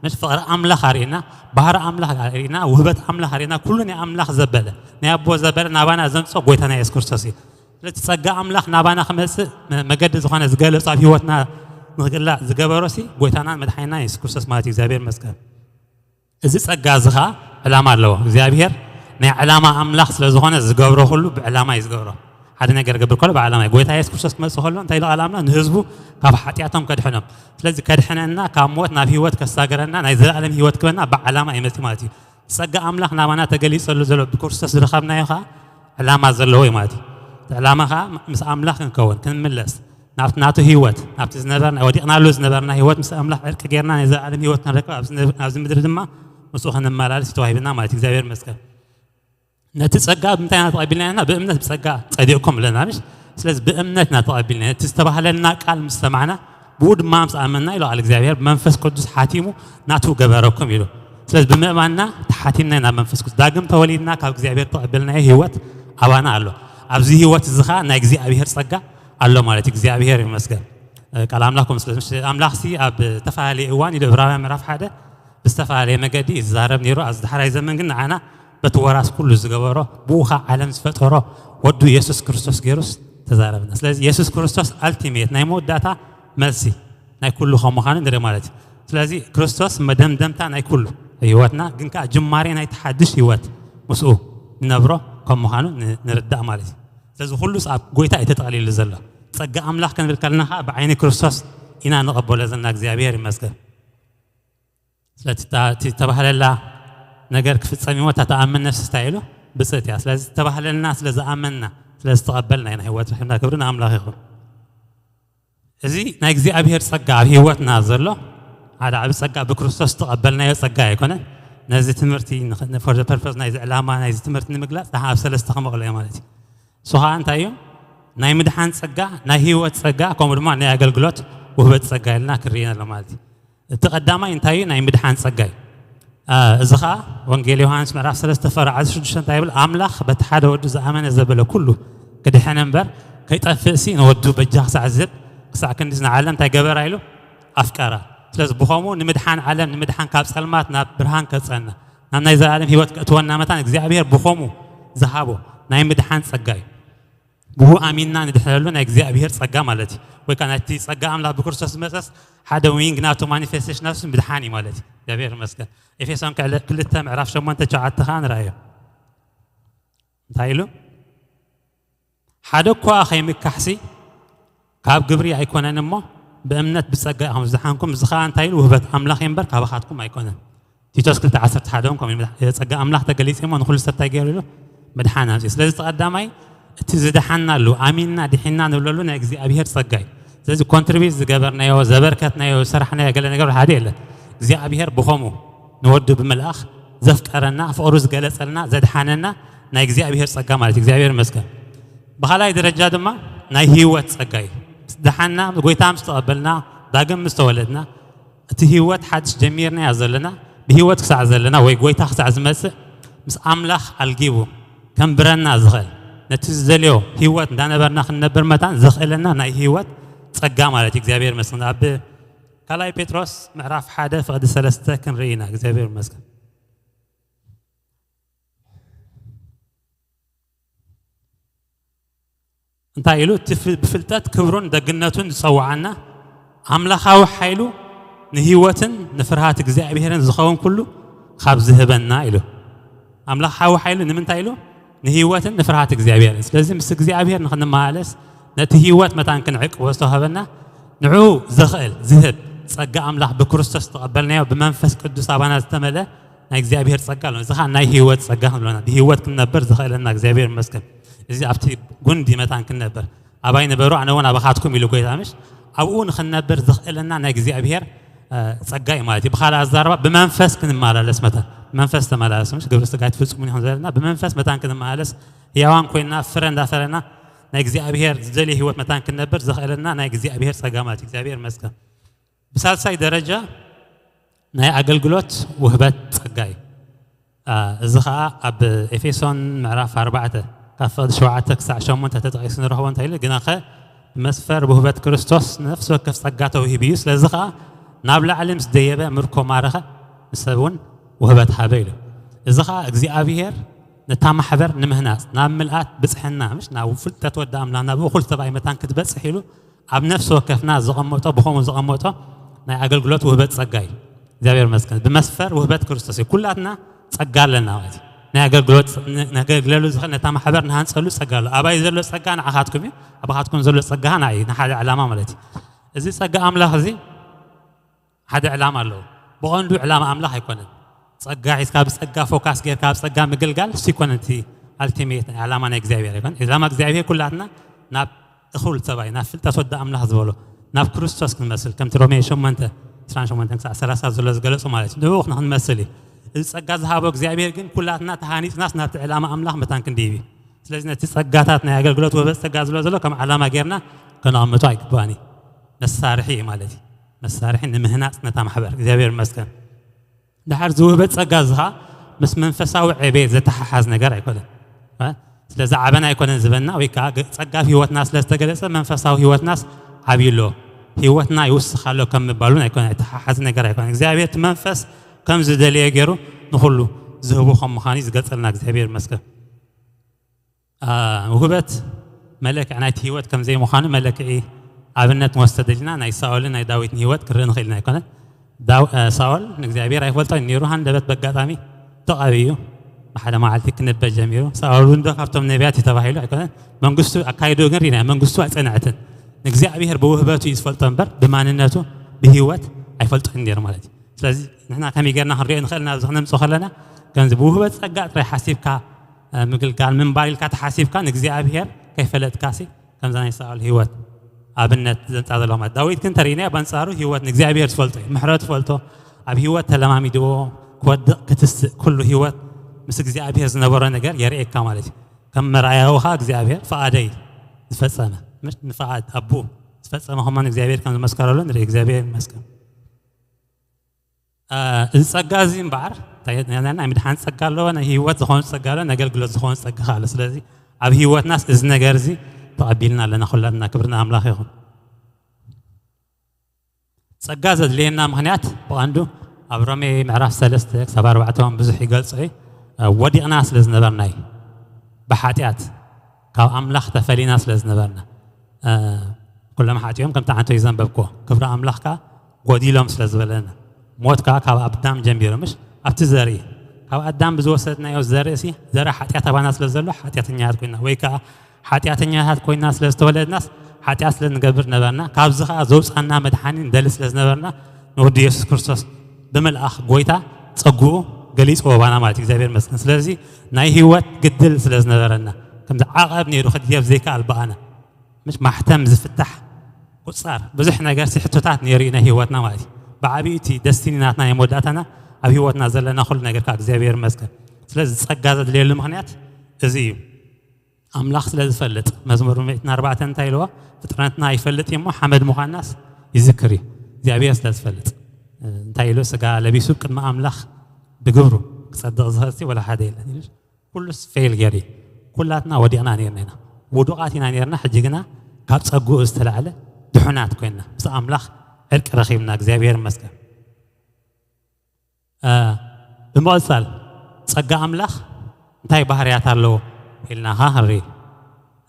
ምስ ፍቕሪ ኣምላኽ ኣርእና፣ ባህሪ ኣምላኽ ኣርእና፣ ውህበት ኣምላኽ ኣርእና፣ ኩሉ ናይ ኣምላኽ ዘበለ፣ ናይ ኣቦ ዘበለ ናባና ዘምጾ ጎይታና የሱስ ክርስቶስ እዩ። ስለዚ ጸጋ ኣምላኽ ናባና ክመጽእ መ- መገዲ ዝኾነ ዝገለጾ ኣብ ህይወትና ንክግላእ ዝገበሮ ሲ ጎይታናን መድሓኒና የሱስ ክርስቶስ ማለት እዩ። እግዚኣብሔር ይመስገን። እዚ ጸጋ እዚ ኸዓ ዕላማ ኣለዎ። እግዚኣብሔር ናይ ዕላማ ኣምላኽ ስለ ዝኾነ ዝገብሮ ኩሉ ብዕላማ እዩ ዝገብሮ። ሓደ ነገር ገብር ከሎ ብዕላማ እዩ። ጎይታ የሱስ ክርስቶስ ክመጽእ ከሎ እንታይ ኢሉ ቃል ኣምላኽ ንህዝቡ ካብ ሓጢኣቶም ከድሕኖም። ስለዚ ከድሕነና ካብ ሞት ናብ ህይወት ከሳገረና ናይ ዘለኣለም ህይወት ክበና ብዕላማ እዩ መጽእ ማለት እዩ። ጸጋ ኣምላኽ ናባና ተገሊጸሉ ዘሎ ብክርስቶስ ዝረኸብናዮ ኸዓ ዕላማ ዘለዎ እዩ ማለት እዩ። እቲ ዕላማ ኸዓ ምስ ኣምላኽ ክንከውን ክንምለስ ናብቲ ናቱ ህይወት ናብቲ ዝነበርና ወዲቕናሉ ዝነበርና ህይወት ምስ ኣምላኽ ዕርቂ ጌርና ናይ ዘለኣለም ህይወት ክንረክብ ኣብዚ ነ- ኣብዚ ምድሪ ድማ ምስኡ ክንመላለስ እዩ ተዋሂብና ማለት እዩ። እግዚኣብሔር ይመስገን። ነቲ ጸጋ ብምንታይ ኢና ተቐቢልና ኢና? ብእምነት ብጸጋ ጸዲቕኩም ኣለና ምሽ? ስለዚ ብእምነት ኢና ተቐቢልና ነቲ ዝተባህለልና ቃል ምስ ሰማዕና ብኡ ድማ ምስ ኣመንና ኢሉ ቃል እግዚኣብሔር ብመንፈስ ቅዱስ ሓቲሙ ናቱ ገበረኩም ኢሉ። ስለዚ ብምእማንና ተሓቲምና ኢና መንፈስ ቅዱስ ዳግም ተወሊድና ካብ እግዚኣብሔር ተቐበልናዮ ህይወት ኣባና ኣሎ። ኣብዚ ህይወት እዚ ኸዓ ናይ እግዚኣብሔር ጸጋ ኣሎ ማለት እዩ። እግዚኣብሔር ይመስገን። ቃል ኣምላኽ ከም ስለ ኣምላኽ ሲ ኣብ ተፈላለየ እዋን ኢሉ ዕብራውያን ምዕራፍ ሓደ ብዝተፈላለየ መገዲ ይዛረብ ነይሩ። ኣብዚ ዳሕራይ ዘመን ግን ንዓና በቲ ወራስ ኩሉ ዝገበሮ ብኡ ኸዓ ዓለም ዝፈጠሮ ወዱ የሱስ ክርስቶስ ገይሩስ ተዛረበና። ስለዚ የሱስ ክርስቶስ ኣልቲሜት ናይ መወዳእታ መልሲ ናይ ኩሉ ከም ምዃኑ ንርኢ ማለት እዩ። ስለዚ ክርስቶስ መደምደምታ ናይ ኩሉ ህይወትና ግን ከዓ ጅማሬ ናይ ተሓድሽ ህይወት ምስኡ ንነብሮ ከም ምዃኑ ን- ንርዳእ ማለት እዩ። ስለዚ ኩሉስ ኣብ ጎይታ እዩ ተጠቕሊሉ ዘሎ። ጸጋ ኣምላኽ ክንብል ከለና ከዓ ብዓይኒ ክርስቶስ ኢና ንቐበሎ ዘለና። እግዚኣብሔር ይመስገን። ስለቲ እታ- እቲ ዝተባህለላ ነገር ክፍጸም እዩ እሞ እታ ትኣምን ነፍሲ እንታይ ኢሉ ብፅእት እያ። ስለዚ ዝተባህለልና ስለ ዝኣመንና ስለ ዝተቐበልና ኢና ህይወት ረኺብና። ክብሪ ንኣምላኽ ይኹን። እዚ ናይ እግዚኣብሔር ጸጋ ኣብ ህይወትና ዘሎ ሓደ ዓቢ ጸጋ ብክርስቶስ ዝተቐበልናዮ ጸጋ ኣይኮነን። ነዚ ትምህርቲ ንኽ- for the purpose ናይዚ ዕላማ ናይዚ ትምህርቲ ንምግላጽ ደሓ ኣብ ሰለስተ ክመቕሎ እየ ማለት እዩ። እሱ ኸዓ እንታይ እዩ? ናይ ምድሓን ጸጋ፣ ናይ ህይወት ጸጋ፣ ከምኡ ድማ ናይ ኣገልግሎት ውህበት ጸጋ ኢልና ክርኢና ኣሎ ማለት እዩ። እቲ ቀዳማይ እንታይ እዩ? ናይ ምድሓን ጸጋ እዩ። አ፣ እዚ ኸዓ ወንጌል ዮሃንስ ምዕራፍ ሰለስተ ፈረ ዓሰርተ ሽዱሽተ እንታይ ይብል? ኣምላኽ በቲ ሓደ ወዱ ዝኣመነ ዘበለ ኩሉ ክድሕን እምበር ከይጠፍእ ሲ ንወዱ በጃ ክሳዕ ዝህብ ክሳዕ ክንዲስ ንዓለም እንታይ ገበራ ኢሉ ኣፍቀራ። ስለዚ ብኸምኡ ንምድሓን ዓለም ንምድሓን ካብ ጸልማት ናብ ብርሃን ከጸና ናብ ናይ ዘላለም ህይወት ከእትወና መታን እግዚኣብሔር ብኸምኡ ዝሃቦ ናይ ምድሓን ጸጋ እዩ። ብኡ ኣሚንና ንድሕነሉ ናይ እግዚኣብሔር ጸጋ ማለት እዩ። ወይ ከዓ ናይቲ ጸጋ ኣምላኽ ብክርስቶስ ዝመጸስ ሓደ ዊንግ ናቱ ማኒፌስቴሽን ናቱ ምድሓን እዩ ማለት እዩ። እግዚኣብሔር ይመስገን። ኤፌሶን ክዕለ- ክልተ ምዕራፍ ሸሞንተ ሸውዓተ ከዓ ንረኣዮ እንታይ ኢሉ? ሓደ እኳ ከይምካሕሲ ካብ ግብሪ ኣይኮነን እሞ ብእምነት ብጸጋ ኢኹም ዝደሓንኩም። እዚ ከዓ እንታይ ኢሉ? ውህበት ኣምላኽ እዩ እምበር ካባኻትኩም ኣይኮነን። ቲቶስ ክልተ ዓሰርተ ሓደ እውን ከምኡ ይብል። ጸጋ ኣምላኽ ተገሊጹ እሞ ንኹሉ ሰብ እንታይ ገይሩ ኢሉ? ምድሓን ኣምጺኡ። ስለዚ እቲ ቀዳማይ እቲ ዝደሓናሉ ኣሚንና ድሒና ንብለሉ ናይ እግዚኣብሔር ጸጋ እዩ። ስለዚ ኮንትሪቢዩት ዝገበርናዮ ዘበርከትናዮ ዝሰራሕናዮ ገለ ነገር ሓደ የለን። እግዚኣብሔር ብኸምኡ ንወዱ ብምልኣኽ ዘፍቀረና ፍቕሩ ዝገለጸልና ዘድሓነና ናይ እግዚኣብሔር ጸጋ ማለት እዩ። እግዚኣብሔር ይመስገን። ብኻልኣይ ደረጃ ድማ ናይ ህይወት ጸጋ እዩ። ደሓና ጎይታ ምስ ተቐበልና ዳግም ምስ ተወለድና እቲ ህይወት ሓድሽ ጀሚርናያ ዘለና ብህይወት ክሳዕ ዘለና ወይ ጎይታ ክሳዕ ዝመጽእ ምስ ኣምላኽ ኣልጊቡ ከንብረና ዝኽእል ነቲ ዝደልዮ ህይወት እንዳነበርና ክንነብር መታን ዘኽእለና ናይ ህይወት ጸጋ ማለት እዩ። እግዚኣብሔር ይመስገን። ኣብ ካልኣይ ጴጥሮስ ምዕራፍ ሓደ ፍቕዲ ሰለስተ ክንርኢ ኢና። እግዚኣብሔር ይመስገን። እንታይ ኢሉ? እቲ ፍ- ብፍልጠት ክብሩን ደግነቱን ዝጸውዓና ኣምላኻዊ ሓይሉ ንህይወትን ንፍርሃት እግዚኣብሔርን ዝኸውን ኩሉ ካብ ዝህበና ኢሉ። ኣምላኻዊ ሓይሉ ንምንታይ ኢሉ? ንህይወትን ንፍርሃት እግዚኣብሔርን። ስለዚ ምስ እግዚኣብሔር ንኽንመላለስ ነቲ ህይወት መታን ክንዕቅቦ ዝተዋህበና ንዑ ዘኽእል ዝህብ ጸጋ ኣምላኽ ብክርስቶስ ዝተቐበልናዮ ብመንፈስ ቅዱስ ኣባና ዝተመልአ ናይ እግዚኣብሔር ጸጋ ኣሎ። እዚ ኸዓ ናይ ህይወት ጸጋ ክንብለና ብህይወት ክንነብር ዝኽእለና እግዚኣብሔር ይመስገን። እዚ ኣብቲ ጉንዲ መታን ክንነብር ኣባይ ንበሩ ኣነ እውን ኣባኻትኩም ኢሉ ጎይታ ምሽ ኣብኡ ንኽንነብር ዘኽእለና ናይ እግዚኣብሔር እ፣ ጸጋ እዩ ማለት እዩ። ብኻልእ ኣዛረባ ብመንፈስ ክንመላለስ መታን መንፈስ ተመላለስ ምሽ ግብሪ ስጋ ትፍጽሙ ይኹን ዘለና ብመንፈስ መታን ክንመላለስ ህያዋን ኮይንና ፍረ እንዳፈረና ናይ እግዚኣብሔር ዝደልየ ህይወት መታን ክንነብር ዘኽእለና ናይ እግዚኣብሔር ጸጋ ማለት እዩ። እግዚኣብሔር ይመስገን። ብሳልሳይ ደረጃ ናይ ኣገልግሎት ውህበት ጸጋ እዩ። አ፣ እዚ ኸዓ ኣብ ኤፌሶን ምዕራፍ ኣርባዕተ ካብ ፍቕዲ ሸውዓተ ክሳዕ ሸሞንተ ተጠቒሱ ንረኽቦ እንታይ ኢሉ? ግናኸ ብመስፈር ብውህበት ክርስቶስ ንነፍሲ ወከፍ ጸጋ ተውሂቡ እዩ። ስለዚ ኸዓ ናብ ላዕሊ ምስ ደየበ ምርኮ ማረኸ፣ ንሰብ እውን ውህበት ሃበ ኢሉ። እዚ ኸዓ እግዚኣብሔር ነታ ማሕበር ንምህናፅ ናብ ምልኣት ብፅሕና፣ ምሽ ናብ ፍልጠት ወዲ ኣምላኽ ናብ እኹል ሰብኣይ መታን ክትበፅሕ ኢሉ ኣብ ነፍሲ ወከፍና ዘቐመጦ፣ ብኸምኡ ዘቐመጦ ናይ ኣገልግሎት ውህበት ጸጋ እዩ። እግዚኣብሔር ይመስገን። ብመስፈር ውህበት ክርስቶስ እዩ። ኩላትና ጸጋ ኣለና ማለት እዩ። ናይ ኣገልግሎት፣ ነገልግለሉ ዝኽእል፣ ነታ ማሕበር ንሃንጸሉ ጸጋ ኣሎ። ኣባይ ዘሎ ጸጋ ንዓኻትኩም እዩ፣ ኣባኻትኩም ዘሎ ጸጋ ንዓይ እዩ፣ ንሓደ ዕላማ ማለት እዩ። እዚ ጸጋ ኣምላኽ እዚ ሓደ ዕላማ ኣለዎ። ብቐንዱ ዕላማ ኣምላኽ ኣይኮነን። ጸጋ ሒዝካ ብጸጋ ፎካስ ጌርካ ኣብ ጸጋ ምግልጋል እሱ ይኮነን። እቲ ኣልቲሜት ናይ ዕላማ ናይ እግዚኣብሔር ኣይኮነን። ዕላማ እግዚኣብሔር ኩላትና ናብ እኹል ሰብኣይ፣ ናብ ፍልጠት ወዲ ኣምላኽ ዝበሎ፣ ናብ ክርስቶስ ክንመስል፣ ከምቲ ሮሜ ሸሞንተ፣ ዕስራን ሸሞንተን ክሳዕ ሰላሳ ዘሎ ዝገለጹ ማለት እዩ። ንዕኡ ንኽንመስል እዩ። እዚ ጸጋ ዝሃቦ እግዚኣብሔር ግን ኩላትና ተሃኒጽናስ ናብቲ ዕላማ ኣምላኽ መታን ክንድይብ እዩ። ስለዚ ነቲ ጸጋታት ናይ ኣገልግሎት ወህበት ጸጋ ዝብሎ ዘሎ ከም ዓላማ ጌርና ከነቐምጦ ኣይግባእን እዩ። መሳርሒ እዩ ማለት እዩ። መሳርሒ ንምህናጽ ነታ ማሕበር። እግዚኣብሔር ይመስገን። ድሓር ዝውህበት ጸጋ እዚ ኸኣ ምስ መንፈሳዊ ዕቤት ዘተሓሓዝ ነገር ኣይኮነን። እ? ስለ ዝዓበና ኣይኮነን ዝበና፣ ወይ ከኣ ገ-፣ ጸጋ ኣብ ህይወትና ስለ ዝተገለጸ መንፈሳዊ ህይወትናስ ዓብዩ ኣሎ። ህይወትና ይውስኽ ኣሎ ከም ምባሉን ኣይኮነን፣ የተሓሓዝ ነገር ኣይኮነን። እግዚኣብሔር እቲ መንፈስ ከም ዝደለየ ገይሩ ንኹሉ ዝህቡ ከም ምዃኑ እዩ ዝገልጸልና። እግዚኣብሔር ይመስገን። አ፣ ውህበት መለክዒ ናይቲ ህይወት ከም ዘይምዃኑ መለክዒ ኣብነት ንወስድ ተደሊና ናይ ሳኦልን ናይ ዳዊትን ህይወት ክርኢ ንኽእል ኢና ኣይኮነን? ዳው-፣ አ፣ ሳኦል ንእግዚኣብሔር ኣይፈልጦን ነይሩ። ሃንደበት በጋጣሚ ተቐብዩ ብሓደ መዓልቲ ክንበ ጀሚሩ። ሳኦል እውን ዶ ካብቶም ነቢያት እዩ ተባሂሉ ኣይኮነን? መንግስቱ ኣካይድኡ ግን ርኢናዮ። መንግስቱ ኣይጸንዐትን። ንእግዚኣብሔር ብውህበቱ እዩ ዝፈልጦ እምበር ብማንነቱ ብህይወት ኣይፈልጦን ነይሩ ማለት እዩ። ስለዚ ንሕና ከመይ ጌርና ክንሪኦ ንኽእል ናብዚ ክነምጽኦ ከለና ከምዚ ብውህበት ጸጋ ጥራይ ሓሲብካ እ፣ ምግልጋል ምንባር ኢልካ ተሓሲብካ ንእግዚኣብሔር ከይፈለጥካሲ ከምዛ ናይ ሳኦል ህይወት ኣብነት ዘምጻ ዘለኹ ማለት። ዳዊት ግን ተሪእናዮ በንጻሩ ህይወት ንእግዚኣብሔር ዝፈልጦ እዩ። ምሕረት ዝፈልጦ፣ ኣብ ህይወት ተለማሚድዎ ክወድቕ ክትስእ ኩሉ ህይወት ምስ እግዚኣብሔር ዝነበሮ ነገር የርእየካ ማለት እዩ። ከም መርኣያኡ ኸኣ እግዚኣብሔር ፍቓደይ ዝፈጸመ፣ ምሽ ንፍቓድ ኣቦኡ ዝፈጸመ ከማን እግዚኣብሔር ከም ዝመስከረሉ ንርኢ። እግዚኣብሔር ይመስገን። እ፣ እዚ ጸጋ እዚ እምበኣር እንታይ ናይ ምድሓን ጸጋ ኣለዎ፣ ናይ ህይወት ዝኾነ ጸጋ ኣሎ፣ ናይ ኣገልግሎት ዝኾነ ጸጋ ኸኣ ኣሎ። ስለዚ ኣብ ህይወትናስ እዚ ነገር እዚ ተቐቢልና ኣለና ኩላትና። ክብሪ ንኣምላኽ ይኹን። ጸጋ ዘድልየና ምኽንያት ብቐንዱ ኣብ ሮሜ ምዕራፍ ሰለስተ ክሳብ ኣርባዕተ እውን ብዙሕ ይገልጾ እዩ። እ፣ ወዲቕና ስለ ዝነበርና እዩ። ብሓጢኣት ካብ ኣምላኽ ተፈሊና ስለ ዝነበርና። እ፣ ኩሎም ሓጢኦም ከምቲ ዓንቶ እዩ ዘንበብክዎ። ክብሪ ኣምላኽ ከኣ ጎዲሎም ስለ ዝበለና። ሞት ከኣ ካብ ኣዳም ጀሚሩ፣ ምሽ? ኣብቲ ዘርኢ። ካብ ኣዳም ብዝወሰድናዮ ዘርእሲ፣ ዘርኢ ሓጢኣት ኣባና ስለ ዘሎ ሓጢኣተኛታት ኮይና፣ ወይ ከኣ ሓጢኣተኛታት ኮይና ስለ ዝተወለድናስ ሓጢኣት ስለ ንገብር ነበርና። ካብዚ ከኣ ዘውጻና መድሓኒ ንደሊ ስለ ዝነበርና ንወዲ የሱስ ክርስቶስ ብምልኣኽ ጎይታ ጸግኡ ገሊጽዎ ባና ማለት እዩ። እግዚኣብሔር ይመስገን። ስለዚ ናይ ህይወት ግድል ስለ ዝነበረና ከምዚ ዓቐብ ነይሩ ክድየብ ዘይከኣል ብኣና ምሽ ማሕተም ዝፍታሕ ቁጻር ብዙሕ ነገር ሲ ሕቶታት ነይሩ እዩ ናይ ህይወትና ማለት እዩ። ብዓብዩ እቲ ደስቲኒ ናትና ናይ መወዳእታና ኣብ ህይወትና ዘለና ኩሉ ነገር ካብ እግዚኣብሔር ይመስገን። ስለዚ ጸጋ ዘድልየሉ ምኽንያት እዚ እዩ። ኣምላኽ ስለ ዝፈልጥ መዝሙር ሚእትን ኣርባዕተን እንታይ ኢልዎ? ፍጥረትና ይፈልጥ እዩ እሞ ሓመድ ምዃንናስ ይዝክር እዩ። እግዚኣብሔር ስለ ዝፈልጥ እንታይ ኢሉ? ስጋ ለቢሱ ቅድሚ ኣምላኽ ብግብሩ ክጸድቕ ዝኽእል ሲ ወላ ሓደ የለን ኢሉ። ኩሉስ ፌል ገይሩ እዩ። ኩላትና ወዲቕና ነርና ኢና። ውዱቓት ኢና ነርና፣ ሕጂ ግና ካብ ጸግኡ ዝተላዕለ ድሑናት ኮይንና ምስ ኣምላኽ ዕርቂ ረኺብና። እግዚኣብሔር ይመስገን። እ፣ ብምቕጻል ጸጋ ኣምላኽ እንታይ ባህርያት ኣለዎ ኢልና ኸኣ ክንርኢ።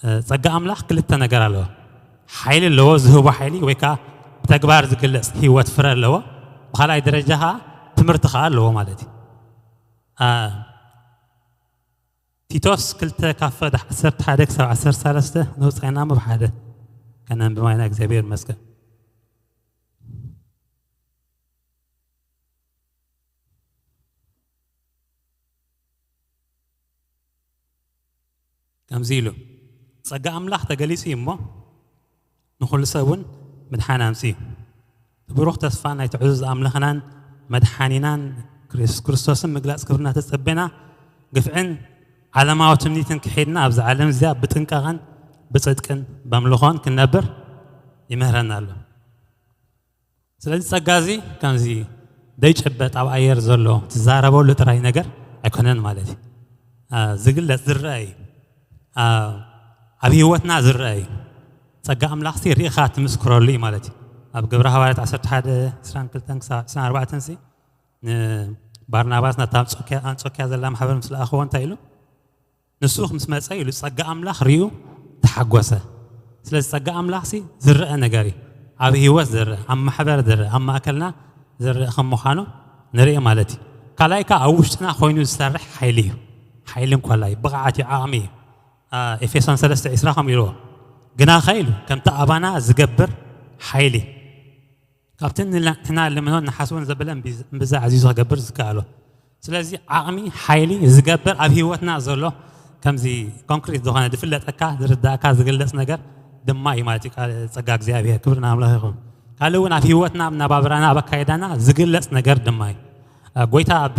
እ፣ ጸጋ ኣምላኽ ክልተ ነገር ኣለዎ። ሓይሊ ኣለዎ፣ ዝህቦ ሓይሊ ወይ ከኣ ብተግባር ዝግለጽ ህይወት ፍረ ኣለዎ። ብኻልኣይ ደረጃ ኸኣ ትምህርቲ ኸኣ ኣለዎ ማለት እዩ። እ፣ ቲቶስ ክልተ ካብ ዓሰርተ ሓደ ክሳብ ዓሰርተ ሰለስተ ንውጻኢና እሞ ብሓደ ከነንብባ ኢና። እግዚኣብሔር ይመስገን። ከምዚ ኢሉ፣ ጸጋ ኣምላኽ ተገሊጹ እዩ እሞ፣ ንኹሉ ሰብ እውን ምድሓን ኣምጺኡ። እቲ ብሩኽ ተስፋ ናይቲ ዕዙዝ ኣምላኽናን መድሓኒናን ክርስ-፣ ክርስቶስን ምግላጽ ክብሪ እናተጸበና፣ ግፍዕን ዓለማዊ ትምኒትን ክሒድና፣ ኣብዚ ዓለም እዚኣ ብጥንቃቐን ብጽድቅን በምልኾን ክንነብር ይምህረና ኣሎ። ስለዚ ጸጋ እዚ ከምዚ ዘይጭበጥ ኣብ ኣየር ዘሎ ትዛረበሉ ጥራይ ነገር ኣይኮነን ማለት እዩ። አ፣ ዝግለጽ ዝረአ እዩ። አ፣ ኣብ ህይወትና ዝረአ እዩ። ጸጋ ኣምላኽሲ ርኢኻ ትምስክረሉ እዩ ማለት እዩ። ኣብ ግብረ ሃዋርያት ዓሰርተ ሓደ፣ ዕስራን ክልተን ክሳብ ዕስራን ኣርባዕተን ሲ ንባርናባስ ነታ ኣብ ኣንጾኪያ፣ ኣንጾኪያ ዘላ ማሕበር ምስ ለኣኽዎ እንታይ ኢሉ? ንሱ ምስ መጸ ኢሉ ጸጋ ኣምላኽ ርእዩ ተሓጎሰ። ስለዚ ጸጋ ኣምላኽሲ ዝረአ ነገር እዩ። ኣብ ህይወት ዝረአ፣ ኣብ ማሕበር ዝረአ፣ ኣብ ማእከልና ዝረአ ከም ምዃኑ ንርኢ ማለት እዩ። ካልኣይ ከኣ ኣብ ውሽጥና ኮይኑ ዝሰርሕ ሓይሊ እዩ። ሓይሊ እንኮላይ ብቕዓት እዩ፣ ዓቕሚ እዩ። ኤፌሶን ሰለስተ ዕስራ ከም ኢልዎ፣ ግናኸ ኢሉ ከምቲ ኣባና ዝገብር ሓይሊ፣ ካብቲ ንሕና ልምኖ ንሓስቦን ዘበለ እምብዛ ኣዚዙ ክገብር ዝከኣሎ። ስለዚ ዓቕሚ ሓይሊ ዝገብር ኣብ ህይወትና ዘሎ፣ ከምዚ ኮንክሪት ዝኾነ ዝፍለጠካ ዝርዳእካ ዝግለጽ ነገር ድማ እዩ ማለት እዩ። ጸጋ እግዚኣብሔር ክብሪ ንኣምላኽ ይኹን። ካልእ እውን ኣብ ህይወትና ኣብ ናባብራና ኣብ ኣካይዳና ዝግለጽ ነገር ድማ እዩ። ጎይታ ኣብ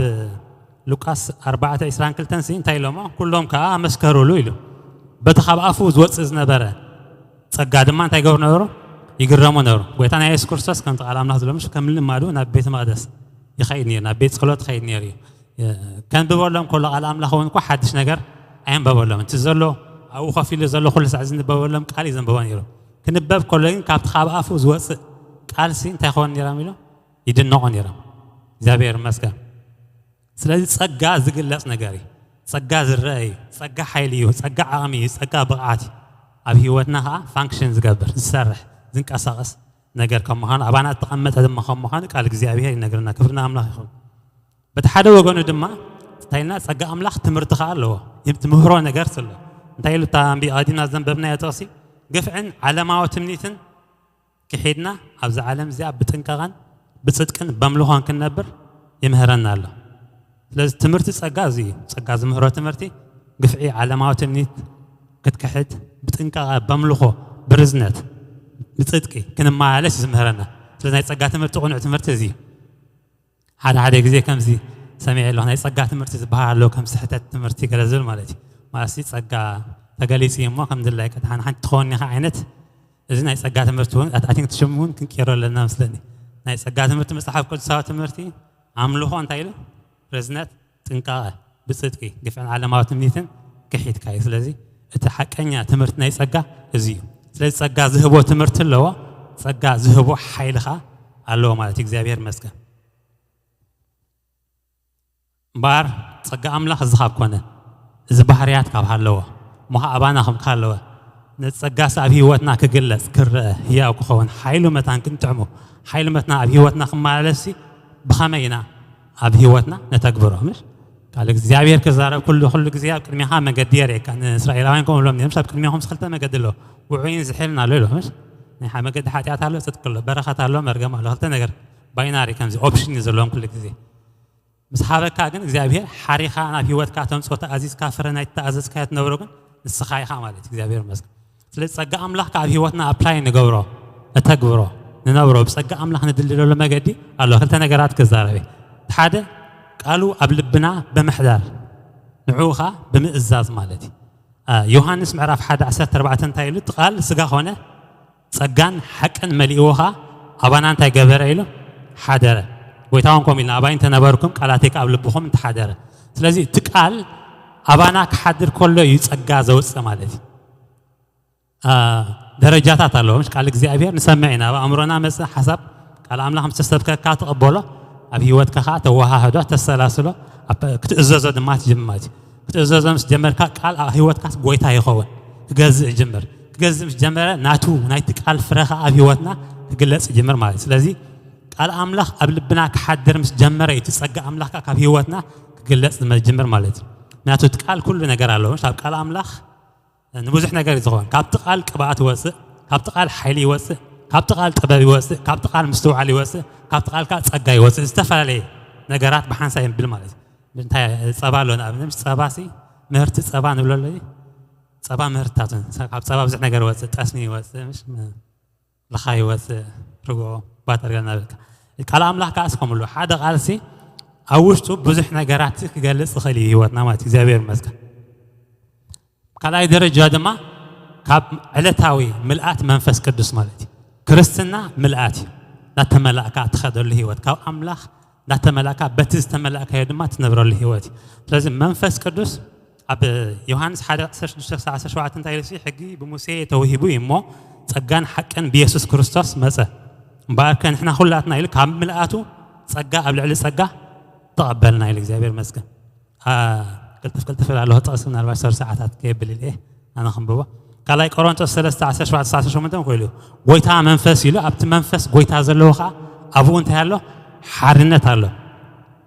ሉቃስ ኣርባዕተ ዕስራን ክልተን ሲ እንታይ ኢሎሞ? ኩሎም ከዓ ኣመስከሩሉ ኢሉ። በቲ ካብ ኣፉ ዝወፅእ ዝነበረ ጸጋ ድማ እንታይ ገብሩ ነበሩ? ይግረሙ ነበሩ። ጎይታና የሱስ ክርስቶስ ከምቲ ቃል ኣምላኽ ዝብሎ ምሽ ከም ልማዱ ናብ ቤተ መቕደስ ይኸይድ ነይሩ፣ ናብ ቤት ጸሎት ይኸይድ ነይሩ እዩ። ከንብበሎም ከሎ ቃል ኣምላኽ እውን እኮ ሓድሽ ነገር ኣየንበበሎም። እቲ ዘሎ ኣብኡ ኮፍ ኢሉ ዘሎ ኩሉ ሳዕ ዝንበበሎም ቃል እዩ ዘንበቦ ነይሩ። ክንበብ ከሎ ግን ካብቲ ካብ ኣፉ ዝወፅእ ቃልሲ እንታይ ክኾኑ ነይሮም ኢሎም ይድነቑ ነይሮም። እግዚኣብሔር ይመስገን። ስለዚ ጸጋ ዝግለጽ ነገር እዩ። ጸጋ ዝረአ እዩ። ጸጋ ሓይሊ እዩ። ጸጋ ዓቕሚ እዩ። ጸጋ ብቕዓት እዩ። ኣብ ህይወትና ከዓ ፋንክሽን ዝገብር ዝሰርሕ ዝንቀሳቐስ ነገር ከም ምዃኑ ኣባና እተቐመጠ ድማ ከም ምዃኑ ቃል እግዚኣብሔር ይነግርና። ክብርና ኣምላኽ ይኹን። በቲ ሓደ ወገኑ ድማ እንታይልና ጸጋ ኣምላኽ ትምህርቲ ከዓ ኣለዎ። ትምህሮ ነገር ስለ እንታይ ኢሉ እታ ኣንቢ ኣዲና ዘንበብናዮ ጥቕሲ ግፍዕን ዓለማዊ ትምኒትን ክሒድና ኣብዛ ዓለም እዚኣ ብጥንቃቐን ብጽድቅን በምልኾን ክንነብር ይምህረና ኣሎ። ስለዚ ትምህርቲ ጸጋ እዚ እዩ። ጸጋ ዝምህሮ ትምህርቲ ግፍዒ ዓለማዊ ትምኒት ክትክሕድ ብጥንቃቐ በምልኾ ብርዝነት ብጽድቂ ክንመላለስ ዝምህረና። ስለዚ ናይ ጸጋ ትምህርቲ ቁኑዕ ትምህርቲ እዚ እዩ። ሓደ ሓደ ግዜ ከምዚ ሰሚዐ ኣለኹ፣ ናይ ጸጋ ትምህርቲ ዝበሃል ኣሎ፣ ከም ስሕተት ትምህርቲ ገለ ዝብል ማለት እዩ። ማለት ጸጋ ተገሊጹ እዩ እሞ ከም ድላይ ቀድሓን ሓንቲ ትኸውን ኢኻ ዓይነት። እዚ ናይ ጸጋ ትምህርቲ እውን ኣቲንክ ትሽም እውን ክንቀይሮ ኣለና መስለኒ። ናይ ጸጋ ትምህርቲ መጽሓፍ ቅዱሳዊ ትምህርቲ ኣምልኾ እንታይ ኢሉ? ርዝነት፣ ጥንቃቐ፣ ብጽድቂ፣ ግፍዕን ዓለማዊ ትምኒትን ክሒድካ እዩ። ስለዚ እቲ ሓቀኛ ትምህርቲ ናይ ጸጋ እዚ እዩ። ስለዚ ጸጋ ዝህቦ ትምህርቲ ኣለዎ፣ ጸጋ ዝህቦ ሓይሊ ኸኣ ኣለዎ ማለት እዩ። እግዚኣብሔር ይመስገን። እምበኣር ጸጋ ኣምላኽ እዚ ካብ ኮነ፣ እዚ ባህርያት ካብ ሃለዎ፣ እሞ ኸዓ ኣባና ከም ካለወ፣ ነቲ ጸጋሲ ኣብ ህይወትና ክግለጽ፣ ክረአ፣ ህያው ክኸውን፣ ሓይሉ መታን ክንጥዕሞ፣ ሓይሉ መትና ኣብ ህይወትና ክመላለስሲ ብኸመይ ኢና ኣብ ህይወትና ነተግብሮ? ምሽ? ቃል እግዚኣብሔር ክዛረብ ኩሉ፣ ኩሉ ግዜ ኣብ ቅድሜኻ መገዲ የርእየካ። ንእስራኤላውያን ከምኡ ኢሎም ነይሮም፣ "ኣብ ቅድሜኹም ክልተ መገዲ ኣሎ፣ ውዑይን ዝሕልን ኣሎ" ኢሎ። ምሽ? ናይ ሓ-፣ መገዲ ሓጢኣት ኣሎ፣ ጽድቂ ኣሎ፣ በረኸት ኣሎ፣ መርገም ኣሎ። ክልተ ነገር ባይናሪ ከምዚ ኦፕሽን እዩ ዘለዎም ኩሉ ግዜ። ምስ ሃበካ ግን እግዚኣብሔር ሓሪኻ ናብ ህይወትካ ተምጽኦ ተኣዚዝካ ፍረ ናይ ተኣዘዝካዮ ትነብሮ ግን ንስኻ ኢኻ ማለት እዩ። እግዚኣብሔር ይመስገን። ስለዚ ጸጋ ኣምላኽ ካብ ህይወትና ኣፕላይ ንገብሮ፣ ነተግብሮ፣ ንነብሮ ብጸጋ ኣምላኽ ንድልደሎ መገዲ ኣሎ። ክልተ ነገራት ክዛረበ። እቲ ሓደ ቃሉ ኣብ ልብና ብምሕዳር ንዕኡ ኸኣ ብምእዛዝ ማለት እዩ። አ፣ ዮሃንስ ምዕራፍ ሓደ ዓሰርተ ኣርባዕተ እንታይ ኢሉ? እቲ ቃል ስጋ ኾነ ጸጋን ሓቅን መሊእዎ ኸኣ ኣባና እንታይ ገበረ ኢሉ? ሓደረ። ጎይታ እውን ከምኡ ኢልና ኣባይ እንተነበርኩም ቃላተይ ከኣ ኣብ ልብኹም እንተሓደረ። ስለዚ እቲ ቃል ኣባና ክሓድር ከሎ እዩ ጸጋ ዘውጽእ ማለት እዩ። አ፣ ደረጃታት ኣለዎ። ምሽ ቃል እግዚኣብሔር ንሰምዕ ኢና። ኣብ ኣእምሮና መጽእ ሓሳብ ቃል ኣምላኽ ምስ ተሰብከካ ትቕበሎ፣ ኣብ ህይወትካ ኸኣ ተወሃህዶ፣ ተሰላስሎ፣ ኣብ፣ ክትእዘዞ ድማ ትጅምር ማለት እዩ። ክትእዘዞ ምስ ጀመርካ ቃል ኣብ ህይወትካስ ጎይታ ይኸውን። ክገዝእ ይጅምር። ክገዝእ ምስ ጀመረ ናቱ ናይቲ ቃል ፍረ ኸኣ ኣብ ህይወትና ክግለጽ ይጅምር ማለት እዩ። ስለዚ ቃል ኣምላኽ ኣብ ልብና ክሓድር ምስ ጀመረ እዩ እቲ ጸጋ ኣምላኽ ከኣ ካብ ህይወትና ክግለጽ ዝመ-፣ ዝጅምር ማለት እዩ። ምክንያቱ እቲ ቃል ኩሉ ነገር ኣለዎ። ምሽ ኣብ ቃል ኣምላኽ ንብዙሕ ነገር እዩ ዝኸውን። ካብቲ ቃል ቅብኣት ይወፅእ፣ ካብቲ ቃል ሓይሊ ይወፅእ፣ ካብቲ ቃል ጥበብ ይወፅእ፣ ካብቲ ቃል ምስትውዓል ይወፅእ፣ ካብቲ ቃል ከዓ ጸጋ ይወፅእ። ዝተፈላለየ ነገራት ብሓንሳእ ይብል ማለት እዩ። እንታይ ጸባ ኣሎ ንኣብነት፣ ምስ ጸባ ሲ ምህርቲ ጸባ ንብሎ ኣሎ እዩ። ጸባ ምህርትታት፣ ካብ ጸባ ብዙሕ ነገር ይወፅእ፣ ጠስሚ ይወፅእ፣ ምሽ ልኻ ይወፅእ፣ ርጎ፣ ባጠር ገለ እናበልካ። ቃል ኣምላኽ ከኣ እስከምሉ ሓደ ቃልሲ ኣብ ውሽጡ ብዙሕ ነገራት ክገልጽ ይኽእል እዩ ህይወትና ማለት እዩ። እግዚኣብሔር ይመስገን። ካልኣይ ደረጃ ድማ ካብ ዕለታዊ ምልኣት መንፈስ ቅዱስ ማለት እዩ። ክርስትና ምልኣት እዩ። እናተመላእካ ትኸደሉ ህይወት፣ ካብ ኣምላኽ እናተመላእካ በቲ ዝተመላእካዮ ድማ ትነብረሉ ህይወት እዩ። ስለዚ መንፈስ ቅዱስ ኣብ ዮሃንስ ሓደ ዓሰርተ ሽዱሽተ ክሳዕ ዓሰርተ ሸውዓተ እንታይ ኢሉ? ሕጊ ብሙሴ ተውሂቡ እዩ እሞ ጸጋን ሓቅን ብየሱስ ክርስቶስ መጸ። እምበኣርከ ንሕና ኩላትና ኢሉ ካብ ምልኣቱ ጸጋ ኣብ ልዕሊ ጸጋ ተቐበልና ኢሉ። እግዚኣብሔር ይመስገን። አ፣ ቅልጥፍ ቅልጥፍ እላለኹ፣ ጥቕሲ ምናልባት ሰር ሰዓታት ከየብል ኢለ ኣነ ክንብቦ። ካልኣይ ቆሮንቶስ ሰለስተ ዓሰርተ ሸውዓተ ዓሰርተ ሸሞንተ ኮይኑ እዩ፣ ጎይታ መንፈስ ኢሉ፣ ኣብቲ መንፈስ ጎይታ ዘለዎ ኸዓ ኣብኡ እንታይ ኣሎ? ሓርነት ኣሎ።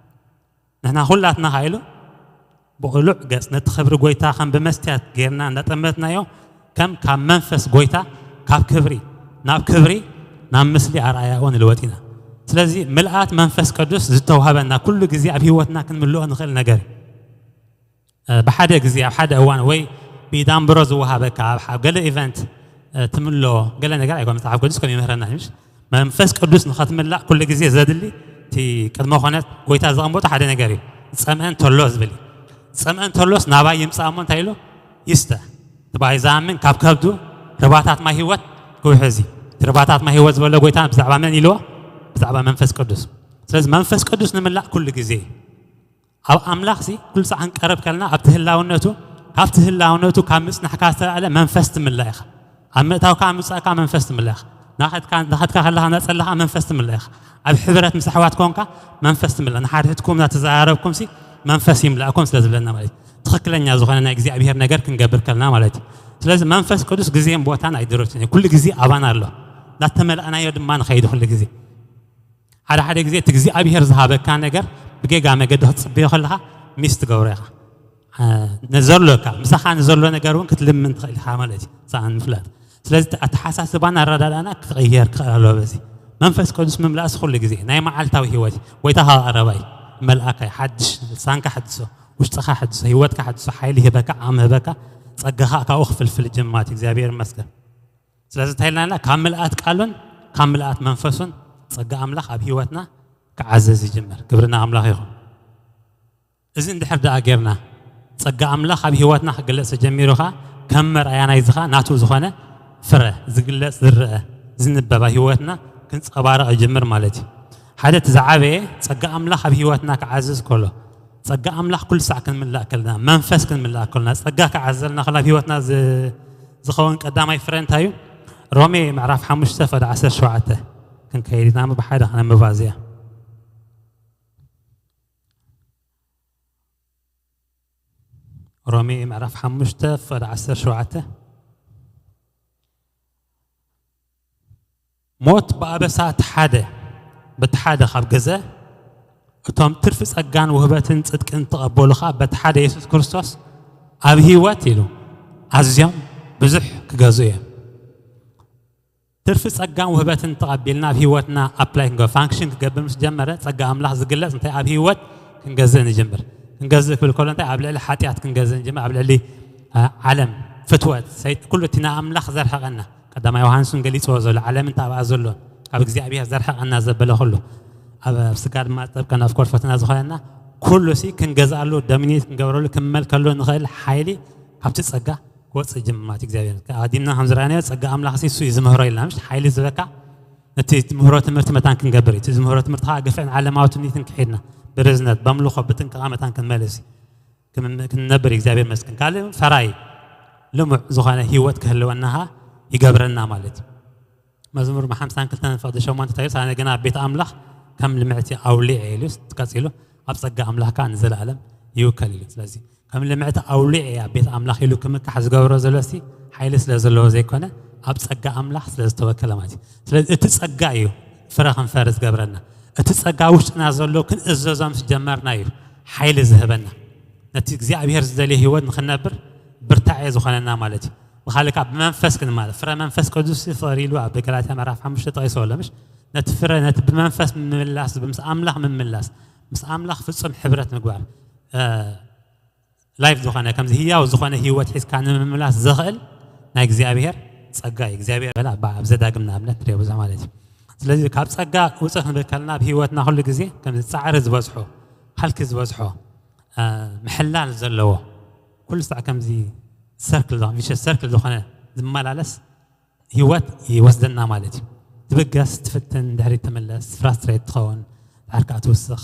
ንሕና ኩላትና ኸዓ ኢሉ ብቕሉዕ ገጽ ነቲ ክብሪ ጎይታ ከም ብመስትያት ጌርና እንዳጠመትናዮ፣ ከም ካብ መንፈስ ጎይታ፣ ካብ ክብሪ ናብ ክብሪ፣ ናብ ምስሊ ኣርኣያኡ ንልወጥ ኢና። ስለዚ ምልኣት መንፈስ ቅዱስ ዝተዋህበና፣ ኩሉ ግዜ ኣብ ህይወትና ክንምልኦ ንኽእል ነገር እዩ። እ፣ ብሓደ ግዜ ኣብ ሓደ እዋን ወይ ብዳምብሮ ዝወሃበካ ኣብ ሓ-፣ ገለ ኢቨንት፣ እ፣ ትምልኦ ገለ ነገር ኣይኮን። መጽሓፍ ቅዱስ ከም ይምህረና ምሽ መንፈስ ቅዱስ ንኸትምላእ ኩሉ ግዜ ዘድሊ እቲ ቅድመ ኮነት ጎይታ ዘቐመጦ ሓደ ነገር እዩ። ዝጸምአ እንተሎ ዝብል እዩ። ዝጸምአ እንተሎስ ናባይ ይምጻእ እሞ እንታይ ኢሉ? ይስተ። እቲ ብኣይ ዝኣምን ካብ ከብዱ ርባታት ማይ ህይወት ክውሕዝ እዩ። እቲ ርባታት ማይ ህይወት ዝበሎ ጎይታ ብዛዕባ መን ኢልዎ? ብዛዕባ መንፈስ ቅዱስ። ስለዚ መንፈስ ቅዱስ ንምላእ ኩሉ ግዜ እዩ። ኣብ ኣምላኽ ሲ ኩሉ ሳዕ ክንቀርብ ከለና ኣብቲ ህላውነቱ፣ ካብቲ ህላውነቱ ካብ ምጽናሕካ ዝተላዕለ መንፈስ ትምላእ ኢኻ። ኣብ ምእታውካ ኣብ ምጻእካ መንፈስ ትምላእ ኢኻ። ናኸድካ ናኸድካ ከለኻ ናጸለኻ መንፈስ ትምላእ ኢኻ። ኣብ ሕብረት ምስ ኣሕዋት ኮንካ መንፈስ ትምላእ። ንሓድሕድኩም እናተዘራረብኩም ሲ መንፈስ ይምላእኩም ስለ ዝብለና ማለት እዩ። ትኽክለኛ ዝኾነ ናይ እግዚኣብሔር ነገር ክንገብር ከለና ማለት እዩ። ስለዚ መንፈስ ቅዱስ ግዜን ቦታን ኣይድረትን እዩ። ኩሉ ግዜ ኣባና ኣሎ። እናተመላእናዮ ድማ ንኸይድ ኩሉ ግዜ። ሓደ ሓደ ግዜ እቲ እግዚኣብሔር ዝሃበካ ነገር ብጌጋ መገዲ ክትጽበዮ ከለኻ ሚስ ትገብሮ ኢኻ። እ፣ ንዘሎካ፣ ምሳኻ ንዘሎ ነገር እውን ክትልምን ትኽእል ኢኻ ማለት እዩ። ሰኣን ምፍላጥ። ስለዚ እቲ ኣተሓሳስባና ኣረዳድኣና ክቕየር ክኽእል ኣለዎ። በዚ መንፈስ ቅዱስ ምምላእስ ኩሉ ግዜ ናይ መዓልታዊ ህይወት እዩ። ጎይታ ከኣ ቀረባ እዩ። መልኣካ እዩ። ሓድሽ ልሳንካ ሓድሶ፣ ውሽጥኻ ሓድሶ፣ ህይወትካ ሓድሶ፣ ሓይሊ ህበካ፣ ዓቕሚ ህበካ፣ ጸጋኻ ካብኡ ክፍልፍል ይጅምር ማለት እዩ። እግዚኣብሔር ይመስገን። ስለዚ እንታይ ኢልና ኣለና? ካብ ምልኣት ቃሉን ካብ ምልኣት መንፈሱን ጸጋ ኣምላኽ ኣብ ህይወትና ክዓዘዝ ይጅምር። ክብሪ ንኣምላኽ ይኹን። እዚ እንድሕር ደኣ ጌርና፣ ጸጋ ኣምላኽ ኣብ ህይወትና ክግለጽ ተጀሚሩ ኸኣ፣ ከም መርኣያ ናይዚ ኸኣ ናቱ ዝኾነ ፍረ ዝግለጽ፣ ዝረአ፣ ዝንበብ ኣብ ህይወትና ክንጸባረቕ ይጅምር ማለት እዩ። ሓደ እቲ ዝዓበየ ጸጋ ኣምላኽ ኣብ ህይወትና ክዓዝዝ ከሎ፣ ጸጋ ኣምላኽ ኩሉ ሳዕ ክንምላእ ከለና፣ መንፈስ ክንምላእ ከለና፣ ጸጋ ክዓዘልና ከሎ ኣብ ህይወትና ዝ-፣ ዝኸውን ቀዳማይ ፍረ እንታይ እዩ? ሮሜ ምዕራፍ ሓሙሽተ ፍቕዲ ዓሰርተ ሸውዓተ ክንከይድ ኢና፣ ብሓደ ክነንብባ እዚኣ። ሮሜ ምዕራፍ ሓሙሽተ ፍቕዲ ዓሰርተ ሸውዓተ። ሞት ብኣበሳ እቲ ሓደ፣ በቲ ሓደ ካብ ገዘ፣ እቶም ትርፊ ጸጋን ውህበትን ጽድቅን እተቐበሉ ኸኣ በቲ ሓደ የሱስ ክርስቶስ ኣብ ህይወት ኢሉ ኣዝዮም ብዙሕ ክገዝኡ እዮም። ትርፊ ጸጋን ውህበትን ተቐቢልና ኣብ ህይወትና ኣፕላይ ክንገ-፣ ፋንክሽን ክገብር ምስ ጀመረ፣ ጸጋ ኣምላኽ ዝግለጽ እንታይ ኣብ ህይወት ክንገዝእ ንጅምር። ክንገዝእ ክብል ከሎ እንታይ ኣብ ልዕሊ ሓጢኣት ክንገዝእ ንጅምር፣ ኣብ ልዕሊ፣ አ፣ ዓለም፣ ፍትወት፣ ሰይጥ-፣ ኩሉ እቲ ንኣምላኽ ዘርሕቐና፣ ቀዳማይ ዮሃንስ እውን ገሊጽዎ ዘሎ፣ ዓለም እንታይ ኣብኣ ዘሎ፣ ካብ እግዚኣብሔር ዘርሕቐና ዘበለ ኩሉ፣ ኣብ፣ ኣብ ስጋ ድማ ዝጠብቀና፣ ኦፍኮርስ ፈተና ዝኾነና፣ ኩሉ ሲ ክንገዝኣሉ፣ ዶሚኔት ክንገብረሉ፣ ክንመልከሉ ንኽእል ሓይሊ ካብቲ ጸጋ ክወጽእ ይጅምር ማለት እዩ። እግዚኣብሔር ኣቐዲምና ከም ዝረኣናዮ፣ ጸጋ ኣምላኽ ሲ እሱ እዩ ዝምህሮ ኢልና፣ ምሽ ሓይሊ ዝበካ ነቲ ትምህሮ ትምህርቲ መታን ክንገብር እዩ። እቲ ዝምህሮ ትምህርቲ ከዓ ግፍዕን ዓለማዊ ትምኒትን ክሒድና፣ ብርዝነት፣ በምልኾ፣ ብጥንቃቐ መታን ክንመልስ እዩ። ክም-፣ ክንነብር እዩ። እግዚኣብሔር መስክን። ካልእ ፈራይ ልሙዕ ዝኾነ ህይወት ክህልወና ኸዓ ይገብረና ማለት እዩ። መዝሙር ሓምሳን ክልተን ፍቕዲ ሸሞንተ እንታይ ይብል? ኣነ ግና ኣብ ቤት ኣምላኽ ከም ልምዕቲ ኣውሊዐ ኢሉ ቀጺሉ፣ ኣብ ጸጋ ኣምላኽ ከዓ ንዘለኣለም ይውከል ኢሉ። ስለዚ ከም ልምዕቲ ኣውሊዐ ኣብ ቤት ኣምላኽ ኢሉ ክምካሕ ዝገብሮ ዘሎ ሲ ሓይሊ ስለ ዘለዎ ዘይኮነ፣ ኣብ ጸጋ ኣምላኽ ስለ ዝተወከለ ማለት እዩ። ስለዚ እቲ ጸጋ እዩ ፍረ ክንፈሪ ዝገብረና። እቲ ጸጋ ውሽጥና ዘሎ ክንእዘዞ ምስ ጀመርና እዩ ሓይሊ ዝህበና። ነቲ እግዚኣብሔር ዝደልዮ ህይወት ንኽንነብር ብርታዐ ዝኾነና ማለት እዩ። ብኻልእ ከዓ ብመንፈስ ክንማልእ፣ ፍረ መንፈስ ቅዱስ ፍቕሪ ኢሉ ኣብ ገላትያ ምዕራፍ ሓሙሽተ ጠቒስዎ ኣሎ፣ ምሽ? ነቲ ፍረ፣ ነቲ ብመንፈስ ምምላስ፣ ምስ ኣምላኽ ምምላስ፣ ምስ ኣምላኽ ፍጹም ሕብረት ምግባር፣ እ፣ ላይፍ ዝኾነ፣ ከምዚ ህያው ዝኾነ ህይወት ሒዝካ ንምምላስ ዘኽእል ናይ እግዚኣብሔር ጸጋ እዩ። እግዚኣብሔር በላ፣ ብ-፣ ኣብ ዘዳግም ንኣብነት ንሪኦ ብዙሕ ማለት እዩ። ስለዚ ካብ ጸጋ ውጽእ ክንብል ከለና ኣብ ህይወትና ኩሉ ግዜ ከምዚ ጻዕሪ ዝበዝሖ፣ ሃልኪ ዝበዝሖ፣ እ፣ ምሕላል ዘለዎ፣ ኩሉ ሳዕ ከምዚ ሰርክል፣ ቪሸስ ሰርክል ዝኾነ ዝመላለስ ህይወት ይወስደና ማለት እዩ። ትብገስ፣ ትፍትን፣ ድሕሪት ትምለስ፣ ፍራስትሬት ትኸውን፣ ድሓር ከዓ ትውስኽ።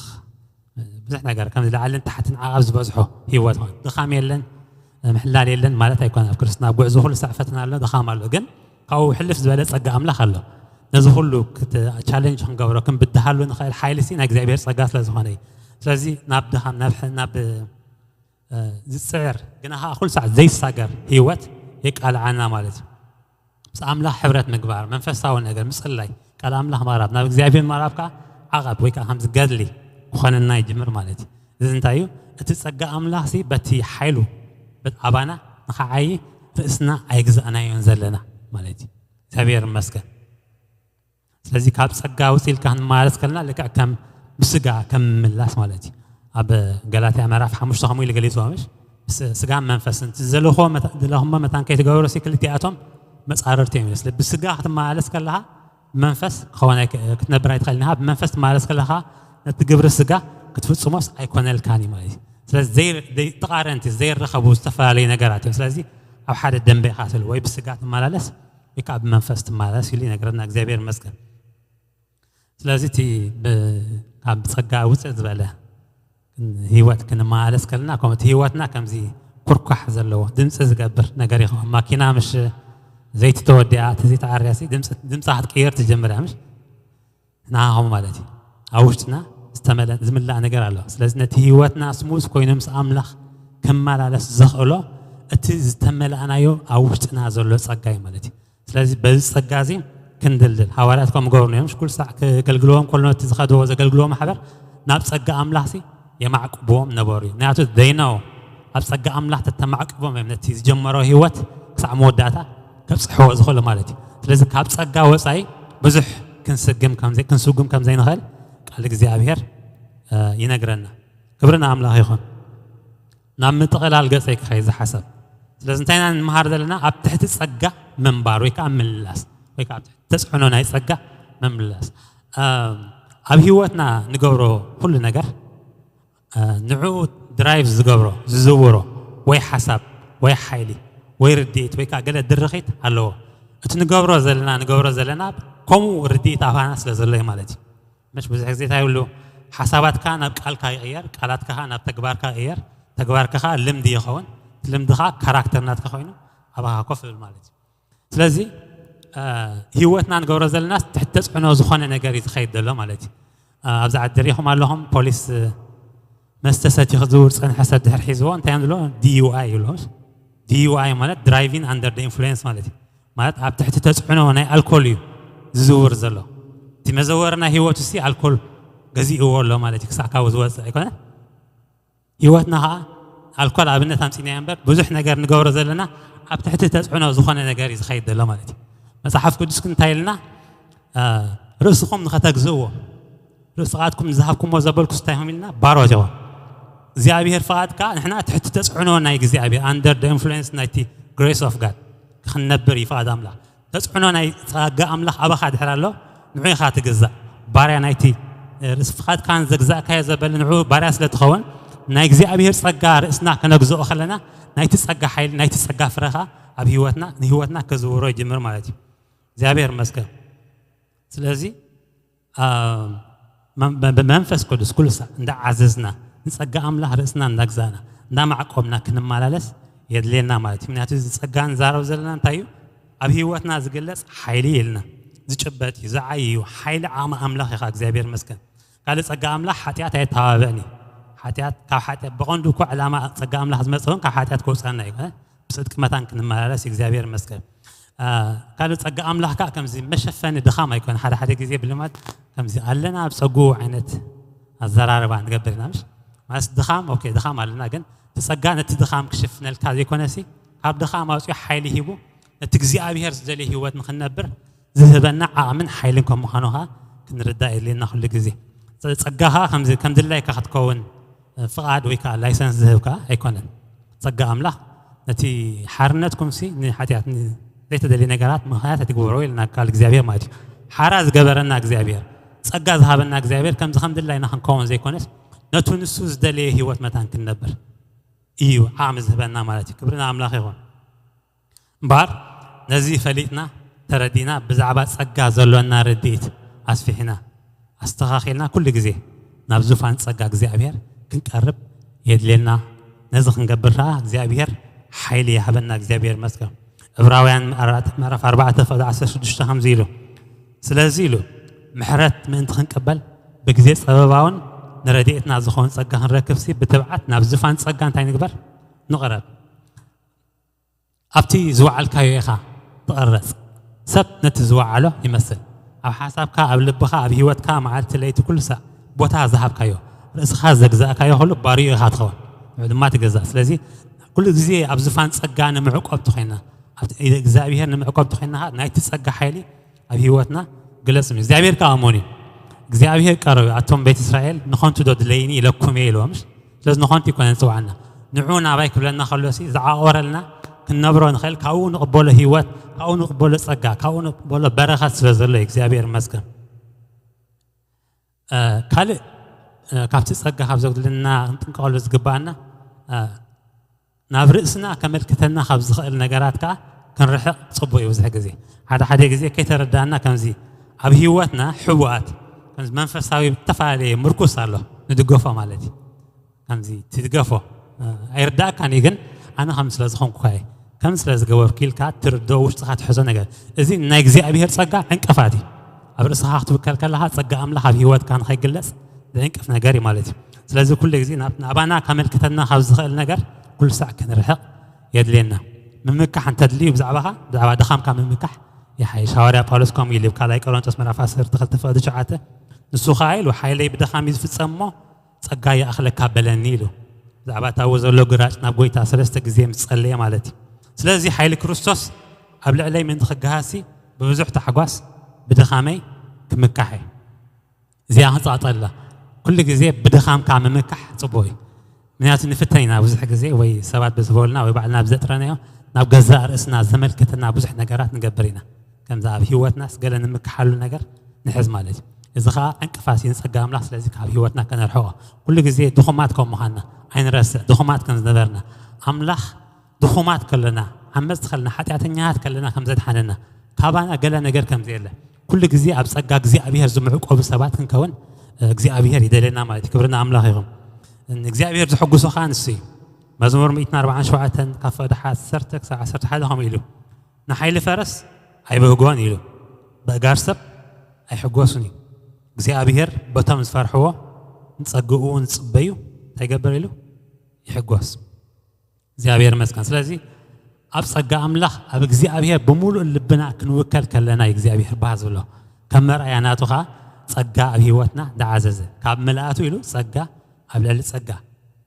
ብዙሕ ነገር ከም ላዕልን ታሕትን ዓቐብ ዝበዝሖ ህይወት ኾን። ድኻም የለን፣ ምሕላል የለን ማለት ኣይኮነን። ኣብ ክርስትና ጉዕዞ ኩሉ ሳዕ ፈተና ኣሎ፣ ድኻም ኣሎ። ግን ካብኡ ሕልፍ ዝበለ ጸጋ ኣምላኽ ኣሎ። ነዚ ኩሉ ክት-፣ ቻሌንጅ ክንገብሮ፣ ክንብድሃሉ ንኽእል ሓይሊ ሲ ናይ እግዚኣብሔር ጸጋ ስለ ዝኾነ እዩ። ስለዚ ናብ ድኻም፣ ናብ ሕ-፣ ናብ ዝፅዕር ግና ከዓ ኩሉ ሳዕ ዘይሳገር ህይወት የቃልዓና ማለት እዩ። ምስ ኣምላኽ ሕብረት ምግባር፣ መንፈሳዊ ነገር ምፅላይ፣ ቃል ኣምላኽ ምቕራብ፣ ናብ እግዚኣብሔር ምቕራብ ከዓ ዓቐብ ወይ ከዓ ከምዚ ገድሊ ክኾነና ይጅምር ማለት እዩ። እዚ እንታይ እዩ? እቲ ጸጋ ኣምላኽ ሲ በቲ ሓይሉ በቲ ኣባና ንኸዓይ ርእስና ኣይግዛእናዮን ዘለና ማለት እዩ። እግዚኣብሔር ይመስገን። ስለዚ ካብ ጸጋ ውፅ ኢልካ ክንመላለስ ከለና ልክዕ ከም ብስጋ ከም ምምላስ ማለት እዩ። ኣብ ገላትያ ምዕራፍ ሓሙሽተ ከምኡ ኢሉ ገሊፅዎ ምሽ? ስ- ስጋን መንፈስን እቲ ዘለኹዎ መታ- ዘለኹሞ መታን ከይትገብሩ ሲ ክልቲኣቶም መፃርርቲ እዮም። ስለ ብስጋ ክትመላለስ ከለኻ ብመንፈስ ክኸውን ኣይክ- ክትነብር ኣይትኽእልን ኢኻ። ብመንፈስ ትመላለስ ከለኻ ነቲ ግብሪ ስጋ ክትፍፅሞስ ኣይኮነልካን እዩ ማለት እዩ። ስለዚ ዘይ- ዘይ- ተቃረንቲ ዘይረኸቡ ዝተፈላለዩ ነገራት እዮም። ስለዚ ኣብ ሓደ ደንበ ኢኻ ስለ ወይ ብስጋ ትመላለስ ወይ ከዓ ብመንፈስ ትመላለስ ኢሉ ይነግረና። እግዚኣብሔር ይመስገን። ስለዚ እቲ ብ- ካብ ጸጋ ውፅእ ዝበለ ህይወት ክንመላለስ ከለና ከምኡ እቲ ህይወትና ከምዚ ኩርኳሕ ዘለዎ ድምፂ ዝገብር ነገር ይኸውን። ማኪና ምሽ ዘይቲ ተወዲኣ እቲ ዘይተዓርያ ሲ ድምፂ ድምፃ ክትቅየር ትጀምር እያ ምሽ ንሃኹም ማለት እዩ። ኣብ ውሽጥና ዝተመለ ዝምላእ ነገር ኣሎ። ስለዚ ነቲ ህይወትና ስሙዝ ኮይኑ ምስ ኣምላኽ ክመላለስ ዘኽእሎ እቲ ዝተመላእናዮ ኣብ ውሽጥና ዘሎ ጸጋ እዩ ማለት እዩ። ስለዚ በዚ ጸጋ እዚ ክንድልድል ሃዋርያት ከም ገበሩ እዮም ኩሉ ሳዕ ክገልግልዎም ከሎ ነቲ ዝኸድዎ ዘገልግልዎ ማሕበር ናብ ጸጋ ኣምላኽ ሲ የማዕቅብዎም ነበሩ እዩ። ምክንያቱ ደይነው ኣብ ጸጋ ኣምላኽ ተተማዕቅቦም እዮም ነቲ ዝጀመሮ ህይወት ክሳዕ መወዳእታ ከብፅሕዎ ዝኽእሉ ማለት እዩ። ስለዚ ካብ ጸጋ ወፃኢ ብዙሕ ክንስግም ከምዘይ- ክንስጉም ከም ዘይንኽእል ቃል እግዚኣብሔር እ፣ ይነግረና። ክብሪ ንኣምላኽ ይኹን። ናብ ምጥቕላል ገጸይ ክኸይ ዝሓሰብ ስለዚ እንታይ ኢና ንምሃር ዘለና? ኣብ ትሕቲ ጸጋ ምንባር ወይ ከዓ ምልላስ ወይ ከዓ ኣብ ትሕቲ ተፅዕኖ ናይ ጸጋ ምምላስ። እ፣ ኣብ ህይወትና ንገብሮ ኩሉ ነገር ንዕኡ ድራይቭ ዝገብሮ ዝዝውሮ ወይ ሓሳብ ወይ ሓይሊ ወይ ርድኢት ወይ ከዓ ገለ ድርኺት ኣለዎ። እቲ ንገብሮ ዘለና ንገብሮ ዘለና ከምኡ ርድኢት ኣባና ስለ ዘሎ እዩ ማለት እዩ። መሽ ብዙሕ ግዜ እንታይ ይብሉ ሓሳባትካ ናብ ቃልካ ይቕየር፣ ቃላትካ ከዓ ናብ ተግባርካ ይቕየር፣ ተግባርካ ከዓ ልምዲ ይኸውን፣ እቲ ልምዲ ከዓ ካራክተር ናትካ ኮይኑ ኣባኻ ኮፍ ይብል ማለት እዩ። ስለዚ እ፣ ህይወትና ንገብሮ ዘለና ትሕቲ ተፅዕኖ ዝኾነ ነገር እዩ ዝኸይድ ዘሎ ማለት እዩ። እ፣ ኣብዚ ዓዲ ሪኢኹም ኣለኹም ፖሊስ እ፣ መስተ ሰትዩ ክዝውር ፀንሐ ሰብ ድሕር ሒዝዎ እንታይ እዮም ዝብሎ? ዲዩኣይ ይብሎ። ዲዩኣይ ማለት ድራይቪንግ ኣንደር ኢንፍሉዌንስ ማለት እዩ። ማለት ኣብ ትሕቲ ተፅዕኖ ናይ ኣልኮል እዩ ዝዝውር ዘሎ። እቲ መዘወሪ ናይ ህይወቱ ሲ ኣልኮል ገዚእዎ ኣሎ ማለት እዩ። ክሳዕ ካብኡ ዝወፅእ ኣይኮነ። ህይወትና ከዓ ኣልኮል ኣብነት ኣምፂናዮ እምበር ብዙሕ ነገር ንገብሮ ዘለና ኣብ ትሕቲ ተፅዕኖ ዝኾነ ነገር እዩ ዝኸይድ ዘሎ ማለት እዩ። መፅሓፍ ቅዱስ ግን እንታይ ኢልና? እ፣ ርእስኹም ንኸተግዝእዎ ርእሲ ፍቓድኩም ንዝሃብኩሞ ዘበልኩስ እንታይ ኢኹም ኢልና? ባሮት ኢኹም። እግዚኣብሔር ፍቓድ ከዓ ንሕና ትሕቲ ተፅዕኖ ናይ እግዚኣብሔር ኣንደር ኢንፍሉዌንስ ናይቲ ግሬስ ኦፍ ጋድ ክንነብር እዩ ፍቓድ ኣምላኽ። ተፅዕኖ ናይ ጸጋ ኣምላኽ ኣባኻ ድሕር ኣሎ ንዑ ኢኻ ትግዛእ። ባርያ ናይቲ ርእሲ ፍቓድካን ዘግዛእካዮ ዘበለ ንዑ ባርያ ስለ ትኸውን ናይ እግዚኣብሔር ጸጋ ርእስና ከነግዝኦ ከለና ናይቲ ጸጋ ሓይሊ ናይቲ ጸጋ ፍረኻ ኣብ ህይወትና ንህይወትና ከዝውሮ ይጅምር ማለት እዩ። እግዚኣብሔር ይመስገን። ስለዚ ብመንፈስ ቅዱስ ኩሉ ሳዕ እንዳዓዘዝና ንጸጋ ኣምላኽ ርእስና እንዳግዛእና እንዳማዕቆብና ክንመላለስ የድልየና ማለት እዩ። ምክንያቱ እዚ ጸጋ ንዛረብ ዘለና እንታይ እዩ? ኣብ ህይወትና ዝግለጽ ሓይሊ የልና ዝጭበጥ እዩ ዝዓይ እዩ ሓይሊ ዓቕሚ ኣምላኽ ኢኻ እግዚኣብሔር መስገን። ካልእ ጸጋ ኣምላኽ ሓጢኣት ኣየተባብዕን እዩ። ሓጢኣት ካብ ሓጢኣት ብቐንዱ እኮ ዕላማ ጸጋ ኣምላኽ ዝመጽእ እውን ካብ ሓጢኣት ከውፅኣና እዩ። ብፅድቂ መታን ክንመላለስ እግዚኣብሔር መስገን። ካልእ ጸጋ ኣምላኽ ከዓ ከምዚ መሸፈኒ ድኻም ኣይኮነ ሓደ ሓደ ግዜ ብልማድ ከምዚ ኣለና ኣብ ጸጉ ዓይነት ኣዘራርባ ንገብር ኢና ምሽ ማለት ድኻም ኦኬ ድኻም ኣለና ግን እቲ ጸጋ ነቲ ድኻም ክሽፍነልካ ዘይኮነሲ ካብ ድኻም ኣውፅኡ ሓይሊ ሂቡ ነቲ እግዚኣብሔር ዝደልዮ ህይወት ንክንነብር ዝህበና ዓቕምን ሓይልን ከም ምዃኑ ከዓ ክንርዳእ የድልየና ኩሉ ግዜ። ጸጋ ከዓ ከም ድላይካ ክትከውን ፍቓድ ወይ ከዓ ላይሰንስ ዝህብ ከዓ ኣይኮነን። ጸጋ ኣምላኽ ነቲ ሓርነትኩም ሲ ንሓጢኣት ዘይተደልየ ነገራት ምኽንያት ኣይትግበሮ ኢልና ቃል እግዚኣብሔር ማለት እዩ። ሓራ ዝገበረና እግዚኣብሔር ጸጋ ዝሃበና እግዚኣብሔር ከምዚ ከም ድላይና ክንከውን ዘይኮነስ ነቱ ንሱ ዝደለየ ህይወት መታን ክንነብር እዩ ዓቕሚ ዝህበና ማለት እዩ። ክብሪ ንኣምላኽ ይኹን። እምበኣር ነዚ ፈሊጥና ተረዲእና ብዛዕባ ጸጋ ዘሎና ርድኢት ኣስፊሕና ኣስተኻኺልና ኩሉ ግዜ ናብ ዙፋን ጸጋ እግዚኣብሔር ክንቀርብ የድልየና። ነዚ ክንገብር ከዓ እግዚኣብሔር ሓይሊ ይሃበና። እግዚኣብሔር ይመስገን። ዕብራውያን ምዕራፍ ኣርባዕተ ፍቕዲ ዓሰርተ ሽዱሽተ ከምዚ ኢሉ ስለዚ ኢሉ ምሕረት ምእንቲ ክንቅበል ብግዜ ጸበባውን ንረድኤትና ዝኾን ጸጋ ክንረክብሲ ብትብዓት ናብ ዝፋን ጸጋ እንታይ ንግበር? ንቕረብ። ኣብቲ ዝወዓልካዮ ኢኻ ትቐረጽ። ሰብ ነቲ ዝወዓሎ ይመስል። ኣብ ሓሳብካ፣ ኣብ ልብኻ፣ ኣብ ህይወትካ፣ መዓልቲ ለይቲ፣ ኩሉ ሳዕ ቦታ ዝሃብካዮ፣ ርእስኻ ዘግዛእካዮ ኩሉ ባርዩ ኢኻ ትኸውን። ንዑ ድማ ትገዛእ። ስለዚ ኩሉ ግዜ ኣብ ዝፋን ጸጋ ንምዕቆብ ተኾይና፣ ኣብቲ እግዚኣብሔር ንምዕቆብ ተኾይና፣ ናይቲ ጸጋ ሓይሊ ኣብ ህይወትና ግለጽ። እግዚኣብሔር ከኣ እሙን እዩ። እግዚኣብሔር ቀረበ፣ ኣቶም ቤት እስራኤል ንኸንቱ ዶ ድለይኒ ኢለኩም እየ ኢልዎም። ስለዚ ንኸንቱ ይኮነ ዝጽውዓና። ንዑ ናባይ ክብለና ከሎ ሲ ዝዓቆረልና ክንነብሮ ንኽእል፣ ካብኡ ንቕበሎ ህይወት፣ ካብኡ ንቕበሎ ጸጋ፣ ካብኡ ንቕበሎ በረኸት ስለ ዘሎ እዩ። እግዚኣብሔር ይመስገን። እ፣ ካልእ፣ እ፣ ካብቲ ጸጋ ካብ ዘጉድለና ክንጥንቀቐሉ ዝግባኣና፣ እ፣ ናብ ርእስና ከመልክተና ካብ ዝኽእል ነገራት ከኣ ክንርሕቕ ጽቡቕ እዩ። ብዙሕ ግዜ፣ ሓደ ሓደ ግዜ ከይተረዳእና ከምዚ ኣብ ህይወትና ሕቡኣት፣ ከምዚ መንፈሳዊ ዝተፈላለየ ምርኩስ ኣሎ፣ ንድገፎ ማለት እዩ። ከምዚ ትድገፎ፣ እ፣ ኣይርዳእካን እዩ፣ ግን ኣነ ከም ስለ ዝኾንኩ እየ፣ ከም ስለ ዝገበርኩ ኢልካ ትርድኦ፣ ውሽጥኻ ትሕዞ ነገር። እዚ ናይ እግዚኣብሔር ጸጋ ዕንቅፋት እዩ። ኣብ ርእስኻ ክትውከል ከለኻ ጸጋ ኣምላኽ ኣብ ህይወትካ ንኸይግለጽ ዝዕንቅፍ ነገር እዩ ማለት እዩ። ስለዚ ኩሉ ግዜ ናብ-፣ ናባና ከመልክተና ካብ ዝኽእል ነገር ኩሉ ሳዕ ክንርሕቕ የድልየና። ምምካሕ እንተድልዩ ብዛዕባኻ፣ ብዛዕባ ድኻምካ ምምካሕ ይሓይሽ። ሃዋርያ ጳውሎስ ከምኡ ኢሉ ኣብ ካልኣይ ቆሮንቶስ ምዕራፍ ዓሰርተ ክልተ ፍቕዲ ትሽዓተ፣ ንሱ ኸኣ ኢሉ፣ ሓይለይ ብድኻም እዩ ዝፍጸም እሞ ጸጋ ይኣኽለካ በለኒ ኢሉ። ብዛዕባ እታ ዘሎ ግራጭ ናብ ጎይታ ሰለስተ ግዜ ምስ ጸለየ ማለት እዩ። ስለዚ ሓይሊ ክርስቶስ ኣብ ልዕለይ ምእንቲ ክገሃሲ ብብዙሕ ታሕጓስ ብድኻመይ ክምካሕ እየ። እዚኣ ክንጸቕጠላ፣ ኩሉ ግዜ ብድኻምካ ምምካሕ ጽቡቕ እዩ። ምክንያቱ ንፍተን ኢና ብዙሕ ግዜ፣ ወይ ሰባት ብዝበሉና ወይ ባዕልና ብዘጥረናዮ ናብ ገዛእ ርእስና ዘመልክተና ብዙሕ ነገራት ንገብር ኢና። ከምዚ ኣብ ህይወትናስ ገለ ንምክሓሉ ነገር ንሕዝ ማለት እዩ። እዚ ኸኣ ዕንቅፋት እዩ ንጸጋ ኣምላኽ። ስለዚ ካብ ህይወትና ከነርሕቖ፣ ኩሉ ግዜ ድኹማት ከም ምዃንና ኣይንረስዕ። ድኹማት ከም ዝነበርና፣ ኣምላኽ ድኹማት ከለና፣ ዓመጽቲ ከለና፣ ሓጢኣተኛታት ከለና ከም ዘድሓነና፣ ካባና ገለ ነገር ከም ዘየለ፣ ኩሉ ግዜ ኣብ ጸጋ እግዚኣብሔር ዝምዕቆቡ ሰባት ክንከውን፣ እ፣ እግዚኣብሔር ይደልየና ማለት እዩ። ክብሪ ንኣምላኽ ይኹን። እግዚኣብሔር ዘሐጉሶ ኸኣ ንሱ እዩ። መዝሙር ሚእትን ኣርባዓን ሸውዓተን ካብ ፍቕዲ ዓሰርተ ክሳብ ዓሰርተ ሓደ ከምኡ ኢሉ፣ "ንሓይሊ ፈረስ ኣይብህጎን" ኢሉ፣ "በእጋር ሰብ ኣይሕጎስን እዩ። እግዚኣብሔር በቶም ዝፈርሕዎ፣ ንጸግኡ ንጽበዩ እንታይ ይገብር?" ኢሉ፣ "ይሕጎስ።" እግዚኣብሔር ይመስገን። ስለዚ ኣብ ጸጋ ኣምላኽ፣ ኣብ እግዚኣብሔር ብምሉእ ልብና ክንውከል ከለና እዩ እግዚኣብሔር ባህ ዝብሎ። ከም መርኣያ ናቱ ኸኣ ጸጋ ኣብ ህይወትና እንዳዓዘዘ፣ ካብ ምልኣቱ ኢሉ ጸጋ ኣብ ልዕሊ ጸጋ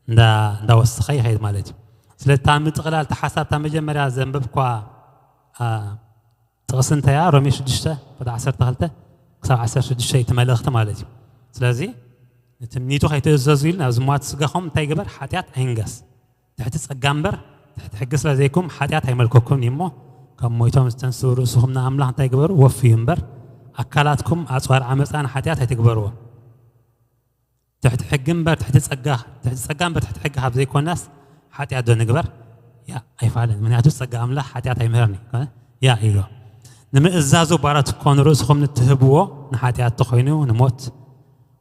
እንዳ-፣ እንዳወሰኸ ይኸይድ ማለት እዩ። ስለዚ እታ ምጥቕላል፣ እታ ሓሳብ፣ እታ መጀመርያ ዘንበብኳ፣ አ፣ ጥቕሲ እንታይ እያ? ሮሜ ሽዱሽተ፣ ቁጽሪ ዓሰርተ ክልተ ክሳብ ዓሰርተ ሽዱሽተ እዩ እቲ መልእኽቲ ማለት እዩ። ስለዚ ንትምኒቱ ከይትእዘዙ ኢሉ ናብ ዝሙዋት ስጋኹም እንታይ ይግበር? ሓጢኣት ኣይንገስ። ትሕቲ ጸጋ እምበር ትሕቲ ሕጊ ስለ ዘይኩም፣ ሓጢኣት ኣይመልከኩምን እዩ እሞ፣ ከም ሞይቶም ዝተንስኡ ርእስኹም ንኣምላኽ እንታይ ግበሩ? ወፍዩ እምበር፣ ኣካላትኩም ኣጽዋር ዓመጻ ንሓጢኣት ኣይትግበርዎ። ትሕቲ ሕጊ እምበር ትሕቲ ጸጋ፣ ትሕቲ ጸጋ እምበር ትሕቲ ሕጊ ካብ ዘይኮናስ፣ ሓጢኣት ዶ ንግበር? ያ ኣይፋልን። ምክንያቱ ጸጋ ኣምላኽ ሓጢኣት ኣይምህርን እዩ። ያ ኢሎ። ንምእዛዙ ባራት ትኮኑ ርእስኹም ንትህብዎ ንሓጢኣት ተኾይኑ ንሞት፣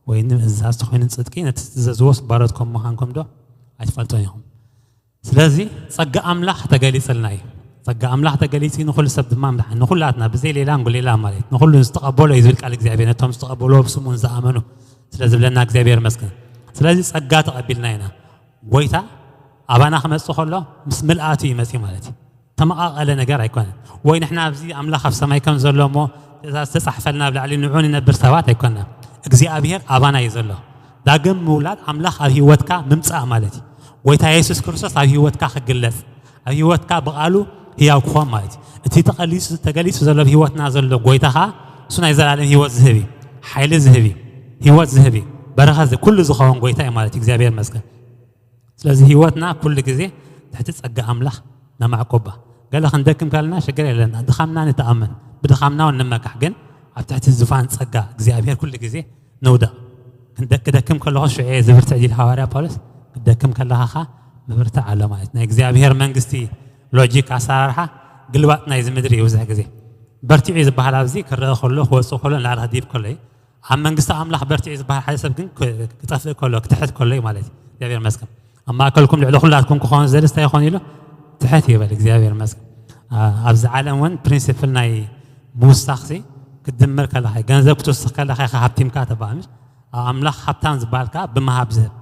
ወይ ንምእዛዝ ተኾይኑ ንጽድቂ፣ ነቲ ትእዘዝዎስ ባሮት ከም ምዃንኩም ዶ ኣይትፈልጡን ኢኹም? ስለዚ ጸጋ ኣምላኽ ተገሊጽልና እዩ። ጸጋ ኣምላኽ ተገሊጹ ንኹሉ ሰብ ድማ ምድሓን፣ ንኹላትና ብዘይ ሌላን ጉሌላ ማለት ንኹሉ ዝተቐበሎ እዩ ዝብል ቃል እግዚኣብሔር፣ ነቶም ዝተቐበልዎ ብስሙ ዝኣመኑ ስለ ዝብለና እግዚኣብሔር ይመስገን። ስለዚ ጸጋ ተቐቢልና ኢና። ጎይታ ኣባና ክመጽእ ከሎ ምስ ምልኣቱ እዩ መጺኡ ማለት እዩ። ተመቓቐለ ነገር ኣይኮነን። ወይ ንሕና ኣብዚ ኣምላኽ ኣብ ሰማይ ከም ዘሎ እሞ ትእዛዝ ዝተጻሕፈልና ኣብ ላዕሊ ንዑ ንነብር ሰባት ኣይኮንና። እግዚኣብሔር ኣባና እዩ ዘሎ። ዳግም ምውላድ ኣምላኽ ኣብ ህይወትካ ምምጻእ ማለት እዩ። ጎይታ የሱስ ክርስቶስ ኣብ ህይወትካ ክግለጽ፣ ኣብ ህይወትካ ብቓሉ ህያው ክኾን ማለት እዩ። እቲ ተቐሊሱ፣ ተገሊጹ ዘሎ ኣብ ህይወትና ዘሎ ጎይታ ኸኣ እሱ ናይ ዘላለም ህይወት ዝህብ እዩ፣ ሓይሊ ዝህብ እዩ፣ ህይወት ዝህብ እዩ፣ በረኸት ዝህብ፣ ኩሉ ዝኸውን ጎይታ እዩ ማለት እዩ። እግዚኣብሔር ይመስገን። ስለዚ ህይወትና ኩሉ ግዜ ትሕቲ ጸጋ ኣምላኽ ነማዕቆባ። ገለ ክንደክም ከለና ሽግር የለን፣ ድኻምና ንተኣመን፣ ብድኻምና እውን ንመካሕ፣ ግን ኣብ ትሕቲ ዙፋን ጸጋ እግዚኣብሔር ኩሉ ግዜ ንውደቕ። ክንደ-፣ ክደክም ከለኹ ሽዑ እየ ዝብርትዕ ዲል ሃዋርያ ጳውሎስ፣ ክደክም ከለኻ ኸኣ ምብርታዕ ኣሎ ማለት እዩ። ናይ እግዚኣብሔር መንግስቲ ሎጂክ ኣሰራርሓ ግልባጥ ናይዚ ምድሪ እዩ። ብዙሕ ግዜ በርቲዑ ዝበሃል ኣብዚ ክረአ ከሎ፣ ክወጽእ ከሎ፣ ንላዕሊ ክድይብ ከሎ እዩ። ኣብ መንግስቲ ኣምላኽ በርቲዑ ዝበሃል ሓደ ሰብ ግን ክ-፣ ክጠፍእ ከሎ፣ ክትሕት ከሎ እዩ ማለት እዩ። እግዚኣብሔር ይመስገን። ኣብ ማእከልኩም ልዕሊ ኩላትኩም ክኸውን ዝደሊ እንታይ ይኾን ኢሉ? ትሕት ይበል። እግዚኣብሔር ይመስገን። ኣ-፣ ኣብዚ ዓለም እውን ፕሪንሲፕል ናይ ምውሳኽሲ ክትድምር ከለኻ፣ ገንዘብ ክትውስኽ ከለኻ ኢኻ ሃብቲምካ ተባምሽ። ኣምላኽ ሃብታም ዝበሃል ከዓ ብምሃብ ዝህብ፣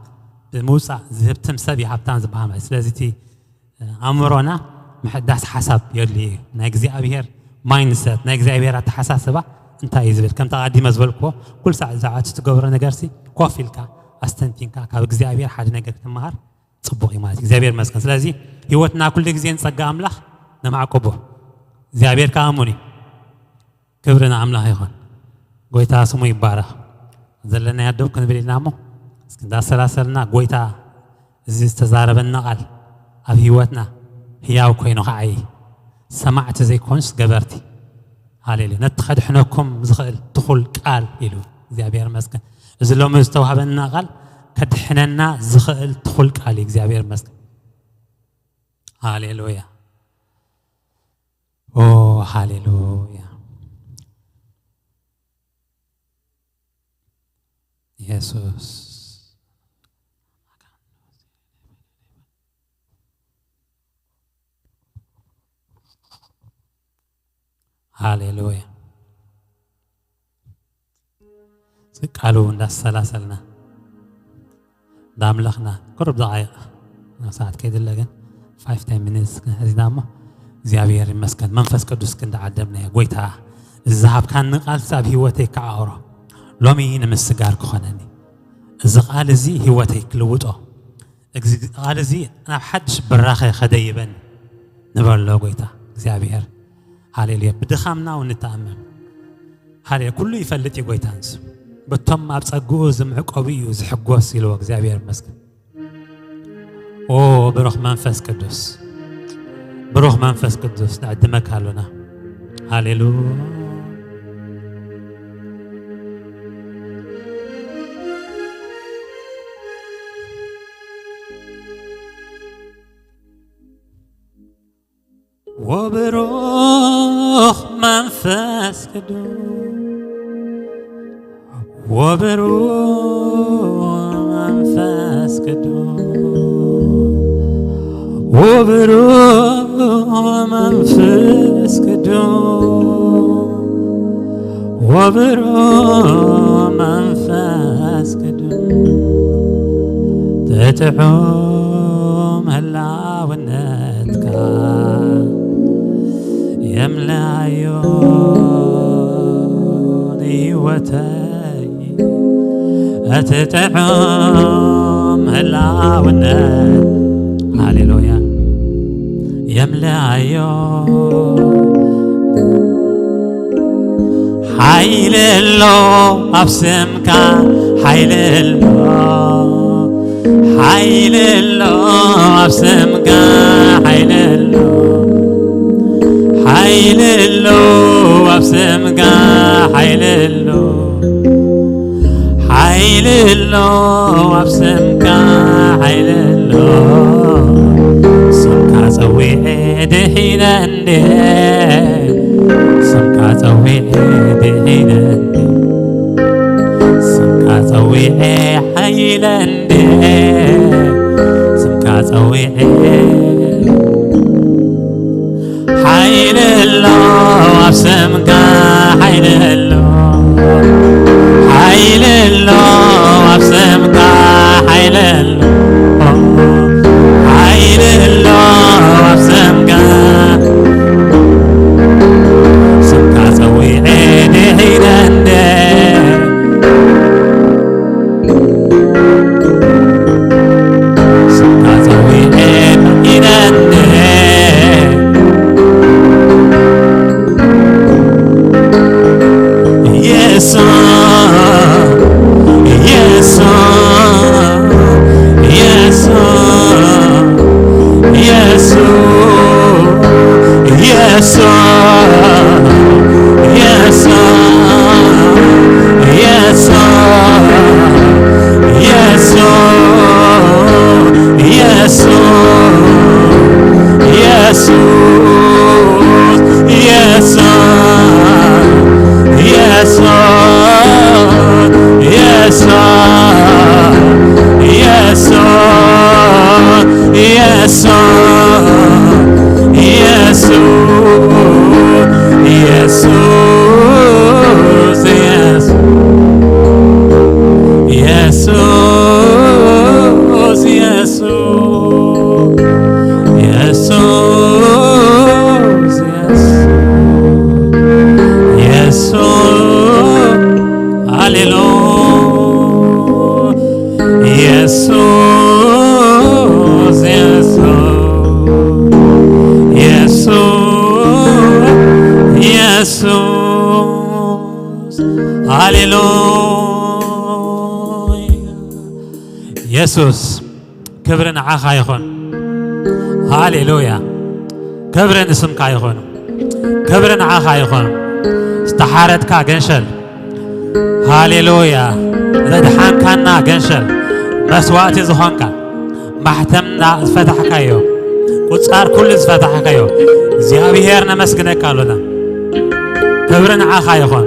ብምውፃእ ዝህብትም ሰብ እዩ ሃብታም ዝበሃል ማለት። ስለዚ እቲ ኣእምሮና ምሕዳስ ሓሳብ የድልዩ እዩ። ናይ እግዚኣብሔር ማይንድሰት፣ ናይ እግዚኣብሔር ኣተሓሳስባ እንታይ እዩ ዝብል፣ ከምቲ ኣቐዲመ ዝበልክዎ፣ ኩሉ ሳዕ ዛዕባ እቲ ትገብሮ ነገርሲ ኮፍ ኢልካ ኣስተንቲንካ ካብ እግዚኣብሔር ሓደ ነገር ክትመሃር ፅቡቕ እዩ ማለት እዩ። እግዚኣብሔር ይመስገን። ስለዚ ህይወትና ኩሉ ግዜ ንፀጋ ኣምላኽ ነማዕቅቦ። እግዚኣብሔር ከዓ እሙን እዩ። ክብሪ ንኣምላኽ ይኹን። ጎይታ ስሙ ይባረኽ። ዘለናዮ ደው ክንብል ኢልና እሞ፣ እስኪ እንዳሰላሰልና፣ ጎይታ እዚ ዝተዛረበና ቃል ኣብ ህይወትና ህያው ኮይኑ ከዓይ፣ ሰማዕቲ ዘይኮኑስ ገበርቲ። ሃሌሉያ። ነቲ ከድሕነኩም ዝኽእል ትኹል ቃል ኢሉ እግዚኣብሔር ይመስገን። እዚ ሎሚ ዝተዋህበና ቃል ከድሕነና ዝኽእል ትኹል ቃል እዩ። እግዚኣብሔር ይመስገን። ሃሌሉያ። ኦ፣ ሃሌሉያ። የሱስ። ሃሌሉያ። ቃሉ እንዳሰላሰልና እንዳምለኽና ቅሩብ ደቃይቕ፣ ሰዓት ከይድለ ግን ፋይቭ ቴን ሚኒትስ ሒዝና እሞ፣ እግዚኣብሔር ይመስገን። መንፈስ ቅዱስ ክንዲ ዓደምናዮ፣ ጎይታ፣ እዚ ዝሃብካኒ ቃል ኣብ ህይወተይ ክዓቕሮ፣ ሎሚ ንምስጋር ክኾነኒ፣ እዚ ቃል እዚ ህይወተይ ክልውጦ፣ እዚ ቃል እዚ ናብ ሓድሽ ብራኸ ከደይበኒ ንበሎ ጎይታ እግዚኣብሔር። ሃሌሉያ። ብድኻምና እውን ንተኣመን። ሃሌ፣ ኩሉ ይፈልጥ እዩ ጎይታ ንሱ። በቶም ኣብ ጸግኡ ዝምዕቀቡ እዩ ዝሕጎስ ኢልዎ እግዚኣብሔር ይመስገን። ኦ፣ ብሩኽ መንፈስ ቅዱስ፣ ብሩኽ መንፈስ ቅዱስ ንዕድመካ ኣሎና። ሃሌሉያ። ወብሩኽ መንፈስ ቅዱስ፣ ወብሩኽ መንፈስ ቅዱስ፣ ወብሩኽ መንፈስ ቅዱስ፣ ወብሩኽ መንፈስ ቅዱስ፣ ትጥዑም ህላውነትካ የምልኣዮ ንህይወተይ፣ እቲ ጥዑም ህላውነት። ሃሌሉያ። የምልኣዮ። ሓይሊ ኣሎ ኣብ ስምካ፣ ሓይሊ ኣሎ፣ ሓይሊ ኣሎ ኣብ ስምካ፣ ሓይሊ ኣሎ፣ ሓይሊ ኣሎ ኣብ ስምካ፣ ሓይሊ ኣሎ። ሓይሊ ኣሎ ኣብ ስምካ፣ ሓይሊ ኣሎ። ስምካ ጸዊዐ ድሒነ እንዴ፣ ስምካ ጸዊዐ ድሒነ እንዴ፣ ስምካ ጸዊዐ ሓይለ እንዴ፣ ስምካ ጸዊዐ ሓይሊ ኣሎ ኣብ ስምካ፣ ሓይሊ ኣሎ፣ ሓይሊ ኣሎ ኣብ ስምካ፣ ሓይሊ ኣሎ፣ ሓይሊ ኣሎ ኣብ ስምካ። ስምካ ጸዊዐ ድሒነ እንደ ስምካ ጸዊዐ ድሒነ እንደ ኢየሱስ፣ ኢየሱስ፣ ኢየሱስ፣ ኢየሱስ፣ ኢየሱስ፣ ኢየሱስ፣ ኢየሱስ፣ ኢየሱስ፣ ኢየሱስ፣ ኢየሱስ፣ ኢየሱስ፣ ኢየሱስ፣ ኢየሱስ፣ ኢየሱስ፣ ኢየሱስ፣ ኢየሱስ፣ የሱስ፣ ክብሪ ንዓኻ ይኹን። ሃሌሉያ። ክብሪ ንስምካ ይኹን። ክብሪ ንዓኻ ይኹን። ዝተሓረድካ ገንሸል፣ ሃሌሉያ። ዘድሓንካና ገንሸል፣ መስዋእቲ ዝኾንካ፣ ማሕተምና ዝፈታሕካዮ፣ ቁጻር ኩሉ ዝፈታሕካዮ እግዚኣብሔር ነመስግነካ ኣሎና። ክብሪ ንዓኻ ይኹን።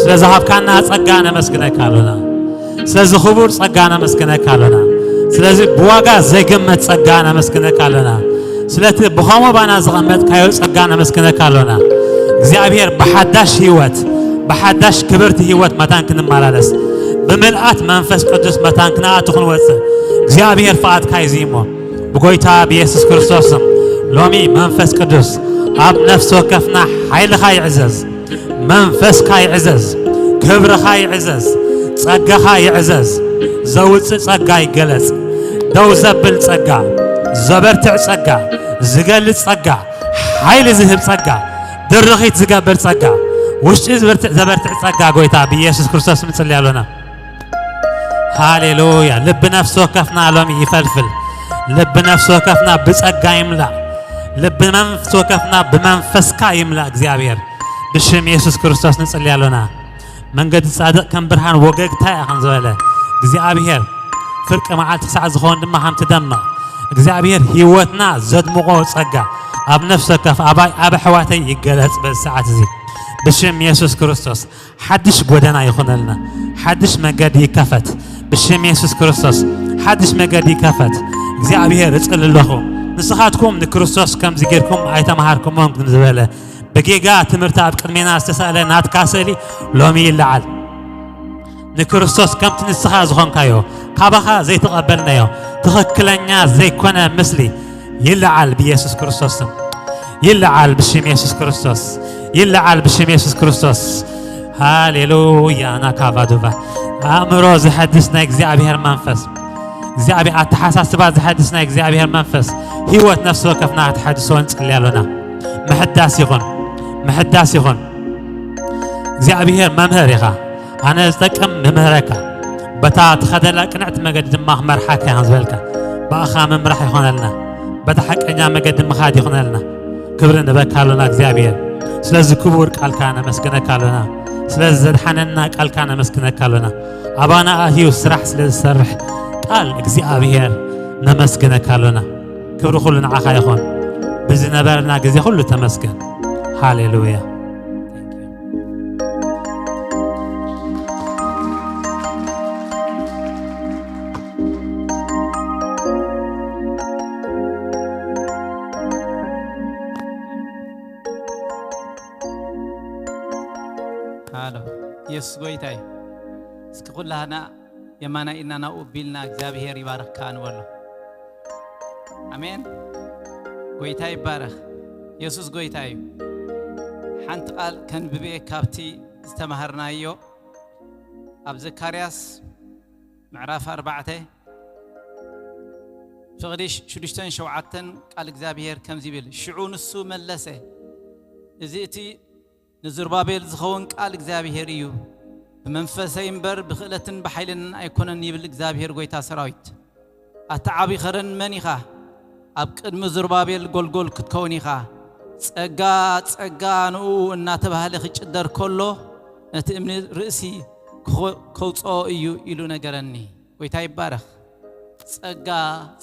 ስለ ዝሃብካና ጸጋ ነመስግነካ ኣሎና። ስለዚ ክቡር ጸጋ ነመስግነካ ኣሎና። ስለዚ ብዋጋ ዘይግመት ጸጋ ነመስግነካ ኣሎና። ስለቲ ብኸሞ ባና ዝቐመጥካዮ ጸጋ ነመስግነካ ኣሎና። እግዚኣብሔር ብሓዳሽ ህይወት፣ ብሓዳሽ ክብርቲ ህይወት መታን ክንመላለስ፣ ብምልኣት መንፈስ ቅዱስ መታን ክንኣቱ ክንወጽእ እግዚኣብሔር ፍቓድካ እዩ እሞ፣ ብጎይታ ብየሱስ ክርስቶስ ስም ሎሚ መንፈስ ቅዱስ ኣብ ነፍሲ ወከፍና ሓይልኻ ይዕዘዝ። መንፈስካ ይዕዘዝ፣ ክብርኻ ይዕዘዝ፣ ጸጋኻ ይዕዘዝ። ዘውጽእ ጸጋ ይገለጽ፣ ደው ዘብል ጸጋ፣ ዘበርትዕ ጸጋ፣ ዝገልጽ ጸጋ፣ ሓይሊ ዝህብ ጸጋ፣ ድርኺት ዝገብር ጸጋ፣ ውሽጢ ዝበርትዕ ዘበርትዕ ጸጋ ጎይታ ብኢየሱስ ክርስቶስ ንጽሊ ኣሎና። ሃሌሉያ። ልቢ ነፍሲ ወከፍና ሎሚ ይፈልፍል። ልቢ ነፍሲ ወከፍና ብጸጋ ይምላእ። ልቢ ነፍሲ ወከፍና ብመንፈስካ ይምላእ እግዚኣብሔር። ብሽም የሱስ ክርስቶስ ንጽሊ ኣሎና። መንገዲ ጻድቕ ከም ብርሃን ወገግታ እያ ከም ዝበለ እግዚኣብሔር፣ ፍርቂ መዓልቲ ክሳዕ ዝኸውን ድማ ከም ትደምቕ እግዚኣብሔር ህይወትና ዘድምቖ ጸጋ ኣብ ነፍሲ ወከፍ ኣባይ ኣብ ኣሕዋተይ ይገለጽ በዚ ሰዓት እዚ ብሽም የሱስ ክርስቶስ። ሓድሽ ጎደና ይኹነልና። ሓድሽ መገዲ ይከፈት። ብሽም የሱስ ክርስቶስ ሓድሽ መገዲ ይከፈት። እግዚኣብሔር እጽሊ ኣለኹ። ንስኻትኩም ንክርስቶስ ከምዚ ጌርኩም ኣይተምሃርኩሞን ዝበለ ብጌጋ ትምህርቲ ኣብ ቅድሜና ዝተሳእለ ናትካ ስእሊ ሎሚ ይለዓል። ንክርስቶስ ከምቲ ንስኻ ዝኾንካዮ ካባኻ ዘይተቐበልናዮ ትኽክለኛ ዘይኮነ ምስሊ ይለዓል ብኢየሱስ ክርስቶስ ስም። ይለዓል ብሽም የሱስ ክርስቶስ። ይለዓል ብሽም የሱስ ክርስቶስ። ሃሌሉያ። ናካባዱባ ኣእምሮ ዝሐድስ ናይ እግዚኣብሔር መንፈስ፣ እግዚኣብሔር ኣተሓሳስባ ዝሐድስ ናይ እግዚኣብሔር መንፈስ ህይወት ነፍሲ ወከፍና ክትሐድሶ ንጽሊ ኣሎና። ምሕዳስ ይኹን፣ ምሕዳስ ይኹን። እግዚኣብሔር መምህር ኢኻ። ኣነ ዝጠቅም ምምህረካ፣ በታ ትኸደላ ቅንዕቲ መገዲ ድማ ክመርሓካ እየ ዝበልካ፣ ብኣኻ ምምራሕ ይኾነልና፣ በታ ሓቀኛ መገዲ ምኻድ ይኾነልና። ክብሪ ንበካ ኣሎና እግዚኣብሔር። ስለዚ ክቡር ቃልካ ነመስግነካ ኣሎና። ስለዚ ዘድሓነና ቃልካ ነመስግነካ ኣሎና። ኣባና ኣትዩ ስራሕ ስለ ዝሰርሕ ቃል እግዚኣብሔር ነመስግነካ ኣሎና። ክብሪ ኩሉ ንዓኻ ይኹን። ብዝነበረና ግዜ ኩሉ ተመስገን። ሃሌሉያ። ሃሎ፣ ኢየሱስ ጎይታ እዩ። እስኪ ኩላህና የማናይ ኢድና ናብኡ ቢልና እግዚኣብሔር ይባርኽካ ንበሎ። ኣሜን። ጎይታ ይባረኽ። ኢየሱስ ጎይታ እዩ። ሓንቲ ቃል ከንብቤ ካብቲ ዝተማሃርናዮ ኣብ ዘካርያስ ምዕራፍ ኣርባዕተ ፍቕዲ ሽዱሽተን ሸውዓተን ቃል እግዚኣብሔር ከምዚ ይብል፣ ሽዑ ንሱ መለሰ፣ እዚ እቲ ንዝሩባቤል ዝኸውን ቃል እግዚኣብሔር እዩ፣ ብመንፈሰይ እምበር ብኽእለትን ብሓይልን ኣይኮነን ይብል እግዚኣብሔር ጐይታ ሰራዊት። ኣታ ዓቢ ኸረን መን ኢኻ? ኣብ ቅድሚ ዝሩባቤል ጐልጐል ክትከውን ኢኻ። ጸጋ፣ ጸጋ ንኡ እናተባህለ ክጭደር ከሎ ነቲ እምኒ ርእሲ ክኸ- ከውጽኦ እዩ ኢሉ ነገረኒ። ጐይታ ይባረኽ። ጸጋ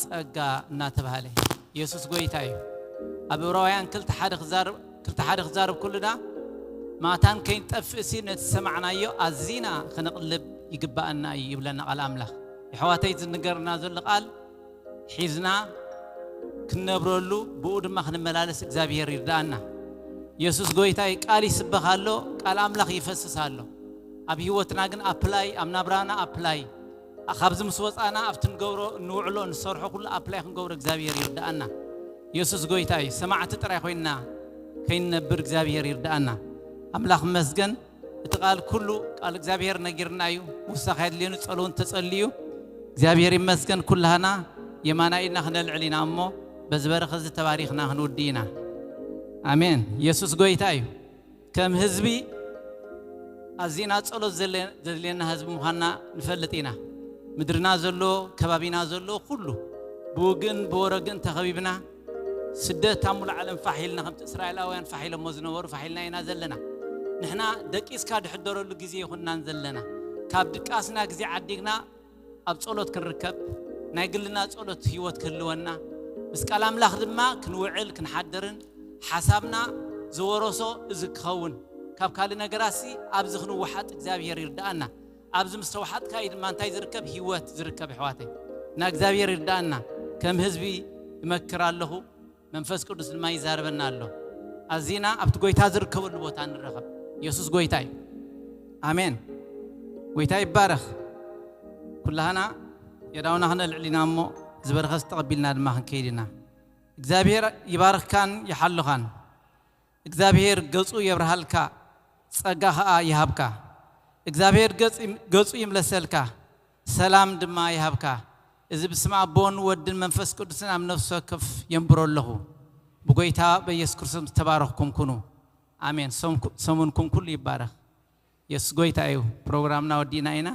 ጸጋ እናተባህለ ኢየሱስ ጐይታ እዩ። ኣብ ዕብራውያን ክልተ ሓደ ክዛረብ ክልተ ሓደ ክዛረብ ኩልና ማታን ከይንጠፍእሲ ነቲ ዝሰማዕናዮ ኣዚና ከነቕልብ ይግባኣና እዩ ይብለና ቃል ኣምላኽ። የሕዋተይ ዝንገርና ዘሎ ቃል ሒዝና ክንነብረሉ ብኡ ድማ ክንመላለስ እግዚኣብሔር ይርዳኣና። ኢየሱስ ጐይታ እዩ። ቃል ይስበኽ ኣሎ፣ ቃል ኣምላኽ ይፈስስ ኣሎ። ኣብ ህይወትና ግን ኣፕላይ ኣብ ናብራና ኣፕላይ ካብዚ ምስ ወፃና ኣብቲ ንገብሮ እንውዕሎ እንሰርሖ ኩሉ ኣፕላይ ክንገብሮ እግዚኣብሔር ይርዳኣና። ኢየሱስ ጎይታ እዩ። ሰማዕቲ ጥራይ ኮይንና ከይንነብር እግዚኣብሔር ይርዳኣና። ኣምላኽ መስገን እቲ ቃል ኩሉ ቃል እግዚኣብሔር ነጊርና እዩ። ምውሳኽ የድልየኑ ጸሎውን ተጸልዩ እግዚኣብሔር ይመስገን። ኩላህና የማና ኢድና ክነልዕል ኢና እሞ በዚ በረኸት እዚ ተባሪኽና ክንውዲ ኢና። ኣሜን። ኢየሱስ ጎይታ እዩ። ከም ህዝቢ ኣዚና ጸሎት ዘለ- ዘድልየና ህዝቢ ምዃንና ንፈልጥ ኢና። ምድርና ዘሎ፣ ከባቢና ዘሎ ኩሉ ብውግእን ብወረግእን ተኸቢብና፣ ስደት ኣብ ሙሉእ ዓለም ፋሕ ኢልና፣ ከምቲ እስራኤላውያን ፋሕ ኢሎሞ ዝነበሩ ፋሕ ኢልና ኢና ዘለና። ንሕና ደቂስካ ድሕደረሉ ግዜ ይኹንናን ዘለና። ካብ ድቃስና ግዜ ዓዲግና ኣብ ጸሎት ክንርከብ፣ ናይ ግልና ጸሎት ህይወት ክህልወና፣ ምስ ቃል ኣምላኽ ድማ ክንውዕል ክንሓድርን፣ ሓሳብና ዝወረሶ እዚ ክኸውን፣ ካብ ካልእ ነገራሲ ኣብዚ ክንወሓጥ እግዚኣብሔር ይርድኣና። ኣብዚ ምስ ተወሓጥካ እዩ ድማ እንታይ ዝርከብ? ህይወት ዝርከብ፣ ኣሕዋተይ። እና እግዚኣብሔር ይርድኣና። ከም ህዝቢ እመክር ኣለኹ፣ መንፈስ ቅዱስ ድማ ይዛረበና ኣሎ። ኣዚና ኣብቲ ጎይታ ዝርከበሉ ቦታ ንረኸብ። የሱስ ጎይታ እዩ። ኣሜን። ጎይታ ይባረኽ። ኩላህና የዳውና ክነልዕል ኢና እሞ፣ ዝበረኸ ዝተቐቢልና ድማ ክንከይድ ኢና። እግዚኣብሔር ይባርኽካን ይሓልኻን። እግዚኣብሔር ገጹ የብርሃልካ፣ ጸጋ ኸኣ ይሃብካ። እግዚኣብሔር ገጽ-፣ ገጹ ይምለሰልካ፣ ሰላም ድማ ይሃብካ። እዚ ብስም ኣቦን ወድን መንፈስ ቅዱስን ኣብ ነፍሲ ወከፍ የንብሮ ኣለኹ። ብጎይታ በኢየሱስ ክርስቶስ ዝተባረኽኩም ኩኑ። ኣሜን። ሰምኩ-፣ ሰሙንኩም ኩሉ ይባረኽ። የሱስ ጎይታ እዩ። ፕሮግራምና ወዲእና ኢና።